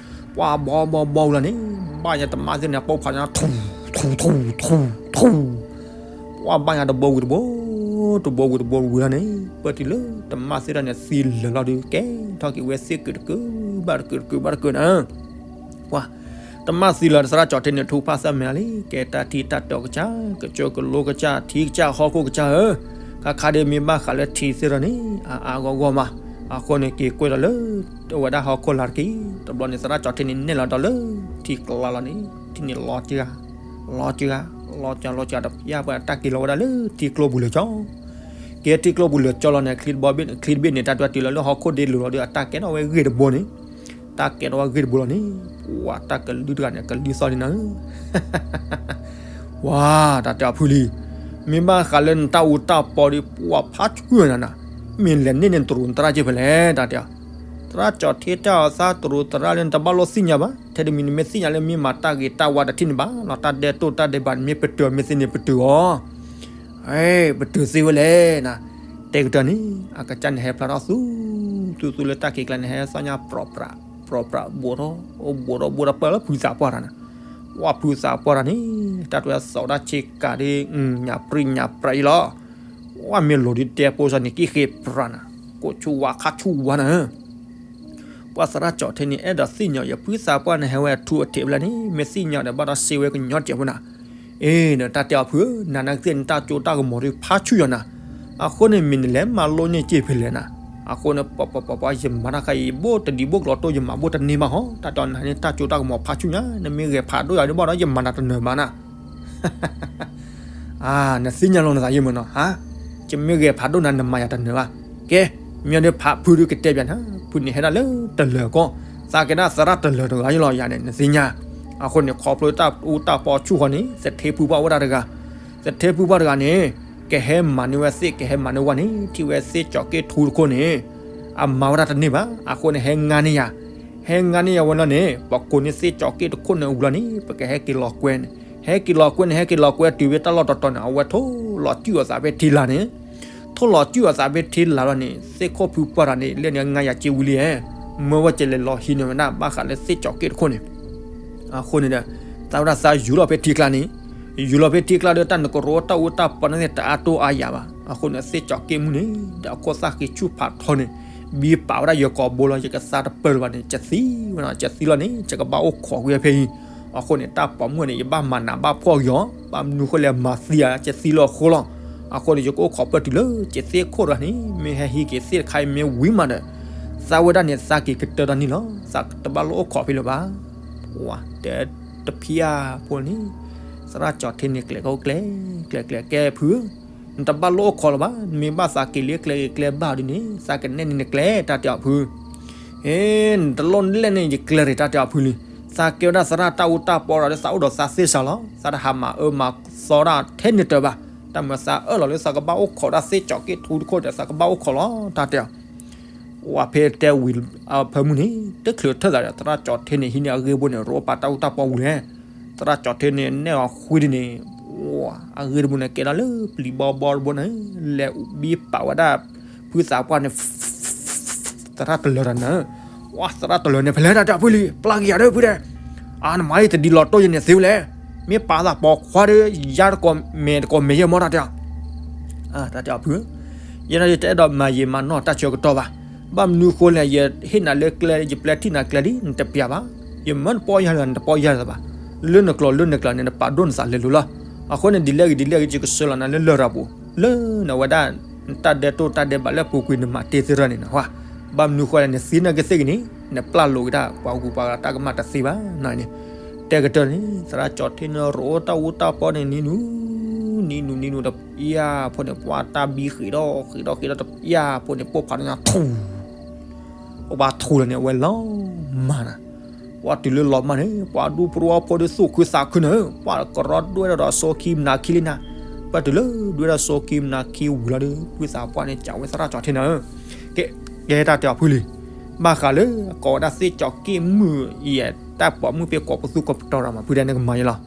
ပှၤဘီဘီဘီဝံၤလီၤန့ၣ် ဘၣ်ညါတမၣ်သ့ၣ်န့ၣ် ပိၢ်ဖးညါထူၣ်ထူၣ်ထူၣ်ထူၣ်ထူၣ်, ပှၤဘၣ်ညါတဘိဝံၤတဘိ, တဘိဝံၤတဘိဝံၤလီၤန့ၣ် ပၢၢ်တုၤလၢတမၣ်သ့ၣ်တဖၣ်န့ၣ် သံလၢာ်လီၤဒီး ကဲထီၣ်က့ၤဝဲသ့ၣ်ကုာ်တကုာ်ဘၣ်တကုာ်တကုာ်ဘၣ်တကုာ်နၤ ပှၤတမၣ်သံလၢာ် သရၣ်ကၠီၤထံန့ၣ် ထူၣ်ဖးသၢမံၤလံ, ကဲတၢ်ထံတၢ်တီကစၢ်, ကစၢၢ်ကလိကစၢ်, ထံကစၢ်ဟီၣ်ခိၣ်ကစၢ်ဧၢ, ခါခါဒ်မ့ၢ်ဘၣ်ဃးလၢထံသ့ၣ်တဖၣ်န့ၣ် အါအါဂီၢ်ဂီၢ်မး, အဃိန့ၣ်က့ၤကွဲၢ်ဒီးလၢ အဝဲဒၣ်ဟီၣ်ခိၣ်လာ်တက့ၢ်, တဘျီန့ၣ် သရၣ်ကၠီၤထံန့ၣ် နဲၣ်လီၤဒီးလၢထံကျါလီၤန့ၣ် ထံန့ၣ်လီၤကဂၤ, လီၤကဂၤ, လီၤကဂၤ, လီၤကဂၤတပျၢ်ပှၤတၢ်က့ၤလီၤဝဲဒၣ်လၢထံကျိပူၤလၢာ်ကၠီ ကဲထံကျိပူၤလၢာ်ကၠီလီၤန့ၣ် ချံတဘိဘ့ၣ်န့ၣ် ချံတဘ့ၣ်န့ၣ် တၢ်တွဲတုၤလီၤလၢဟီၣ်ခိၣ်ဒ့လိၤလီၤဒီး အတၢ်ကဲထီၣ်ဝဲဂ့ၢ်တဘိန့ၣ်, တၢ်ကဲထီၣ်ဝဲဂ့ၢ်တဘိလီၤန့ၣ်, ပှၤတၢ်ကလုၢ်တဂၤန့ၣ် ကလုၢ်သီၣ်န့ၣ်နၤဧၢ, ပှၤတၢ်တဲအီၤဖုလံ, မ့ၢ်ဘၣ်ဃးလၢနတၢ်အူတၢ်ပီဒီး ပှၤဖးဆူၣ်နၤနၤ, မ့ၢ်လဲၤန့ၢ်န့ၣ်တရူးနသရၣ်က့ၤဖဲလဲၣ် တၢ်တဲအီၤ, သရၣ်ကၠီၤထံတဲအီၤသးတရူးသရၣ်လၢနတဘၣ်လိၣ်သ့ၣ်ညါဘၣ်, ထဲတမံၤနမ့ၢ်သ့ၣ်ညါလၢမ့ၢ်မၤတၢ်ဂ့ၤတၢ်ဝါတထံၣ်န့ၣ်ဘၣ်လီၤ, တၢ်ဒဲတိၢ်တၢ်ဒဲးဘးနမ့ၢ်ပတုာ်မ့ၢ်သ့န့ၣ်ပတုာ်အီၤ ပတုာ်သ့ဝဲလဲၣ်နၤ, တဲကတၢၢ်န့ၣ် အကစၢ်န့ၣ်ဟဲဖျါထီၣ်သူ သူသူလၢတၢ်ခံးကျါန့ၣ် ဟဲသီၣ်ညါပြီၣ်ပြး ပြီၣ်ပြး ဘိးထီၣ် အိၣ်ဘိးထီၣ်ဘိးထီၣ်ပၢၢ်လၢဖုသးပှၢ်တဂၤန့ၣ်, ပှၤဖုသးပှၢ်တဂၤန့ၣ် တၢ်တွဲသီၣ်ဒၣ်ဆ့ကၤဒီး ညၣ်ပြံၣ်ညၣ်ပြးအံၤလီၤ, ပှၤမ့ၢ်လိၤဒ်တဲပိစၢ်န့ၣ် ကံၣ်ဃ့ပြးနၤ, ကိးဆူၣ်ဝါခါဆူၣ်ဝါနၤ ပှၤသရၣ်ကၠီၤထံန့ၣ် အဲၣ်ဒိးသ့ၣ်ညါယဖုသးပှၢ်န့ၣ် ဟဲဝဲအထူအထံးဖဲလဲၣ်န့ၣ် မ့ၢ်သ့ၣ်ညါဒီးဘၣ်ဒီးစ့ဝဲကညီတၢ်ဖိနၤ, အ့ၣ် နတၢ်တဲအီၤဖုဧၢ, နၤနကသ့ၣ်နတၢ်စိတၢ်ကမီၤဒီးဖးဆူၣ်ယီၤနၤ, အဃိန့ၣ် မ့ၢ်နလဲၤမၤလိန့ၢ်က့ၤဖဲလဲၣ်နၤ, အဃိန့ၣ် ပှၤပှၤပှၤပှၤ ယမၤတၢ်ခါအံၤ ယဘိၣ်တဒံးဘိၣ်ကျိၤတိၢ် ယမၤဘိၣ်တန့ၢ်ဘၣ်ဟီ, တၢ်တဲအီၤနၤန့ၣ် တၢ်စိတၢ်ကမီၤဖးဆူၣ်ညါ, နမ့ၢ်ဂဲၤဖးဒိၣ်ယၤဒ်ဘၣ်ဒီး ယမၤနၤတနၢၤဘၣ်နၤ နသ့ၣ်ညါလီၤနသးယံာ်မးနီၤ, ယမ့ၢ်ဂဲၤဖးဒိၣ်နၤ နမၤယၤတနၢၤဘၣ်, ကဲ, မ့ၢ်ဒ်ဖးဖုဒုးကတဲပၠးနၤ, ဖုန့ၣ်ဟဲဒၣ်လၢတလၢၤကီၢ်, သးကဲဒၣ်သရၣ်တလၢၤတဂၤယလီၤယၤန့ၣ် နသ့ၣ်ညါ, အဃိန့ၣ် ခီဖျိတၢ်အူတၢ်ပီဆူၣ်ဃီန့ၣ် သထ့ဖုပှၢ်အိၣ်ဒၣ်တဂၤ, သထ့ဖုပှၢ်တဂၤန့ၣ် ကဟဲမၤန့ၢ်ဝဲသ့ၣ် ကဟဲမၤန့ၢ်ဝဲန့ၣ် ထံၣ်ဝဲသ့ၣ်ကၠီၤက့ၣ်ထူတခိၣ်န့ၣ် အမၤဝဲဒၣ်တန့ၢ်ဘၣ်, အဃိန့ၣ် ဟဲငါန့ၢ်ယၤ, ဟဲငါန့ၢ်ယၤဝဲလီၤန့ၣ် ပကိးန့ၢ်သ့ၣ်ကၠီၤက့ၣ်တခိၣ်န့ၣ်ဝံၤလီၤန့ၣ် ပကဟဲက့ၤလီၤကွဲန့ၣ်, ဟဲက့ၤလီၤကွဲန့ၣ် ဟဲက့ၤလီၤကွဲတုၤဖဲတၢ်လီၢ်တတီၤန့ၣ် အဝဲထိၣ်လီၤစုၣ်အသးဖဲထံလာ်န့ၣ်, ထိၣ်လီၤစုၣ်အသးဖဲထံလာ်လီၤန့ၣ် သ့ၣ်ခိၣ်ဖုပှၢ်တဂၤန့ၣ် လၢန့ၣ်ငါယၤက့ၤဝံၤလံ, မၢဝဲကလဲၤလီၤဟံးန့ၢ်ဝဲဒၣ် ဘၣ်ဃးလၢသ့ၣ်ကၠီၤက့ၣ်တခိၣ်န့ၣ် အဃိန့ၣ်ဒီး သးဝဲဒၣ်သးယူၤလီၤဖဲထံကျါန့ၣ်, ယူၤလီၤဖဲထံကျါဒီး တၢ်နကရိတၢ်အူတၢ်ပီန့ၣ်တအါတိၢ်အါယၤဘၣ်, အဃိန့ၣ် သ့ၣ်ကၠီၤက့ၣ်မုၣ်န့ၣ် ဒီးအခိၣ်သၣ်ဃံဆူၣ်ဖးထီန့ၣ် ဘံပာ်ဝဲဒၣ်ယကိာ်ဘိလီၤ, ယကသါတပၢၢ်လၢၤဘၣ်န့ၣ် ကသံဝဲနီၤ, ကသံလီၤန့ၣ် ယကဘၣ်အိၣ်ခိးကွံာ်ဖဲအံၤ, အဃိန့ၣ် တၢ်ပိာ်မုၣ်န့ၣ် ယဘၣ်မၤနးဘၣ်ဖှီၣ်က့ၤအီၤ, ဘၣ်မနုၤဃိလဲၣ် မၤသံဧါ ကသံလၢအဃိလီၤ, အဃိန့ၣ် ယကအိၣ်ခိးပၢၢ်တုၤလၢ ကသ့ၣ်ခိၣ်တဂၤန့ၣ် မ့ၢ်ဟဲဟံးက့ၤသ့ၣ်တခါအံၤမ့ၢ်ဝံၤမးဒီး သ သးဝဲဒၣ်န့ၣ် သးက့ၤကတၢၢ်တၢ်န့ၣ်လီၤ, သးတဘၣ်လိၣ်အိၣ်ခိးဖဲလၢၤဘၣ်. ပှၤတဲတဖျၢၣ်ဖိန့ၣ်, သရၣ်ကၠီၤထ့န့ၣ် ကျဲၤကအိၣ်ကျဲၤ, ကျဲၤကျဲၤကဲဖု, နတဘၣ်လိၣ်အိၣ်ခိးလၢၤဘၣ်, နမ့ၢ်ဘၣ်သးက့ၤလၢကျဲၤက့ၤကျဲဘၣ်ဒ်န့ၣ် သးကနဲၣ်န့ၢ်နကျဲ တၢ်တဲအီၤဖု. ဟ့, နတလိၣ်လဲၣ်န့ၣ် ယကျဲၤရ့ၣ် တၢ်တဲအီၤဖုလံ. သးကဲဝဲဒၣ်သရၣ်တၢ်အူတၢ်ပီဒီး သးအိၣ်ဒီးသးသ့စးလီၤ, သးတဟးမၤအၢမၤသီဒၣ်ထဲန့ၣ်တၢ်ဘၣ်. တၢ်မၤသးအၢၣ်လီၤလၢသးကဘၣ်အိၣ်ခိးဒၣ်သ့ၣ်ကၠီၤက့ၣ်ထူတခိၣ်ဒီး သးကဘၣ်အိၣ်ခိးလီၤ တၢ်တဲအီၤ. ဝဲဖဲတဲဝံၤအဖၢမုၢ်န့ၣ် တချုးထၢၣ်သးဒီး သရၣ်ကၠီၤထ့န့ၣ် ဟံးန့ၢ်အဂ့ၢ်ဘိန့ၣ် ရိပာ်တၢ်အူတၢ်ပီဝံၤလဲၣ်. သရၣ်ကၠီၤထ့န့ၣ် နဲၣ်အီၤဃုဒ်န့ၣ်, အဂ့ၢ်တဘိန့ၣ် ကဲဒၣ်လၢပျံၤဘီဘီတဘိန့ၣ် လဲၤဘံပာ်ဝဲဒၣ် ဖုသးပှၢ်န့ၣ် သရၣ်တလၢတၢ်န့ၣ်, ဝဲသရၣ်တလၢန့ၣ် ဖဲလဲၣ် တၢ်တဲအီၤဖုလံ, ပျၢ်က့ၤယၤဒီးဖုဒဲး, အနမၤအံၤတဒ်လီၤတိၢ်ယဲန့ၣ်သ့ဝဲလဲၣ်, မ့ၢ်ပာ်သးပိာ်ခွါဒီး ယါတကိးမဲာ်တကိးမဲာ်ယဲၢ်မီၢ် တၢ်တဲအီၤ. တၢ်တဲအီၤဖု, ယဲဒၣ်တအဲၣ်ဒိးမၤယံာ်မၤနီၢ်တၢ်ဆၢကတီၢ်ဘၣ်. ဘၣ်မနုၤဃိလဲၣ်, ယဟ့ၣ်နၤလၢကျဲ ယပျဲထံၣ်နၤကျဲဒ် နတပျၢ်ဘၣ်. ယမၢနပီၢ်ယၢ်လၢနတပီၢ်ယၢ်လၢၤဘၣ်. လၢနကျိာ်လၢနကျဲန့ၣ် နပာ်ဒိၣ်နသးလဲၤလိၤလီၤ. အဃိန့ၣ် ဒ်လဲၣ်ဂ့ၤဒ်လဲၣ်ဂ့ၤ ယကဆှၢလီၤနၤလၢလရာ်ပူၤ, လၢနဝဲဒၣ် နတၢ်ဒဲးတိၢ်တၢ်ဒဲးဘးလၢပူၤကွံာ် နမၤတ့ၢ်သ့ရၢ်န့ၣ်နဟါ. ဘၣ်မနုၤဃိလဲၣ် နသ့နာ်က့သ့ၣ်ဂ့ၤန့ၣ် နပျၢ်လိာ်က့ၤဒၣ်ပှၤဂုၤပှၤဂၤတၢ်ကမၣ်တသ့ဘၣ်န့ၣ်. တဲကတၢၢ်န့ၣ် သရၣ်ကၠီၤထ့န့ၣ် ရိတၢ်အူတၢ်ပီန့ၣ် နံၤနူၤ, နံၤနူၤ နံၤနူၤ တပျၢ်ဖိန့ၣ် ပှၤတၢ်ဘံဃ့ၢ်ဒီးဃ့ၢ်ဒီးဃ့ၢ်ဒီး တပျၢ်ဖိန့ၣ် ပိၢ်ဖးန့ၣ်ထူ, ပှၤထူလီၤန့ၣ် အဝဲလီၤမၢ်နၤ. ပှၤတုၤလၢလီၤမၢ်န့ၣ် ပှၤဒူပရူအီဖိဒီးသူၣ်ခုသးခုန့ၣ် ပှၤကရီဒွဲဒီးစိခံမနၤခံလံနၤ. ပှၤတုၤလၢဒွဲဒီးစိခံမနၤခံဝံၤလီၤဒီး ဖုသးပှၢ်န့ၣ် ကးဝဲသရၣ်ကၠီၤထ့န့ၣ် ကဲ ကဲတၢ်တဲအီၤဖုလံ. ဘၣ်ဃးလၢအကိးဝဲဒၣ်သ့ၣ်ကၠီၤက့ၣ်မုၢ် ယဲ တၢ်ပိာ်မုၣ်ဖဲကိးပသူကိးပတီၤဒီးမး ဖုဒဲး နကမၤယဲလီၤ.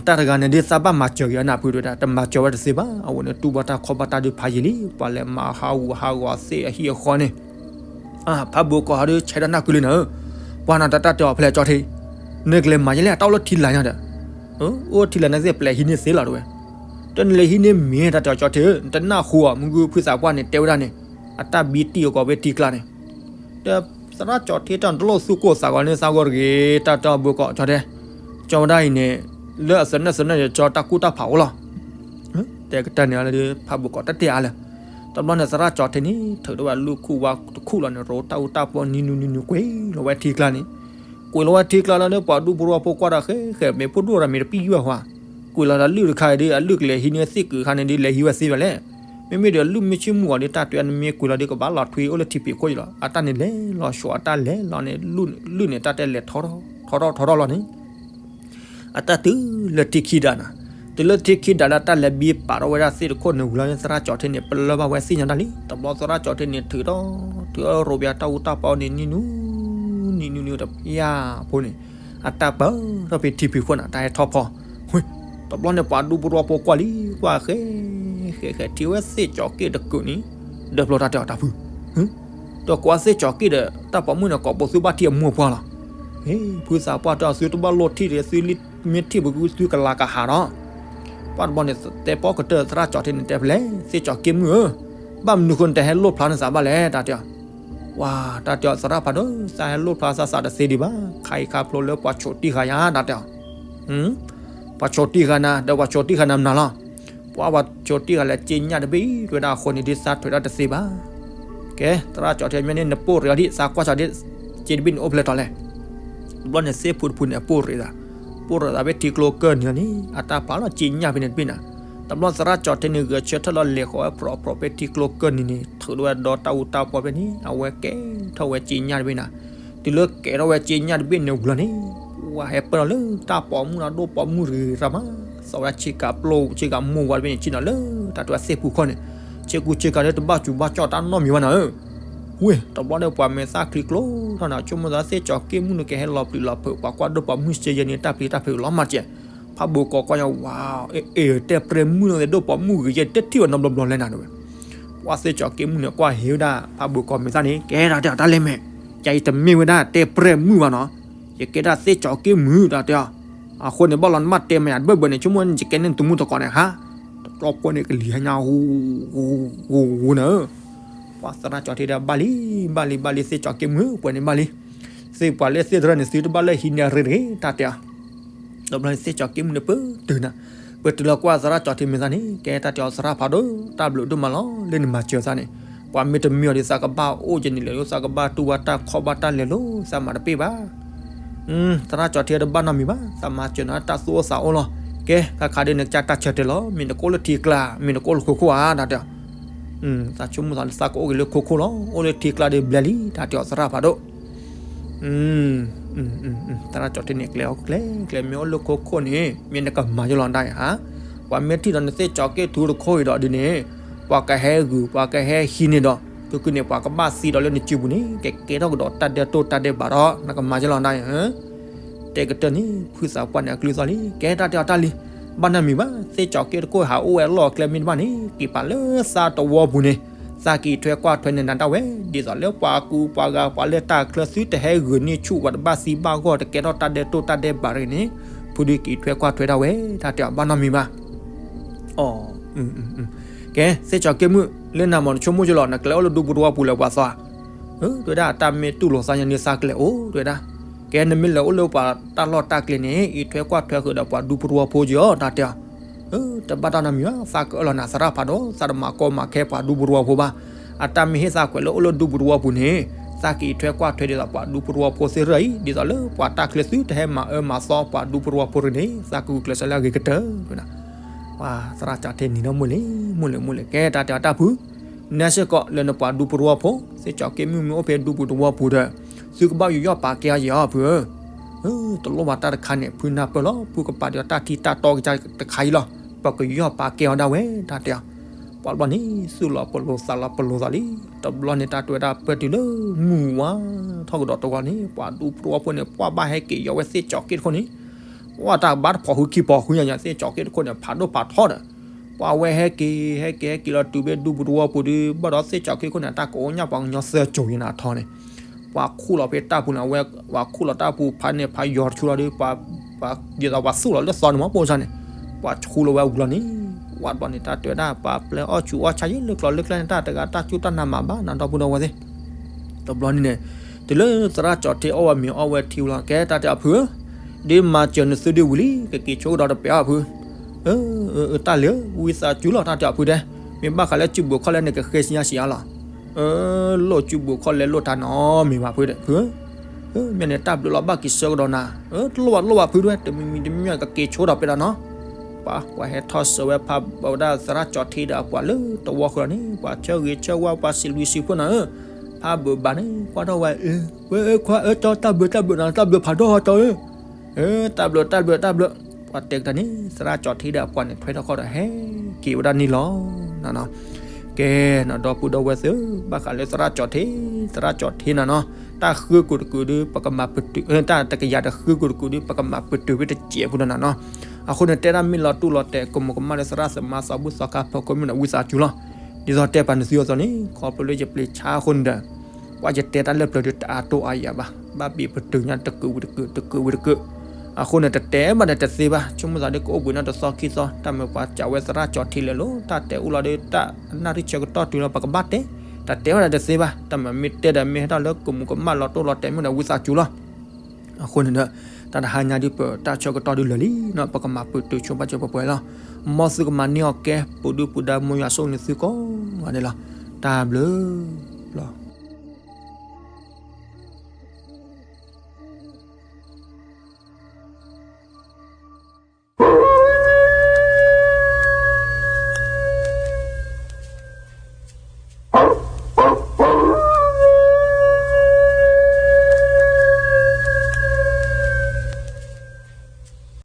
တၢ်တဂၤန့ၣ်ဒ်သးဘၣ်မၤစၢၤက့ၤအနၢ်ဖုဒဲး တမၤစၢၤဝဲတသ့ဘၣ်. အဝဲန့ၣ်တူၢ်ဘၣ်တၢ်ခီဘၣ်တၢ်ဒုးဖးယံာ်လံ. ပှၤလဲၤမၤဟးဂူာ်ဟးဂီၤသ့ၣ်အဟံၣ်အဃီန့ၣ် ဖးဘိးကိးဟီဒီး ဆဲးဒီးနၢ်ကုလံနၤဧၢ, ပှၤနၤတၢ်တဲအီၤဖဲလဲၣ်ကၠီၤထ့, နကလဲၤမၤယဲလဲၣ် တၢ်အိၣ်လၢထံလာ်ညါဒီး, အိၣ်ထံလာ်န့ၣ်သ့ၣ် ပျဲဟံးန့ၢ်သ့လီၤတဝဲ, တၢ်နလဲၤဟံးန့ၢ်မ့ၢ်တၢ်တဲအီၤကၠီၤထ့ဧၢ, နတနၢ်ဟူဧါ မုၢ်ဂုၢ်ဖုသးပှၢ်န့ၣ် တဲဝဲဒၣ်န့ၣ်, အတၢ်ဘံတံၢ်အကိးဖဲထံကျါန့ၣ်, ဒီးသရၣ်ကၠီၤထ့တၢ်နတလိၣ်သူၣ်ကိၢ်သးဂီၤန့ၣ် သးဂီၤတဂ့ၤ တၢ်တဲဘိးကိးကၠီၤထ့, ကၠီၤဝဲဒၣ်အံၤန့ၣ်, လၢအသနၢၣ်သနၢၣ်န့ၣ် ကၠီၤတၢ်ကူၣ်တၢ်ဖးအိၣ်လီၤ. တဲကတၢၢ်န့ၣ်လၢဖးဘိးကိးတၢ်တဲအါလၢာ်, တဘျီန့ၣ်သရၣ်ကၠီၤထ့န့ၣ် ထုးထီၣ်ဝဲလူၢ်ခူၣ်ဝါတခူၣ်လီၤန့ၣ် ရိတၢ်အူတၢ်ပီနံၤနူၤနံၤနူၤ ကွံာ်လီၤဝဲထံကျါန့ၣ်, ကွံာ်လီၤဝဲထံကျါလီၤန့ၣ် ပှၤဒူပရူအီဖိကွၢ်ဒီးဃဲဃဲ မ့ၢ်ဖိဒိၣ်ဒီးမ့ၢ်တပံၢ်ယုၢ်အဃီ, ကွံာ်လီၤဒီးလုၢ်တခါအံၤဒီး အလုၢ်ကလဲၤဟံးန့ၢ်သ့ၣ်ကုာ်ခါန့ၣ်ဒီး လဲၤဟံးဝဲသ့ဖဲလဲၣ်, မ့မ့ၢ်ဒီးလုၢ်မ့ၢ်ဆ့ၣ်မုၢ်အီၤဒီး တၢ်တွဲအနမ့ၢ်ကွံာ်လီၤဒီး ကဘၣ်လီၤထွံအိၣ်လၢထံဖံးခိၣ်အံၤလီၤ. အတၢ်န့ၣ်လဲၤလီၤဆှီအတၢ်လဲၤလီၤန့ၣ် လုၢ်န့ၣ်တၢ်တဲလဲၤထီထီၣ်ထီထီၣ်ထီထီၣ်လီၤ န့ၣ် အတၢ်တုၤလၢထံခံဒးနၤ, တုၤလၢထံခံဒးလၢတၢ်လဲၤဘံပာ်ထီၣ်ဝဲဒၣ်သ့ၣ်တခိၣ်န့ၣ်ဝံၤလီၤန့ၣ် သရၣ်ကၠီၤထ့န့ၣ် ပလၢၢ်ဘၣ်ဝဲသ့ၣ်ညါတၢ်လံ. တဘျီသရၣ်ကၠီၤထ့န့ၣ် ထုးထီၣ် ထုးထီၣ်ရိပယါတၢ်အူတၢ်ပီန့ၣ် နံၤနူၤ နံၤနူၤနံၤတပျၢ်ဖိန့ၣ်, အတၢ်ပၢၢ်ထီၣ်ဖဲထံဖံးခိၣ်နၤ တၢ်ဟဲထီၣ်ဖီ, တဘျီန့ၣ် ပှၤဒူပရူအီဖိကွၢ်လံ ကွၢ်ဃဲ ဃဲဃဲ ထံၣ်ဝဲသ့ၣ်ကၠီၤက့ၣ်တကုာ်န့ၣ်, ဒီးဖျိတၢ်တဲအီၤတၢ်ဖု ဒီးကွၢ်သ့ၣ်ကၠီၤက့ၣ်ဒီး တၢ်ပိာ်မုၣ်န့ၣ် ကိးပသူဘၣ်ထံၣ်အမိၢ်ပှၢ်လီၤ. ဟ့ ဖုသးပှၢ်တဲအီၤ သုတဘၣ်လိၣ်ထံၣ်ဒီး သုလံမ့ၢ်ထံၣ်ပသုကလၤကဟးဒီး, ပှၤတဘျီန့ၣ် တဲပီၣ်ကတၢၢ်သရၣ်ကၠီၤထ့န့ၣ် တဲဖဲလဲၣ် သ့ၣ်ကၠီၤက့ၣ်မုၣ်ဧၢ, ဘၣ်မနုၤဃိနတဟဲလိၣ်ဖျါနသးဘၣ်လဲၣ် တၢ်တဲအီၤ. ပှၤတၢ်တဲအီၤ သရၣ်ဖးဒိၣ် သးဟဲလိၣ်ဖျါသးသးတသ့ဒံးဘၣ်, ခါအံၤခါဖျိလၢပှၤဆိးတံၢ်ဃာ်ယၤ တၢ်တဲအီၤ ပှၤဆိးတံၢ်ဃာ်နၤ ဒီးပှၤဆိးတံၢ်ဃာ်နၤမနုၤလီၤ. ပှၤပှၤဆိးတံၢ်ဃာ်လၢက့ညၣ်တဘ့ၣ်အံၤ တဲဝဲဒၣ်အဃိန့ၣ် ဒ်သးထွဲးတၢ်တသ့ဘၣ်. ကဲ သရၣ်ကၠီၤထ့ မ့ၢ်န့ၣ် နပိၢ်ရ့ၣ်အီၤဒ် သးကွၢ်စ့ၢ်ဒ် က့တဘ့ၣ်န့ၣ်အိၣ်ဖဲလဲၣ်ထီလဲၣ်. တဘျီန့ၣ် သ့ၣ်ဖူတဖုန့ၣ် အပိၢ်ရ့ၣ်သး, ပိၢ်ရ့ၣ်သးဖဲထံကျိကၢၢ်နံၤန့ၣ် အတၢ်ပာ်လီၤက့ညၣ်ဖဲန့ၣ်တဘ့ၣ်နၤ. တဘျီသရၣ်ကၠီၤထ့န့ၣ် ဂဲၤဆၢထၢၣ်လီၤလဲၤဃီၤဝဲဖြီဖြီဖဲထံကျိကၢၢ်နံၤန့ၣ် ထုးထီၣ်ဝဲဒီတၢ်အူတၢ်ပီဖဲန့ၣ် အဝဲကဲထီၣ်ဝဲက့ညၣ်တဘ့ၣ်နၤ. တုၤလၢကဲထီၣ်ဝဲက့ညၣ်တဘ့ၣ်န့ၣ်ဝံၤလီၤန့ၣ်, ပှၤဟဲပၢၢ်လီၤလၢတၢ်ပိာ်မုၣ်ဒီးဒိၣ်ပိာ်မုၣ်တဂၤမး, သီဝဲဒၣ်ဆ့ကၤပျိဆ့ကၤမိၢ်ဝါတဘ့ၣ်န့ၣ် ဆ့ၣ်နီၤလၢတၢ်တဝဲသ့ၣ်ဖူခီၣ်န့ၣ်, ဆ့ကူဆ့ကၤလၢတဘၣ်စူၤဘၣ်ကၠီၣ်တၢ်နီတမံၤဘၣ်နၤဧၢ. ဝ့ၢ် တဘျီန့ၣ် ပှၤမဲာ်သၣ်ချံကျိထီၣ်နၤ ဆိကမိၣ်သးသ့ၣ်ကၠီၤက့ၣ်မုၣ်န့ၣ် ကဟဲလီၤပျံၤလီၤဖုး ပှၤကွၢ်ဒိၣ်ပိာ်မုၣ်စ့ယဲၢ်န့ၣ် တၢ်ပျံၤတၢ်ဖုးလီၤမးကဲး. ဖးဘိးကိးကွၢ်ညါ ဝါ အဲ အဲ တဲပြဲၢ်မုၣ်လီၤ ဒိၣ်ပိာ်မုၣ်ဂ့ၤယဲၢ် တထံၣ်ဘၣ်နီတဘျီဘျီလဲၣ်နၤတဝဲ. ပှၤသ့ၣ်ကၠီၤက့ၣ်မုၣ်န့ၣ် ကွၢ်ဟ့ဝဲဒၣ်ဖးဘိးကိးမဲာ်သၣ်န့ၣ် ကဲတၢ်တဲအီၤတၢ်လဲၤမဲာ်, ယၤအံၤတမ့ၢ်ဝဲဒၣ်တဲပြဲၢ်မုၣ်ဘၣ်နီၤ, ယကဲဒၣ်သ့ၣ်ကၠီၤက့ၣ်မုၣ်တၢ်တဲအီၤ. အဃိန့ၣ် ဘၣ်လီၤနဘၣ်တဲမဲာ်ယၤတဘၢၣ်ဘၢၣ်န့ၣ် ဆိကမိၣ်န့ၣ် ယကဲန့ၣ်တမူတကိးန့ၣ်ဟါ, တဘျီဖိန့ၣ်ကလံၤဟဲညါ ဂူၤဂူၤဂူၤဂူၤနၤဧၢ. ပှၤသရၣ်ကၠီၤထ့ဒီး ဘၣ်လံ ဘၣ်လံ ဘၣ်လံ သ့ၣ်ကၠီၤက့ၣ်မုၣ် ပှဲၤန့ၣ်ဘၣ်လံ. သ့ၣ်ပှၤလၢသ့ၣ်တရၢၣ်န့ၣ် သုတဘၣ်လၢဟံးန့ၢ်အရ့တဂ့ၤ တၢ်တဲအီၤ. တဘျီန့ၣ်သ့ၣ်ကၠီၤက့ၣ်မုၣ်န့ၣ် ပတုၤနၤ, ပတုၤလီၤကွၢ်သရၣ်ကၠီၤထ့မဲာ်သၣ်န့ၣ် ကဲတၢ်တဲအီၤ သရၣ်ဖးဒိၣ် တၢ်ဘျုးဒိၣ်မးလီၤ လၢနမၤစၢၤသးန့ၣ်. ပှၤမ့ၢ်တမံအီၤဒီး သးကဘၣ်အိၣ်ကန့ၣ်လဲၣ်လီၤ, သးကဘၣ်တူၢ်ဘၣ်တၢ်ခီၣ်ဘၣ်တၢ်လဲၤလီၤ, သးမၤတပ့ၢ်ဘၣ်. သရၣ်ကၠီၤထံတဘၣ်နီတမံၤဘၣ်, သးမၤစၢၤနၤတၢ်သူၣ်အိၣ်သးအိၣ်လီၤ. ကဲ ခါခါဒ်နကစၢ်တၢ်ဆၢတဲာ်လီၤ, မ့ၢ်နကအိၣ်လၢထံကျါ, မ့ၢ်နကအိၣ်လၢခိခိၣ်ဧါ, တၢ်တဲအီၤ. သးဆိကမိၣ်သးလၢသးကအိၣ်က့ၤလၢခိခိၣ်လီၤ, အိၣ်လၢထံကျါဒီးဘျဲလံ, တၢ်တဲအီၤသရၣ်ဖးဒိၣ်. သရၣ်ကၠီၤထံန့ၣ် ကျဲအီၤကျဲ ကျဲမ့ၢ်အိၣ်လၢခိခိၣ်န့ၣ် မ့ၢ်နကမၤယလီၤဒၣ်ဧါ. ပှၤမ့ၢ်ထံၣ်ဒီးနသ့ၣ်ကၠီၤက့ၣ်ထူတခိၣ်အံၤဒီးဒ်န့ၣ် ပှၤကဟဲဂုာ် ပှၤကဟဲဟံးန့ၢ်ဒီး သုကန့ၣ် ပှၤကဘၣ်သံဒီးလၢနစုပူၤန့ၣ် ကကဲထီၣ်ကဒီးတၢ်ဒဲးတိၢ်တၢ်ဒဲးဘးဒီး နကမၤယလီၤဒၣ်ဧါ. တဲကတၢၢ်န့ၣ် ဖုသးပှၢ်န့ၣ်အကလုၢ်သီၣ်လံ, ကဲတၢ်တဲအီၤတၢ်လံ, ဘၣ်နီတမံၤဘၣ်, သ့ၣ်ကၠီၤက့ၣ်တခိၣ်ဟးအိၣ်ဝဲအလီၢ်အကျဲမ့ၢ်တဘၣ်န့ၣ် က့ၤပာ်လၢသးတဝီပူၤန့ၣ် သးကအံးထွဲကွၢ်ထွဲန့ၢ်နၤဒၣ်ဝဲ, ဒ်သိးလၢပှၤကူပှၤဂၤပှၤလၢတၢ်ချၢ သုတဟဲဂုာ်န့ၢ်ဆူၣ်ပှၤတဘၣ်သံဘၣ်ဂီၢ် တကဲထီၣ်တၢ်ဒဲးတိၢ်တၢ်ဒဲးဘးတဂ့ၤန့ၣ် ဖုဒုးကအံးထွဲကွၢ်ထွဲဒၣ်ဝဲ, တၢ်တဲအီၤဘၣ်နီတမံၤဘၣ်. အီ ကဲ သ့ၣ်ကၠီၤက့ၣ်မုၣ် လၢနၤမ့ၢ်နဆိကမိၣ်ကလီၤ နကလဲၤအိၣ်လၢဒူပူၤတဝီပူၤလၢပှၤသီဧါ. တဲဝဲဒၣ် တၢ်မ့ၢ်တူၢ်လိာ်သးညါန့ၣ် သးကလဲၤအိၣ် တဲဝဲဒၣ်. ကဲ နမ့ၢ်လဲၤအိၣ်လၢပှၤတၢ်လီၢ်တၢ်ကျဲန့ၣ် အံးထွဲကွၢ်ထွဲဃုာ်ဒီးပှၤဒူပူၤတဝီဖိက့ၤအီၤ တၢ်တဲအီၤ. တဘၣ်တၢ်နီတမံၤဘၣ်, သးကအၢၣ်လီၤနၤသရၣ်ဖးဒိၣ် သးတမၤကီမၤခဲပှၤဒူပူၤတဝီဖိဘၣ်. အတၢ်မ့ၢ်ဟ့ၣ်သးကွဲးလၢအိၣ်လၢဒူပူၤတဝီပူၤန့ၣ် သးကအံးထွဲကွၢ်ထွဲဒ်သိးပှၤဒူပူၤတဝီဖိသ့ၣ်တဖၣ်အံၤ ဒ်သိးလၢပှၤတၢ်ချၢသုတဟဲမၤအၢမၤသီပှၤဒူပူၤတဝီဖိတဂ့ၤန့ၣ် သးကဂုာ်ကျဲးစၢးလၢအဂ့ၤကတၢၢ် တဲဝဲဒၣ်. ပှၤသရၣ်ကၠီၤထံန့ၣ်ဒီးမုၢ်လံ မုၢ်လံ မုၢ်လံ ကဲတၢ်တဲအီၤတၢ်ဖု နဲစ့ၢ်ကီးလၢနပှၤဒူပူၤတဝီဖိ သ့ၣ်ကၠီၤက့ၣ်မုၣ်မ့ၢ်အိၣ်ဖဲဒူပူၤတဝီပူၤဒီး သုကဘၣ်ယူးယီၣ်ပာ်ကဲအီၤယဲၢ်အီၤဖုဧၢ. တလိၣ်ဘၣ်တၢ်တခါန့ၣ် ဖုနၢ်ပၢၢ်လီၤ ဖုကပာ်ဒံးတၢ်ထံတၢ်တီကစၢ်တခါအံၤလီၤ. ပကယူးယီၣ်ပာ်ကဲအီၤဒၣ်ဝဲ တၢ်တဲအီၤ. ပှၤဘျီန့ၣ် သူၣ်လီၤပလိာ်သးလီၤပလိာ်သးလံ. တဘျီန့ၣ် တၢ်တဲဝဲဒၣ်ပၢၢ်တုၤလၢမုၢ်ဝါထီၣ်ကဒီးတဝီန့ၣ် ပှၤဒူပူၤတဝီဖိန့ၣ် ပှၤဘၣ်ဟဲက့ၤယီၤဝဲသ့ၣ်ကၠီၤက့ၣ်တခိၣ်န့ၣ် ပှၤတၢ်ဘါတဖီၣ်ဃုခံဖီၣ်ဃုညါညါ သ့ၣ်ကၠီၤက့ၣ်တခိၣ်န့ၣ် ဖးဒိၣ်ဖးထီဒီး ပှၤဝဲဟဲက့ၤ ဟဲက့ၤ ဟဲက့ၤလီၤတုၤဖဲဒူပူၤတဝီပူၤဒီး ဘၣ်ဒီးသ့ၣ်ကၠီၤက့ၣ်တခိၣ်န့ၣ် တၢ်ကအိၣ်ညၣ်ပှၤကညီသၢကၠိၤယံၤနၤထီန့ၣ် ပှၤခူၣ်လီၤဖဲတၢ်ပူၤန့ၣ် အဝဲ ပှၤခူၣ်လီၤတၢ်ပူၤဖးန့ၣ် ဖးယီၤတဆူလီၤဒီး ပှၤ ဒ်သိးပှၤသူၣ်လီၤလၢသီန့ၣ်မ့ၢ်ပိၢ်စၢ်န့ၣ် ပှၤဆူလီၤဝဲဝံၤလီၤန့ၣ် ဝးဘျီန့ၣ် တၢ်တဲဝဲဒၣ် ပှၤပျဲအီၣ်ဆူးအီၣ်ဆါယံၤလၢကျိၤလၢကျဲန့ၣ် တၢ်တဂၤတၢ်စူၢ်တၢ်နာ်မးဘၣ်နၤ ဒီပုၢ်ဒီဝဲၢ်သ့ၣ် တဘျီန့ၣ်န့ၣ် တုၤလၢသရၣ်ကၠီၤထံအီၣ်ဝဲမ့ၤအီၣ်ဝဲထံဝံၤလီၤ ကဲတၢ်တဲအီၤဖုဧၢ ဒ်မၤစၢၤနသုဒ်ဝံၤလံ ကက့ၤဆိကဒီးတပျးအီၤဖု တၢ်လၢာ် ဝံသးစူၤလီၤ တၢ်တဲအီၤဖုတဲ မ့ၢ်ဘၣ်ဃးလၢစုပူၤခီၣ်လဲၢ်န့ၣ် ကဃ့စညါစံးအါလီၤ လိၣ်စုပူၤခီၣ်လဲၢ်လိၣ်တၢ်နီတမံၤဘၣ်ဖုတဲ ဖု မ့ၢ်န့ၣ်တၢ်ဘျုးလီၤ ဘၣ်က့ၤဆၢကဒီးနၤ တလိၣ်ဘၣ်တလိၣ်ဘၣ်ဖုတဲ တမံၤမံၤတမံၤမံၤ ကက့ၤဆိဒီးပျးဒီးနီၤ ပှၤ ပှၤဟဲထီၣ်ဆှၢဝဲဖးဘၣ်ဝဲဒၣ်သရၣ်ကၠီၤထံဒီးအပှၤလၢတဝီဃီန့ၣ် ပှၤဆၢဂ့ၤဆၢဝါ ပှၤစံးလွံၢ်စံးဖှိၣ်နၤဧၢ ဖးဘၣ်ဘၣ်န့ၣ် ကွၢ်ထီၣ်ဝဲ ဝဲခွါဧၢ တၢ်ဘျုးတၢ်ဘျုးနၤ တၢ်ဘျုးဖးဒိၣ်ဟီၣ်တီဧၢ တၢ်ဘျုးတၢ်ဘျုးတၢ်ဘျုး ပှၤတဲကတၢၢ်န့ၣ် သရၣ်ကၠီၤထံဒီးအပှၤန့ၣ် ထွဲထီၣ်ခီၣ်ဒီးဟဲက့ၤဝဲဒၣ်န့ၣ်လီၤ. ကဲ နဒီပုၢ်ဒီဝဲၢ်သ့ၣ်ဧၢ ဘၣ်ဃးလၢသရၣ်ကၠီၤထံ သရၣ်ကၠီၤထံနၤနီၤ တၢ်ဃုကိးတကုာ်ဒီး ပကမၤပတုာ် တၢ်တကယၤတဃုကိးတကုာ်ဒီး ပကမၤပတုာ်ဝဲတစဲးဖိဒီးနၤနီၤ အဃိန့ၣ် တဲဒၣ်မ့ၢ်လီၤတူၢ်လီၤတဲာ် ကမူးကမၣ်လၢသရၣ်သမါသးဘိၣ်သီခါဖီခိၣ်မ့ၢ်ဒီး ဝံသးစူၤလီၤ. ဒ်သိးတဲပာ်နသုအသိးန့ၣ် ခီဖျိလၢယပျံၤဆါအဃိန့ၣ်ဒီး ကွၢ်ယတဲတၢ်လၢပျၢၤဒီးတအါတိအါယၤဘၣ် ဘၣ်ဘ့ၣ်ပတုာ်ညါတကုာ်ဝံၤတကုာ် တကုာ်ဝံၤတကုာ် အဃိန့ၣ် တတဲဘၣ်ဒီးတသ့ဘၣ် ဆိကမိၣ်သးဒီးကအိၣ်ဘှံးန့ၣ်တသီခံသီ တၢ်မ့ၢ်ပှၤစံးဝဲသရၣ်ကၠီၤထံလဲၣ်လီၤ တၢ်တဲအိၣ်လီၤဒီး တၢ်နၣ်ရံၣ်ဆၢကတီၢ်တုၤလီၤ ပကဘၣ်တဲ တတဲဘၣ်ဒီးတသ့ဘၣ် တၢ်မ့ၢ်မ့ၢ်တဲဒီးမ့ၢ်ဟဲထီၣ်လၢကမူးကမၣ်လီၤတိၢ်လီၤတဲာ်မ့ၢ်ဒီး ဝံသးစူၤလီၤ. အဃိန့ၣ်ဒီး တၢ်တဟါညါဒ်ပတၢ်ဆၢကတီၢ်ဒ်လၢာ်လံနီၤ ပကမၤပတုာ်ဆိပာ်စၢၤပှဲၤပှဲၤလီၤ. မ်သုကမၤန့ၢ်အီၤကဲ ပူၤဒုၣ်ပူၤဒါ မ်ယွၤဆိၣ်ဂ့ၤန့ၢ်သုကိးဂၤဒဲးလီၤ. တၢ်ဘျုးလီၤ.